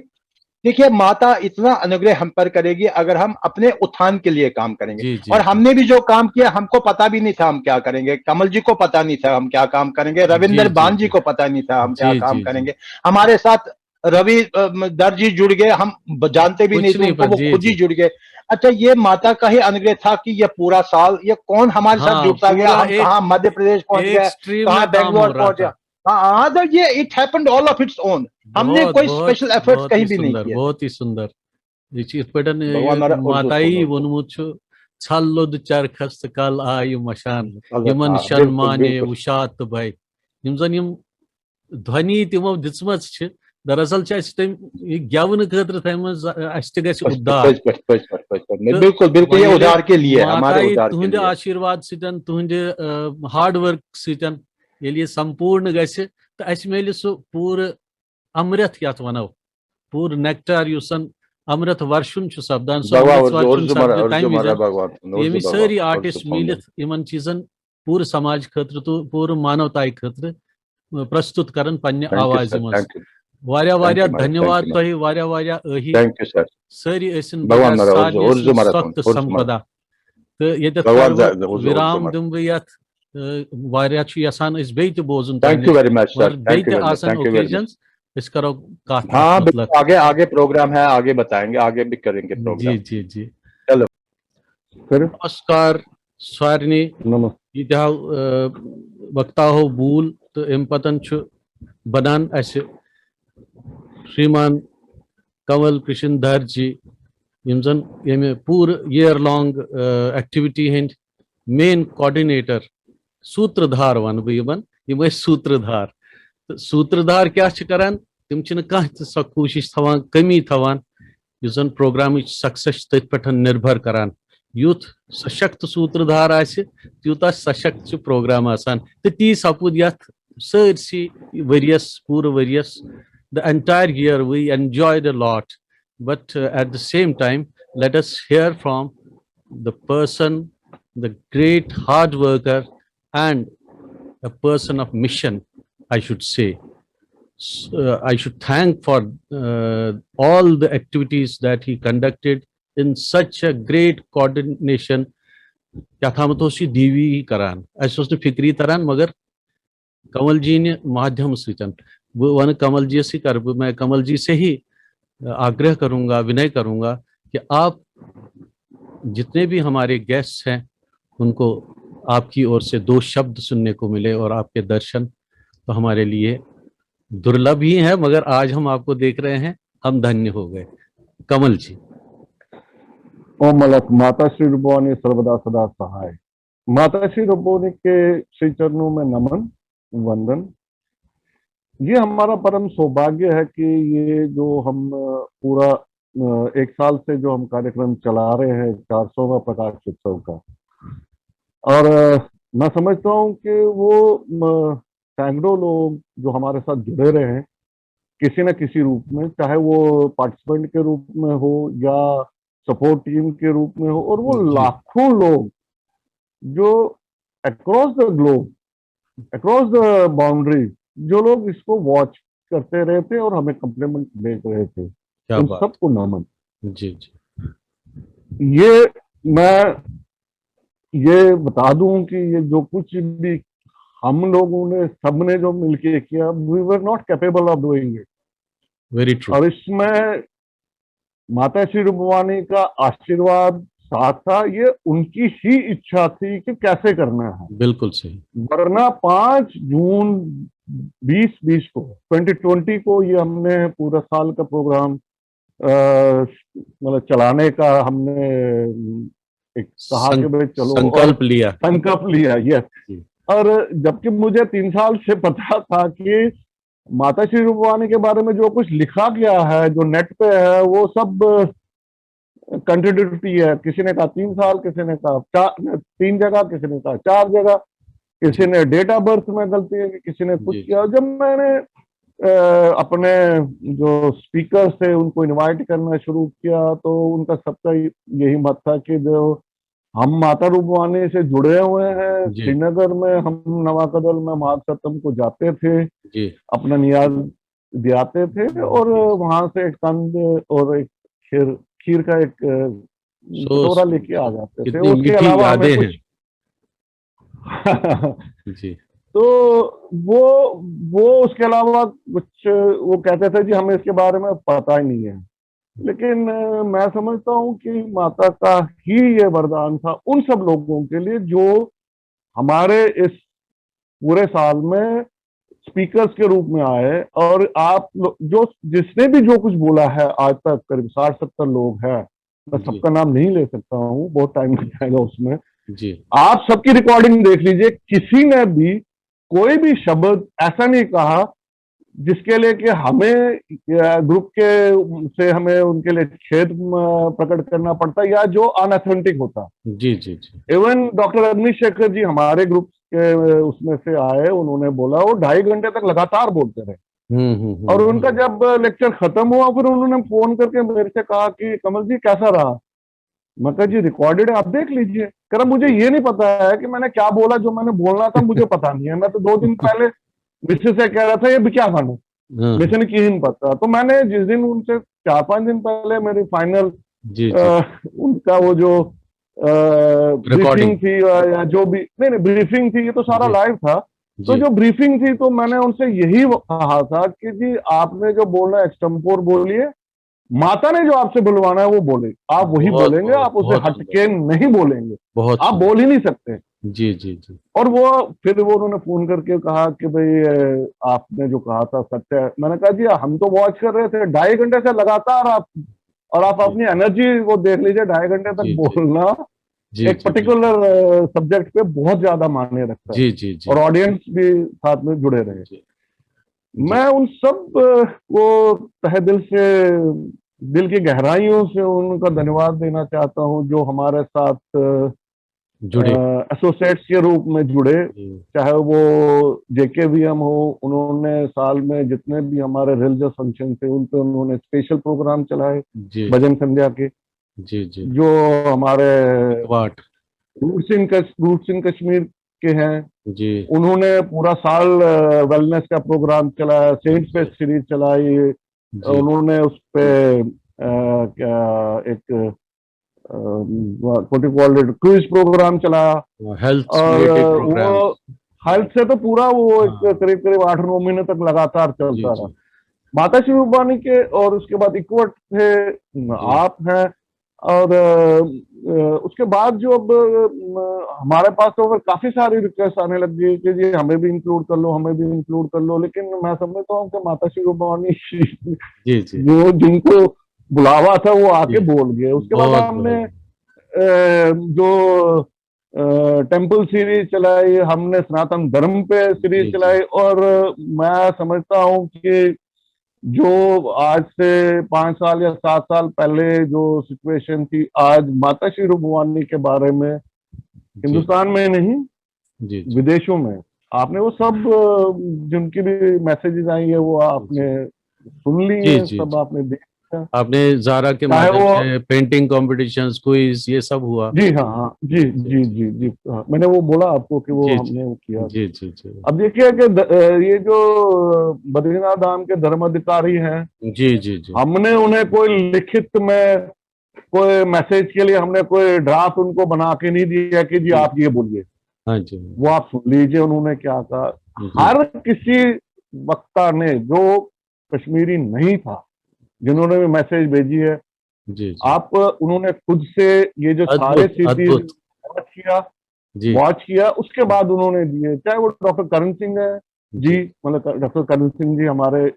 دیکھیے ماتا اتنا انوگرہ ہم پر کرے گی اگر ہم اپنے اتھان کے لیے کام کریں گے. اور ہم نے بھی جو کام کیا, ہم کو پتا بھی نہیں تھا ہم کیا کریں گے, کمل جی کو پتا نہیں تھا ہم کیا کام کریں گے, رویندر بان جی کو پتا نہیں تھا ہم کیا کام کریں گے. ہمارے ساتھ روی درد جی جڑ گئے, ہم جانتے بھی نہیں تھے ان کو, وہ خود ہی جڑ گئے. اچھا, یہ ماتا کا ہی انوگرہ تھا کہ یہ پورا سال یہ کون ہمارے ساتھ جڑتا گیا, ہم کہاں مدھیہ پردیش پہنچ گئے, کہاں بنگلور پہنچ گیا. ہاں, تو یہ it happened all of its own. ہم نے کوئی اسپیشل ایفرٹس کہیں بھی نہیں کیے. بہت ہی سندر. یہ چھُ یِتھ پٲٹھۍ ماتایی ووٚنمُت چھُ, ژھل لوٚد چرخس تہٕ کل آیہِ مشان, یِمن شن مانے وُشات تہٕ بھے. یِم زن یِم دھونی تِمو دِژمٕژ چھِ, دراصل چھِ اَسہِ تِم یہِ گٮ۪ونہٕ خٲطرٕ تھٲومٕژ, اَسہِ تہِ گژھِ اُدار. بالکل, بالکل, یہ ادھار کے لیے, ہمارے ادھار کے لیے. تُہنٛدِ آشیٖرواد سۭتۍ, تُہنٛدِ ہارڈ ورک سۭتۍ ییٚلہِ یہِ سمپوٗرن گژھِ تہٕ اَسہِ میلہِ سُہ پوٗرٕ امرت یتھ ونو, پوٗرٕ نیکٹار یُس زن امرت ورشُن چھُ سپدان, سُہ امرت ورشُن سپدِ تمہِ وِزِ, ییٚمہِ سٲری آرٹسٹ میٖلِتھ یِمن چیٖزن پوٗرٕ سماج خٲطرٕ تہٕ پوٗرٕ مانوتایہِ خٲطرٕ پرستُت کرن پننہِ آوازِ منٛز. واریاہ واریاہ دھنیواد تۄہہِ, واریاہ واریاہ ٲہی. سٲری ٲسِن سۄکھ تہٕ سمپدا. تہٕ ییٚتٮ۪تھ کرٕ بہٕ وِرام دِمہٕ بہٕ یتھ, واریاہ چھُ یژھان أسۍ بیٚیہِ تہِ بوزُن تۄہہِ نِش, مگر بیٚیہِ تہِ آسن اوکیجنز. أسۍ کرو کتھ हाँ اتھ متعلق۔ बिल्कुल, आगे आगे प्रोग्राम है, आगे बताएंगे, आगे भी करेंगे जी प्रोग्राम। जी जी। चलो। नमस्कार स्वारिनी। नमस्ते। ییٖتیٛاہ، آ، وقتا ہو بوٗل تہٕ اَمہِ پتن چھُ بنان اَسہِ شریمان کنول کرشن دھار جی، یِم زن ییٚمہِ پوٗرٕ year long activity ہٕنٛدۍ main coordinator، سوٗترٕ دھار ونہٕ بہٕ یِمن، یِم ٲسۍ سوٗترٕ دھار۔ تہٕ سوٗترٕ دھار کیٛاہ چھِ کران؟ تِم چھِنہٕ کانٛہہ تہِ سۄ کوٗشِش تھاوان، کٔمی تھاوان، یُس زن پروگرامٕچ success چھِ تٔتھۍ پٮ۪ٹھ نِربھر کران۔ یُتھ سشکت سوٗترٕ دھار آسہِ، تیوٗتاہ سشکت چھُ پروگرام آسان۔ تہٕ تی سپُد یتھ سٲرسٕے ؤریس، پوٗرٕ ؤریس، the entire year we enjoyed a lot. But, uh, at the same time, let us hear from the person, the great hard worker and a person of mission, I should say. S-, uh, I should thank for, uh, all the activities that he conducted in such a great coordination. کیٛاہ تامَتھ اوس یہِ دیٖوی کران، اَسہِ اوس نہٕ فِکری تران، مگر کنول جی نہِ مادھیم سۭتۍ۔ بہٕ وَنہٕ کنول جی یَسٕے، کَرٕ بہٕ، میں کنول جی سے ہی آگرہ کروں گا، ونَے کروں گا کہ آپ جتنے بھی ہمارے گیسٹ ہیں، ان کو آپ کی اور سے دو شبد سننے کو ملے اور آپ کے درشن تو ہمارے لیے درلبھ ہی ہے، مگر آج ہم آپ کو دیख रहे हैं, हम धन्य हो गए। कंवल जी। ओम अलख माता श्री रूपवाणी सर्वदा सदा सहाय। माता श्री रूपवाणी के श्री चरणों में नमन, वंदन। ये हमारा परम सौभाग्य है कि ये जो हम, अ, पूरा, अ, एक साल से जो हम कार्यक्रम चला रहे हैं, चार सौवां प्रकाश उत्सव का, और, अ, मैं समझता हूँ कि वो, अ, सैकड़ों लोग जो हमारे साथ जुड़े रहे हैं, किसी न किसी रूप में, चाहे वो पार्टिसिपेंट के रूप में हो या सपोर्ट टीम के रूप में हो, और वो जी। लाखों लोग जो across the globe, across the boundary, जो लोग इसको वॉच करते रहे थे और हमें कॉम्प्लीमेंट भेज रहे थे, क्या उन बात। सबको नमन। जी जी। ये मैं ये बता दूं कि ये जो कुछ भी हम लोगों ने, सबने जो मिलके किया, we were not capable of doing it। Very true. और इसमें माता श्री रूपवाणी का आशीर्वाद साथ था, ये उनकी ही इच्छा थी कि कैसे करना है। बिल्कुल सही। वरना पाँच जून बीस बीस को, ट्वेंटी ट्वेंटी को, ये हमने पूरा साल का प्रोग्राम, अ, मतलब, चलाने का हमने एक कहा सं-, कि भाई चलो, संकल्प लिया। संकल्प लिया, यस। जी। और जबकि मुझे तीन साल से पता था कि माता श्री रूपवाणी के बारे में जो कुछ लिखा गया है, जो नेट पे है, वो सब कंट्राडिक्टरी है। किसी ने कहा तीन साल, किसी ने कहा चार, तीन जगह, किसी ने कहा चार जगह, किसी ने डेट ऑफ बर्थ में गलती है, किसी ने कुछ जी। किया। जब मैंने, अ, अपने जो स्पीकर थे, उनको इनवाइट करना शुरू किया, तो उनका सबका यही मत था कि जो हम माता रूपवाणी से जुड़े हुए हैं, जी। श्रीनगर में हम नवा कदल में महासतम को जाते थे, जी। अपना नियाज दियाते थे और जी। वहां से एक कंद और एक खीर, खीर का एक, अ, सो कटोरा लेके आ जाते थे। कितनी उसके मीठी अलावा हमें यादें कुछ हैं। जी। तो वो, वो उसके अलावा कुछ, वो कहते थे कि हमें इसके बारे में पता ही नहीं है। लेकिन, अ, मैं समझता हूँ कि माता का ही ये वरदान था उन सब लोगों के लिए जो हमारे इस पूरे साल में स्पीकर्स के रूप में आए, और आप लो-, जो, जिसने भी जो कुछ बोला है आज तक, करीब साठ सत्तर लोग हैं, मैं जी। सबका नाम नहीं ले सकता हूँ, बहुत टाइम लग जाएगा उसमें। जी। आप सबकी रिकॉर्डिंग देख लीजिए, किसी ने भी कोई भी शब्द ऐसा नहीं कहा जिसके लिए कि हमें, या ग्रुप के, से हमें उनके लिए खेद, म, प्रकट करना पड़ता या जो अनऑथेंटिक होता। जी जी जी। इवन डॉक्टर अग्निशेखर जी हमारे ग्रुप के, उसमें से आए, उन्होंने बोला, वो ढाई घंटे तक लगातार बोलते रहे। हम्म, हम्म, हम्म, और हम्म। उनका जब लेक्चर खत्म हुआ, फिर उन्होंने फोन करके मेरे से कहा कि "कमल जी, कैसा रहा?" मैं कहा, "जी, रिकॉर्डेड है, आप देख लीजिए।" कह रहा, "मुझे ये नहीं पता है कि मैंने क्या बोला, जो मैंने बोलना था, मुझे पता नहीं है। मैं तो दो दिन पहले मिसेस से कह रहा था, ये भी क्या खाना?" हाँ, मिसेस ने की नहीं पता। तो मैंने जिस दिन उनसे, चार पांच दिन पहले मेरी फाइनल, जी जी। अ, उनका वो जो, अ, रिकॉर्डिंग। ब्रीफिंग थी, अ, या जो भी, नहीं, नहीं, ब्रीफिंग थी, ये तो सारा जी। लाइव था। तो जो ब्रीफिंग थी, तो मैंने उनसे यही कहा था कि जी, आपने जो बोलना है एक्सटेम्पोर बोलिए, माता ने जो आपसे बुलवाना है वो बोले, आप वही बोलेंगे, आप उसे हटके नहीं बोलेंगे। बहुत आप बोल ही नहीं सकते। जी जी जी। और वो फिर वो उन्होंने फोन करके कहा कि भाई, आपने जो कहा था सत्य है। मैंने कहा, जी, हम तो वॉच कर रहे थे ढाई घंटे से लगातार आप, और आप अपनी एनर्जी वो देख लीजिए, ढाई घंटे तक बोलना एक पर्टिकुलर सब्जेक्ट पे बहुत ज्यादा मायने रखता है। जी जी जी। और ऑडियंस भी साथ में जुड़े रहे। मैं उन सब को तहे दिल से, दिल की गहराइयों से उनका धन्यवाद देना चाहता हूँ, जो हमारे साथ जुड़े। एसोसिएट्स के रूप में जुड़े, चाहे वो जेकेवीएम हो, उन्होंने साल में जितने भी हमारे रिलीजियस फंक्शन थे, उन पे उन्होंने स्पेशल प्रोग्राम चलाए जी भजन संध्या के। जी जी। जो हमारे वाट रूट्स इन कश रूट्स इन कश्मीर के हैं, जी उन्होंने पूरा साल वेलनेस का प्रोग्राम चलाया, सेंट फेस्ट सीरीज चलाई, जी उन्होंने उस पे अ, क्या एक क्वालिटी क्वालिटी क्विज प्रोग्राम चलाया। हेल्थ और रिलेटेड वो प्रोग्राम। हेल्थ से तो पूरा वो एक हाँ। करीब करीब आठ नौ महीने तक लगातार जी चलता रहा। जी माता श्री रूपानी के, और उसके बाद इक्वट थे, आप हैं, और अ, अ, उसके बाद जो अब अ, हमारे पास तो फिर काफी सारी रिक्वेस्ट आने लग गई कि जी, हमें भी इंक्लूड कर लो, हमें भी इंक्लूड कर लो। लेकिन मैं समझता हूँ कि माता श्री रूपानी जी जी। जो जिनको बुलावा था, वो आके जी। बोल गए। उसके बाद बहुत हमने बढ़िया। अ, जो टेम्पल सीरीज चलाई, हमने सनातन धर्म पे सीरीज जी, चलाई, और मैं समझता हूँ कि जो आज से पांच साल या सात साल पहले जो सिचुएशन थी, आज माता श्री रूपवानी के बारे में जी हिंदुस्तान में नहीं, जी जी। विदेशों में आपने वो सब अ, जिनकी भी मैसेजेस आई है, वो आपने सुन ली जी, है, जी, सब जी। आपने देख आपने जारा के चाहे माध्यम वो- से पेंटिंग कंपटीशंस, क्विज, ये सब हुआ। जी हाँ, हाँ, जी जी जी जी। हाँ, मैंने वो बोला आपको कि वो जी, जी। हमने वो किया। जी जी जी। अब देखिए कि द, अ, ये जो बद्रीनाथ धाम के धर्माधिकारी हैं, जी जी जी। हमने उन्हें कोई लिखित में कोई मैसेज के लिए हमने कोई ड्राफ्ट उनको बना के नहीं दिया कि जी आप ये बोलिए, हाँ जी। वो आप सुन लीजिए उन्होंने क्या कहा। जी। हर किसी वक्ता ने जो कश्मीरी नहीं था, जिन्होंने भी मैसेज भेजी है, जी जी। आप उन्होंने खुद से ये जो अद्भुत, सारे सीरीज अद्भुत। वॉच किया, जी वॉच किया, उसके बाद उन्होंने दिए, चाहे वो डॉक्टर करण सिंह है जी, मतलब डॉक्टर करण सिंह जी हमारे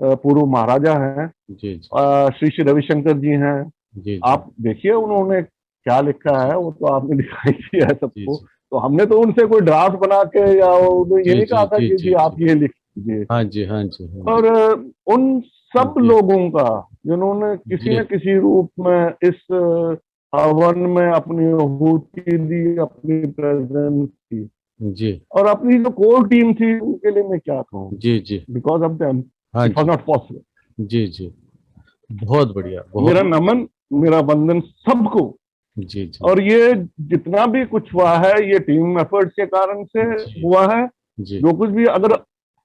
अ, पूर्व महाराजा हैं, जी जी अ, श्री श्री रविशंकर जी हैं, जी जी। आप देखिए उन्होंने क्या लिखा है, वो तो आपने दिखाई दिया है जी सबको। जी। तो हमने तो उनसे कोई ड्राफ्ट बना के या वो ये जी, नहीं जी, कहा था जी, कि जी, जी आप जी। ये लिख दीजिए। हाँ जी हाँ जी हाँ जी। और अ, उन सब जी। लोगों का जिन्होंने किसी जी। न किसी रूप में इस अ, हवन में अपनी आहुति दी, अपनी प्रेजेंस दी, जी और अपनी जो कोर टीम थी उनके लिए मैं क्या कहूँ, जी जी। बिकॉज ऑफ देम हाँ इट वाज जी नॉट पॉसिबल। जी जी। बहुत बढ़िया। बहुत मेरा नमन, मेरा वंदन सबको। जी जी। और ये जितना भी कुछ हुआ है, ये टीम एफर्ट्स के कारण से जी। हुआ है। जी जो कुछ भी, अगर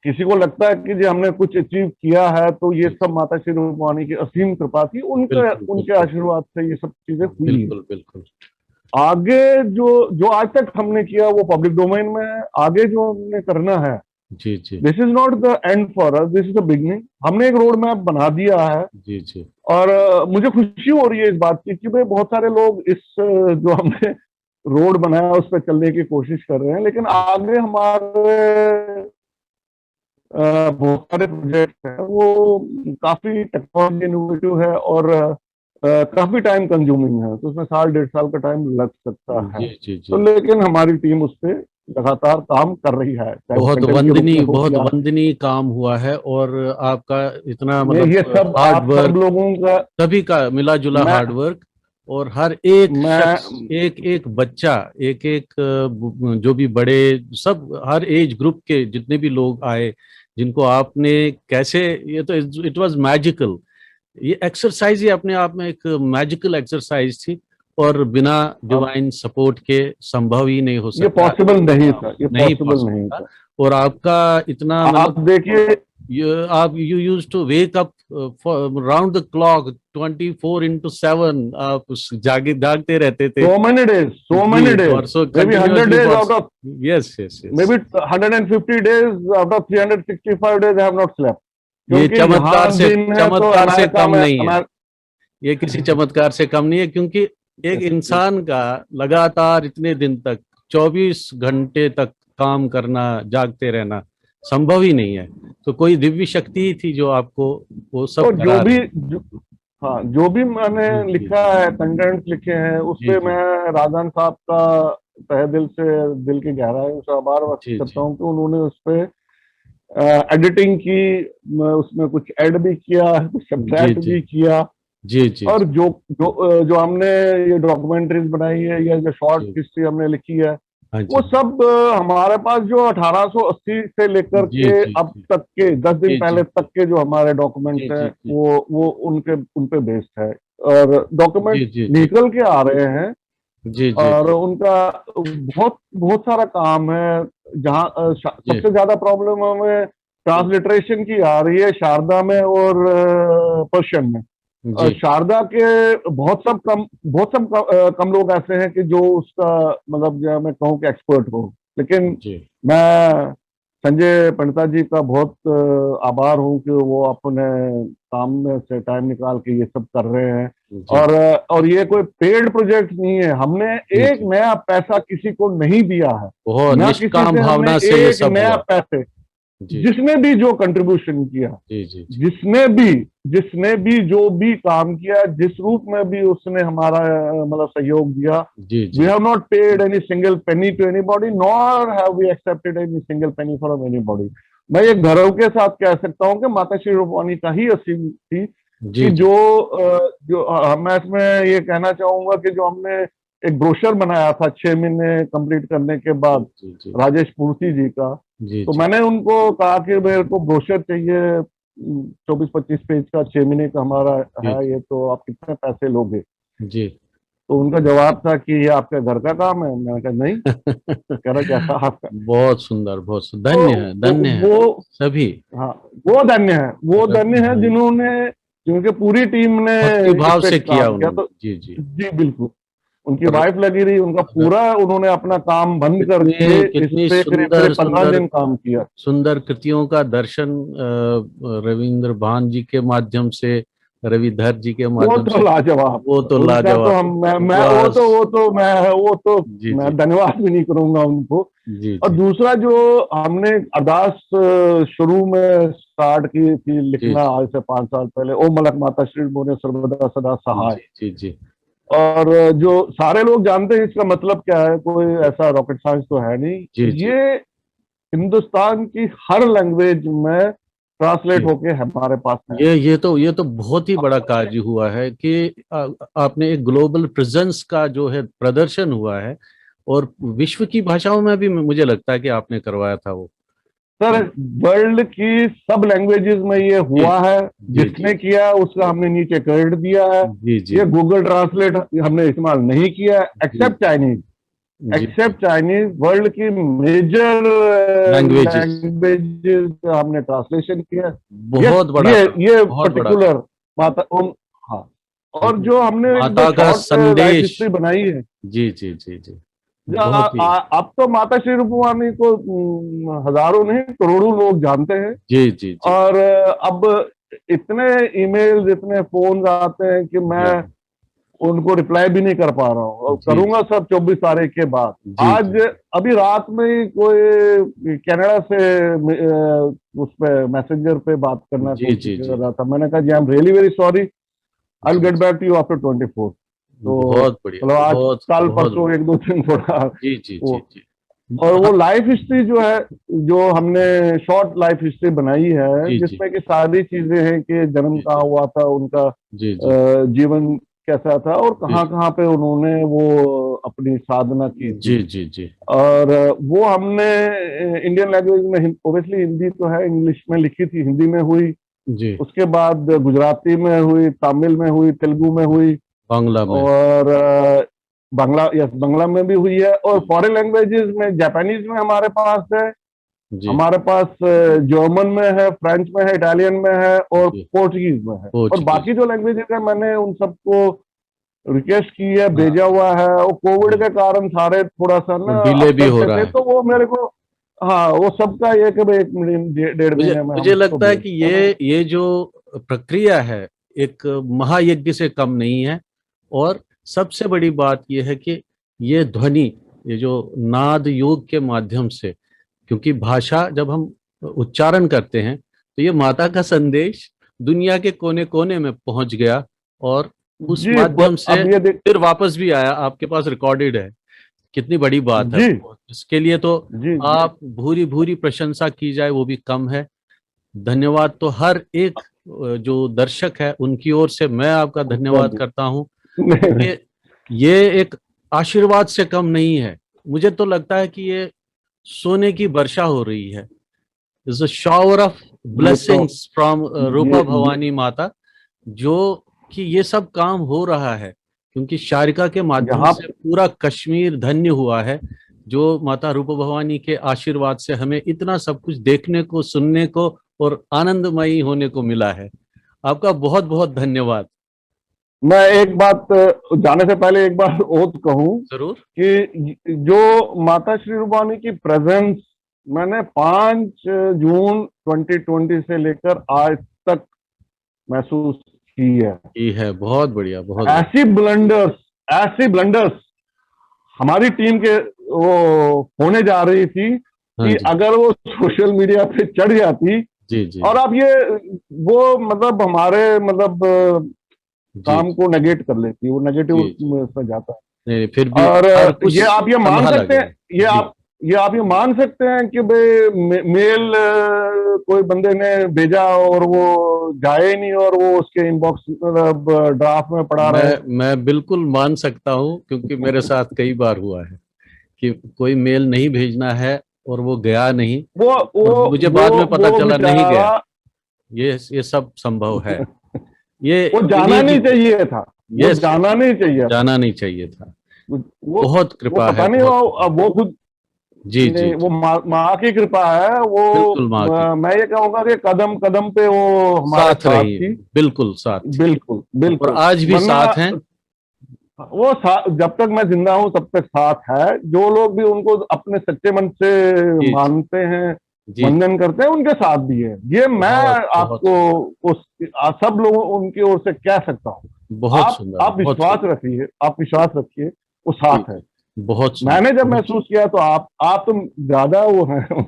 किसी को लगता है कि जी हमने कुछ अचीव किया है, तो ये जी। सब माता श्री रूपवानी की असीम कृपा थी, उनके बिल्कुल, उनके बिल्कुल। आशीर्वाद से ये सब चीजें हुई हैं। बिल्कुल बिल्कुल। आगे जो जो आज तक हमने किया, वो पब्लिक डोमेन में है। आगे जो हमने करना है, जी जी। this is not the end for us, this is the beginning। हमने एक रोड मैप बना दिया है, जी जी। और अ, मुझे खुशी हो रही है इस बात की कि भाई बहुत सारे लोग इस अ, जो हमने रोड बनाया, उस पर चलने की कोशिश कर रहे हैं, लेकिन आगे हमारे अ, बहुत सारे प्रोजेक्ट हैं, वो काफी टेक्नोलॉजी इनोवेटिव है और अ, काफी टाइम कंज्यूमिंग है, तो उसमें साल डेढ़ साल का टाइम लग सकता है। जी जी जी। तो लेकिन हमारी टीम उस पर लगातार काम कर रही है, चाहे वो बहुत content के रूप में वंदनीय, हो बहुत या वंदनीय काम हुआ है। और आपका इतना ये मतलब ये सब हार्ड आप वर्क, सब लोगों का सभी का मिला जुला मैं- हार्ड वर्क। और हर एक मैं- शख्स, एक एक बच्चा, एक एक अ, ब- जो भी बड़े, सब हर एज ग्रुप के जितने भी लोग आए, जिनको आपने कैसे, ये तो इट वाज मैजिकल। ये एक्सरसाइज ही अपने आप में एक मैजिकल एक्सरसाइज थी, और बिना डिवाइन सपोर्ट के संभव ही नहीं हो ये सकता। पॉसिबल नहीं था, ये नहीं पॉसिबल possible नहीं था। था। और आपका इतना आप मतलब देखिए, you, आप you used to wake up uh, for around the clock, twenty four into seven. आप उस जागे जागते रहते थे. So many days, so many जी, days. और so Maybe hundred continuously days for- out of Yes, yes, yes. maybe hundred and fifty days out of three hundred sixty five days I have not slept. ये क्योंकि चमत्कार यहाँ से दिन है तो चमत्कार से अमेरिका कम में नहीं है. अमेर- ये किसी चमत्कार से कम नहीं है, क्योंकि एक Yes, yes. इंसान का लगातार इतने दिन तक, चौबीस घंटे तक काम करना, जागते रहना संभव ही नहीं है. तो कोई दिव्य शक्ति ही थी जो आपको वो सब तो करा जो भी रही थी. जो, हाँ, जो भी मैंने जी, जी. लिखा है, कंटेंट्स लिखे हैं, उस जी, पे जी. मैं राजन साहब का तहे दिल से, दिल की गहराइयों से आभार व्यक्त जी, जी. करता हूँ कि उन्होंने उस पे एडिटिंग की, मैं उसमें कुछ ऐड भी किया, कुछ सब्ट्रैक्ट जी, जी. भी किया. जी, जी. और जो जो अ, जो हमने ये डॉक्यूमेंट्रीज बनाई है या जो शॉर्ट जी. हिस्ट्री हमने लिखी है, हाँ जी. वो सब अ, हमारे पास जो अठारह सौ अस्सी से लेकर जी, के जी, अब जी. तक के, दस दिन जी, जी. पहले तक के जो हमारे डॉक्यूमेंट जी, हैं, जी, जी. वो वो उनके उन पे बेस्ड है. और डॉक्यूमेंट जी, जी, जी. निकल के आ रहे हैं जी, जी. और उनका बहुत बहुत सारा काम है. जहाँ अ, शा- जी. सबसे ज्यादा प्रॉब्लम हमें ट्रांसलिटरेशन की आ रही है शारदा में और पर्शियन में. और जी. शारदा के बहुत सब कम बहुत सब क- अ, कम लोग ऐसे हैं कि जो उसका, मतलब, जो मैं कहूँ कि एक्सपर्ट हो, लेकिन जी. मैं संजय पंडिता जी का बहुत अ, आभार हूँ कि वो अपने काम में से टाइम निकाल के ये सब कर रहे हैं. जी. और अ, और ये कोई पेड प्रोजेक्ट नहीं है, हमने जी, एक जी. नया पैसा किसी को नहीं दिया है, बहुत ना किसी निष्काम से भावना हमने से ये एक सब नया हुआ. पैसे, जी. जिसने भी जो कंट्रीब्यूशन किया, जी, जी, जी. जिसने भी जिसने भी जो भी काम किया, जिस रूप में भी उसने हमारा अ, मतलब सहयोग दिया, जी, we ji. have not paid any single penny to anybody, nor have we accepted any single penny from anybody. मैं ये गर्व के साथ कह सकता हूँ कि माता श्री रूपवानी का ही असीम थी जी, कि जी. जो अ, जो अ, मैं इसमें ये कहना चाहूंगा कि जो हमने एक ब्रोशर बनाया था छह महीने कंप्लीट करने के बाद जी, जी. राजेश पूर्ति जी का, जी, तो जी. मैंने उनको कहा कि मेरे को ब्रोशर चाहिए, चौबीस पच्चीस पेज का, छह महीने का हमारा जी, है जी. ये, तो आप कितने पैसे लोगे? जी. तो उनका जवाब था कि ये आपके घर का काम है. मैंने कहा, नहीं. कह रहा, कैसा आपका? बहुत सुंदर, बहुत सुंदर. धन्य तो है, धन्य है वो सभी. हाँ, वो धन्य है, वो धन्य है जी. जिन्होंने, जिनके पूरी टीम ने भक्ति भाव इस पे से किया काम किया. उन्होंने. तो जी, जी. जी, बिल्कुल. उनकी वाइफ लगी रही, उनका पूरा, उन्होंने अपना काम बंद करके कितनी, इस कितनी पे करीब सुंदर, पन्द्रह सुंदर, दिन काम किया. सुंदर कृतियों का दर्शन अ, रविंद्र भान जी के माध्यम से, रविधर जी के वो माध्यम तो से, लाजवाब. वो तो उनका लाजवाब. तो हम, मैं, मैं वो बस. तो वो तो मैं वो तो जी, मैं जी. धन्यवाद भी नहीं करूंगा उनको. जी, और जी. दूसरा, जो हमने अरदास अ, शुरू में स्टार्ट की थी लिखना, जी. आज से पांच साल पहले, "ओ मलक माता श्री बोने सर्वदा सदा सहाय।" जी, जी, जी. और जो सारे लोग जानते हैं इसका मतलब क्या है, कोई ऐसा रॉकेट साइंस तो है नहीं. जी, जी. ये हिंदुस्तान की हर लैंग्वेज में ट्रांसलेट जी. होके हमारे पास है. ये, ये तो, ये तो बहुत ही बड़ा कार्य हुआ है कि आ, आपने एक ग्लोबल प्रेजेंस का जो है प्रदर्शन हुआ है, और विश्व की भाषाओं में भी मुझे लगता है कि आपने करवाया था वो. सर, वर्ल्ड की सब लैंग्वेजेस में ये हुआ है. जी, जी. जिसने किया, उसका हमने नीचे क्रेडिट दिया है. जी, जी. ये गूगल ट्रांसलेट हमने इस्तेमाल नहीं किया, एक्सेप्ट चाइनीज. जी. एक्सेप्ट चाइनीज, वर्ल्ड की मेजर Languages. लैंग्वेजेस हमने ट्रांसलेशन किया. बहुत बड़ा ये काम, ये बहुत बड़ा पर्टिकुलर बात है. उन, हाँ. और जो हमने एक माता जो का शॉर्ट, अ, लाइफ संदेश. हिस्ट्री बनाई है, जी, जी, जी, जी. या बहुत ही. आ, अब तो माता श्री रूपवानी को, उम, हजारों नहीं, करोड़ों लोग जानते हैं. जी, जी, जी. और अ, अब इतने ईमेल, इतने फोन आते हैं कि मैं जी. उनको रिप्लाई भी नहीं कर पा रहा हूँ, और जी, करूंगा सब चौबीस तारीख के बाद. जी, आज जी. अभी रात में ही कोई कनाडा से अ, उस पे मैसेंजर पे बात करना जी, कोशिश जी, जी. कर रहा था. मैंने कहा, "जी, I am really very sorry, I will ji, get ji. back to you after twenty four." तो बहुत बढ़िया, मतलब आज बहुत, कल बहुत परसों बढ़िया. एक दो दिन थोड़ा जी, जी, वो जी, जी. और वो लाइफ हिस्ट्री जो है, जो हमने शॉर्ट लाइफ हिस्ट्री बनाई है, जी, जी. जिसमें कि सारी चीजें हैं कि जन्म जी, कहाँ जी. हुआ था, उनका जी, जी. अ, जीवन कैसा था और कहाँ जी. कहाँ पे उन्होंने वो अपनी साधना की थी. जी, जी, जी. और अ, वो हमने इंडियन लैंग्वेज में, ऑब्वियसली हिंदी तो है, इंग्लिश में लिखी थी, हिंदी में हुई, जी. उसके बाद गुजराती में हुई, तमिल में हुई, तेलुगु में हुई, बांग्ला में. और अ, बांग्ला, यस, बांग्ला में भी हुई है, और फॉरेन लैंग्वेजेस में, जापानीज में हमारे पास है, जी। हमारे पास जर्मन में है, फ्रेंच में है, इटालियन में है और जी। पोर्चुगीज में है। और पोर्चुगीज। बाकी जो लैंग्वेजेस है, मैंने उन सबको रिक्वेस्ट की है, भेजा हुआ है। वो कोविड के कारण सारे थोड़ा सा ना डिले भी अटकते हो रहा थे, है। तो वो मेरे को, हाँ, वो सबका एक, एक महीने, डे- डेढ़ मुझे महीने में मुझे हम लगता है उसको कि ये ये जो प्रक्रिया है, एक महायज्ञ से कम नहीं है। और सबसे बड़ी बात ये है कि ये ध्वनि, ये जो नाद योग के माध्यम से, क्योंकि भाषा जब हम उच्चारण करते हैं, तो ये माता का संदेश दुनिया के कोने कोने में पहुंच गया और उस जी, माध्यम ब- से अब ये देख फिर वापस भी आया, आपके पास रिकॉर्डेड है। कितनी बड़ी बात है। जी। इसके लिए तो जी, जी। आप भूरी भूरी प्रशंसा की जाए, वो भी कम है। धन्यवाद तो हर एक, अ, जो दर्शक है, उनकी ओर से मैं आपका धन्यवाद जी। करता हूँ। नहीं, नहीं। ये ये एक आशीर्वाद से कम नहीं है। मुझे तो लगता है कि ये सोने की वर्षा हो रही है। It's a shower of blessings from, uh, रूपा ये- भवानी माता, जो कि ये सब काम हो रहा है, क्योंकि शारिका के माध्यम यहाँ से पूरा कश्मीर धन्य हुआ है, जो माता रूपा भवानी के आशीर्वाद से हमें इतना सब कुछ देखने को, सुनने को और आनंदमयी होने को मिला है। आपका बहुत बहुत धन्यवाद। मैं एक बात, अ, जाने से पहले एक बात और कहूँ जरूर। कि जो माता श्री रूपानी की प्रेजेंस मैंने पाँच जून ट्वेंटी ट्वेंटी से लेकर आज तक महसूस की है। ये है, बहुत बढ़िया, बहुत ऐसी ब्लंडर्स, ऐसी ब्लंडर्स हमारी टीम के वो होने जा रही थी हाँ कि जी, अगर वो सोशल मीडिया पे चढ़ जाती, जी, जी। और आप ये, वो मतलब हमारे मतलब अ, जी, काम को नेगेट कर लेती है, वो नेगेटिव जी, जी। में उसमें जाता है। नहीं, नहीं, फिर भी और हर कुछ ये आप ये मान संभाला सकते हैं, गया। ये जी। आप ये आप ये मान सकते हैं कि भाई मे-, मेल अ, कोई बंदे ने भेजा और वो जाए ही नहीं और वो उसके इनबॉक्स मतलब ड्राफ्ट में पड़ा रहे। मैं मैं बिल्कुल मान सकता हूँ, क्योंकि मेरे साथ कई बार हुआ है कि कोई मेल नहीं भेजना है और वो गया नहीं, वो वो और मुझे वो, बाद में पता वो चला नहीं बेचारा- गया। ये ये सब संभव है। ये वो जाना believe नहीं me, चाहिए था, वो Yes. जाना नहीं चाहिए था। जाना नहीं चाहिए था। वो बहुत वो कृपा पता है, नहीं बहुत वो, अब वो खुद जी, जी, नहीं, वो माँ माँ की कृपा है वो। बिल्कुल माँ की। अ, मैं ये कहूंगा कि कदम कदम पे वो हमारे साथ साथ रही, थी। बिल्कुल साथ। बिल्कुल, बिल्कुल। और आज भी वरना साथ हैं। वो सा, जब तक मैं जिंदा हूँ, तब तक साथ है। जो लोग भी उनको अपने सच्चे मन से जी। मानते हैं, जी, वंदन करते हैं, उनके साथ भी है। ये मैं बहुत, बहुत। आपको उस आ, सब लोगों उनकी ओर से कह सकता हूँ। बहुत आप सुंदर, आप बहुत विश्वास सुंदर। रखिए, आप विश्वास रखिए, वो साथ है। बहुत सुंदर, मैंने जब बहुत महसूस किया तो आप आप तो ज्यादा वो है।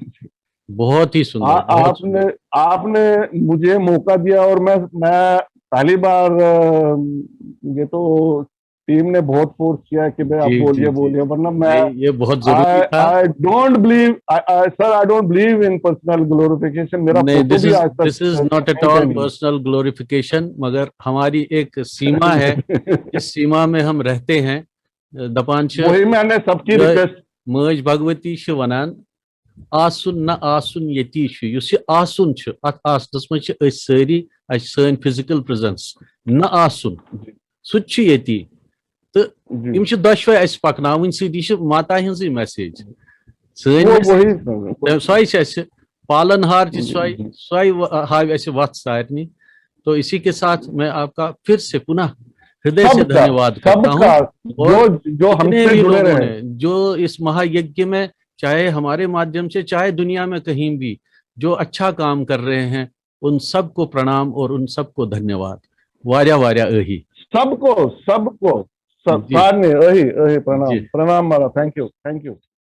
बहुत ही सुंदर, आ, बहुत आपने सुंदर। आपने मुझे मौका दिया और मैं मैं पहली बार अ, ये तो टीम ने बहुत फोर्स किया कि भाई आप जी, बोलिए जी, जी। बोलिए, वरना मैं ये ये बहुत जरूरी I था। I don't believe I, I sir I don't believe in personal glorification। मेरा नहीं, फोटो this भी is आज तक this is not at नहीं all चाहिए। personal glorification, मगर हमारी एक सीमा है, इस सीमा में हम रहते हैं। दपान छ वही मैंने सबकी जो- रिक्वेस्ट مٲج بھگوتی چھِ وَنان، آسُن نہ آسُن ییٚتی چھُ، یُس یہِ آسُن چھُ، اَتھ آسنَس منٛز چھِ أسۍ سٲری، اَسہِ چھِ سٲنۍ فِزِکَل پرٛزَنس، نہ آسُن، سُہ تہِ چھُ ییٚتی۔ تہٕ یِم چھِ دۄشوَے اَسہِ پَکناوٕنۍ سۭتۍ، یہِ چھِ ماتا ہٕنٛزٕے میسیج۔ سٲنۍ وہ میسیج وہی تہٕ سۄے چھِ اَسہِ پالن ہار تہِ سۄے، سۄے و-، ہاوِ اَسہِ وَتھ سارنٕے۔ تو اسی کے ساتھ میں آپ کا پھر سے پنہ ہردے سے سب کا دھنیہ واد کرتا سب ہوں۔ کا اور جو جو ہم جتنے سے بھی جڑے لوگوں رہے نے جو اس مہا یجنا میں، چاہے ہمارے مادھیم سے، چاہے دنیا میں کہیں بھی جو اچھا کام کر رہے ہیں، ان سب کو پرنام اور ان سب کو دھنیہ واد۔ واریاہ واریاہ ٲہی۔ سب کو سب کو سب جی۔ سارنٕے ٲہی ٲہی پرنام جی۔ پرنام والا، thank you thank you۔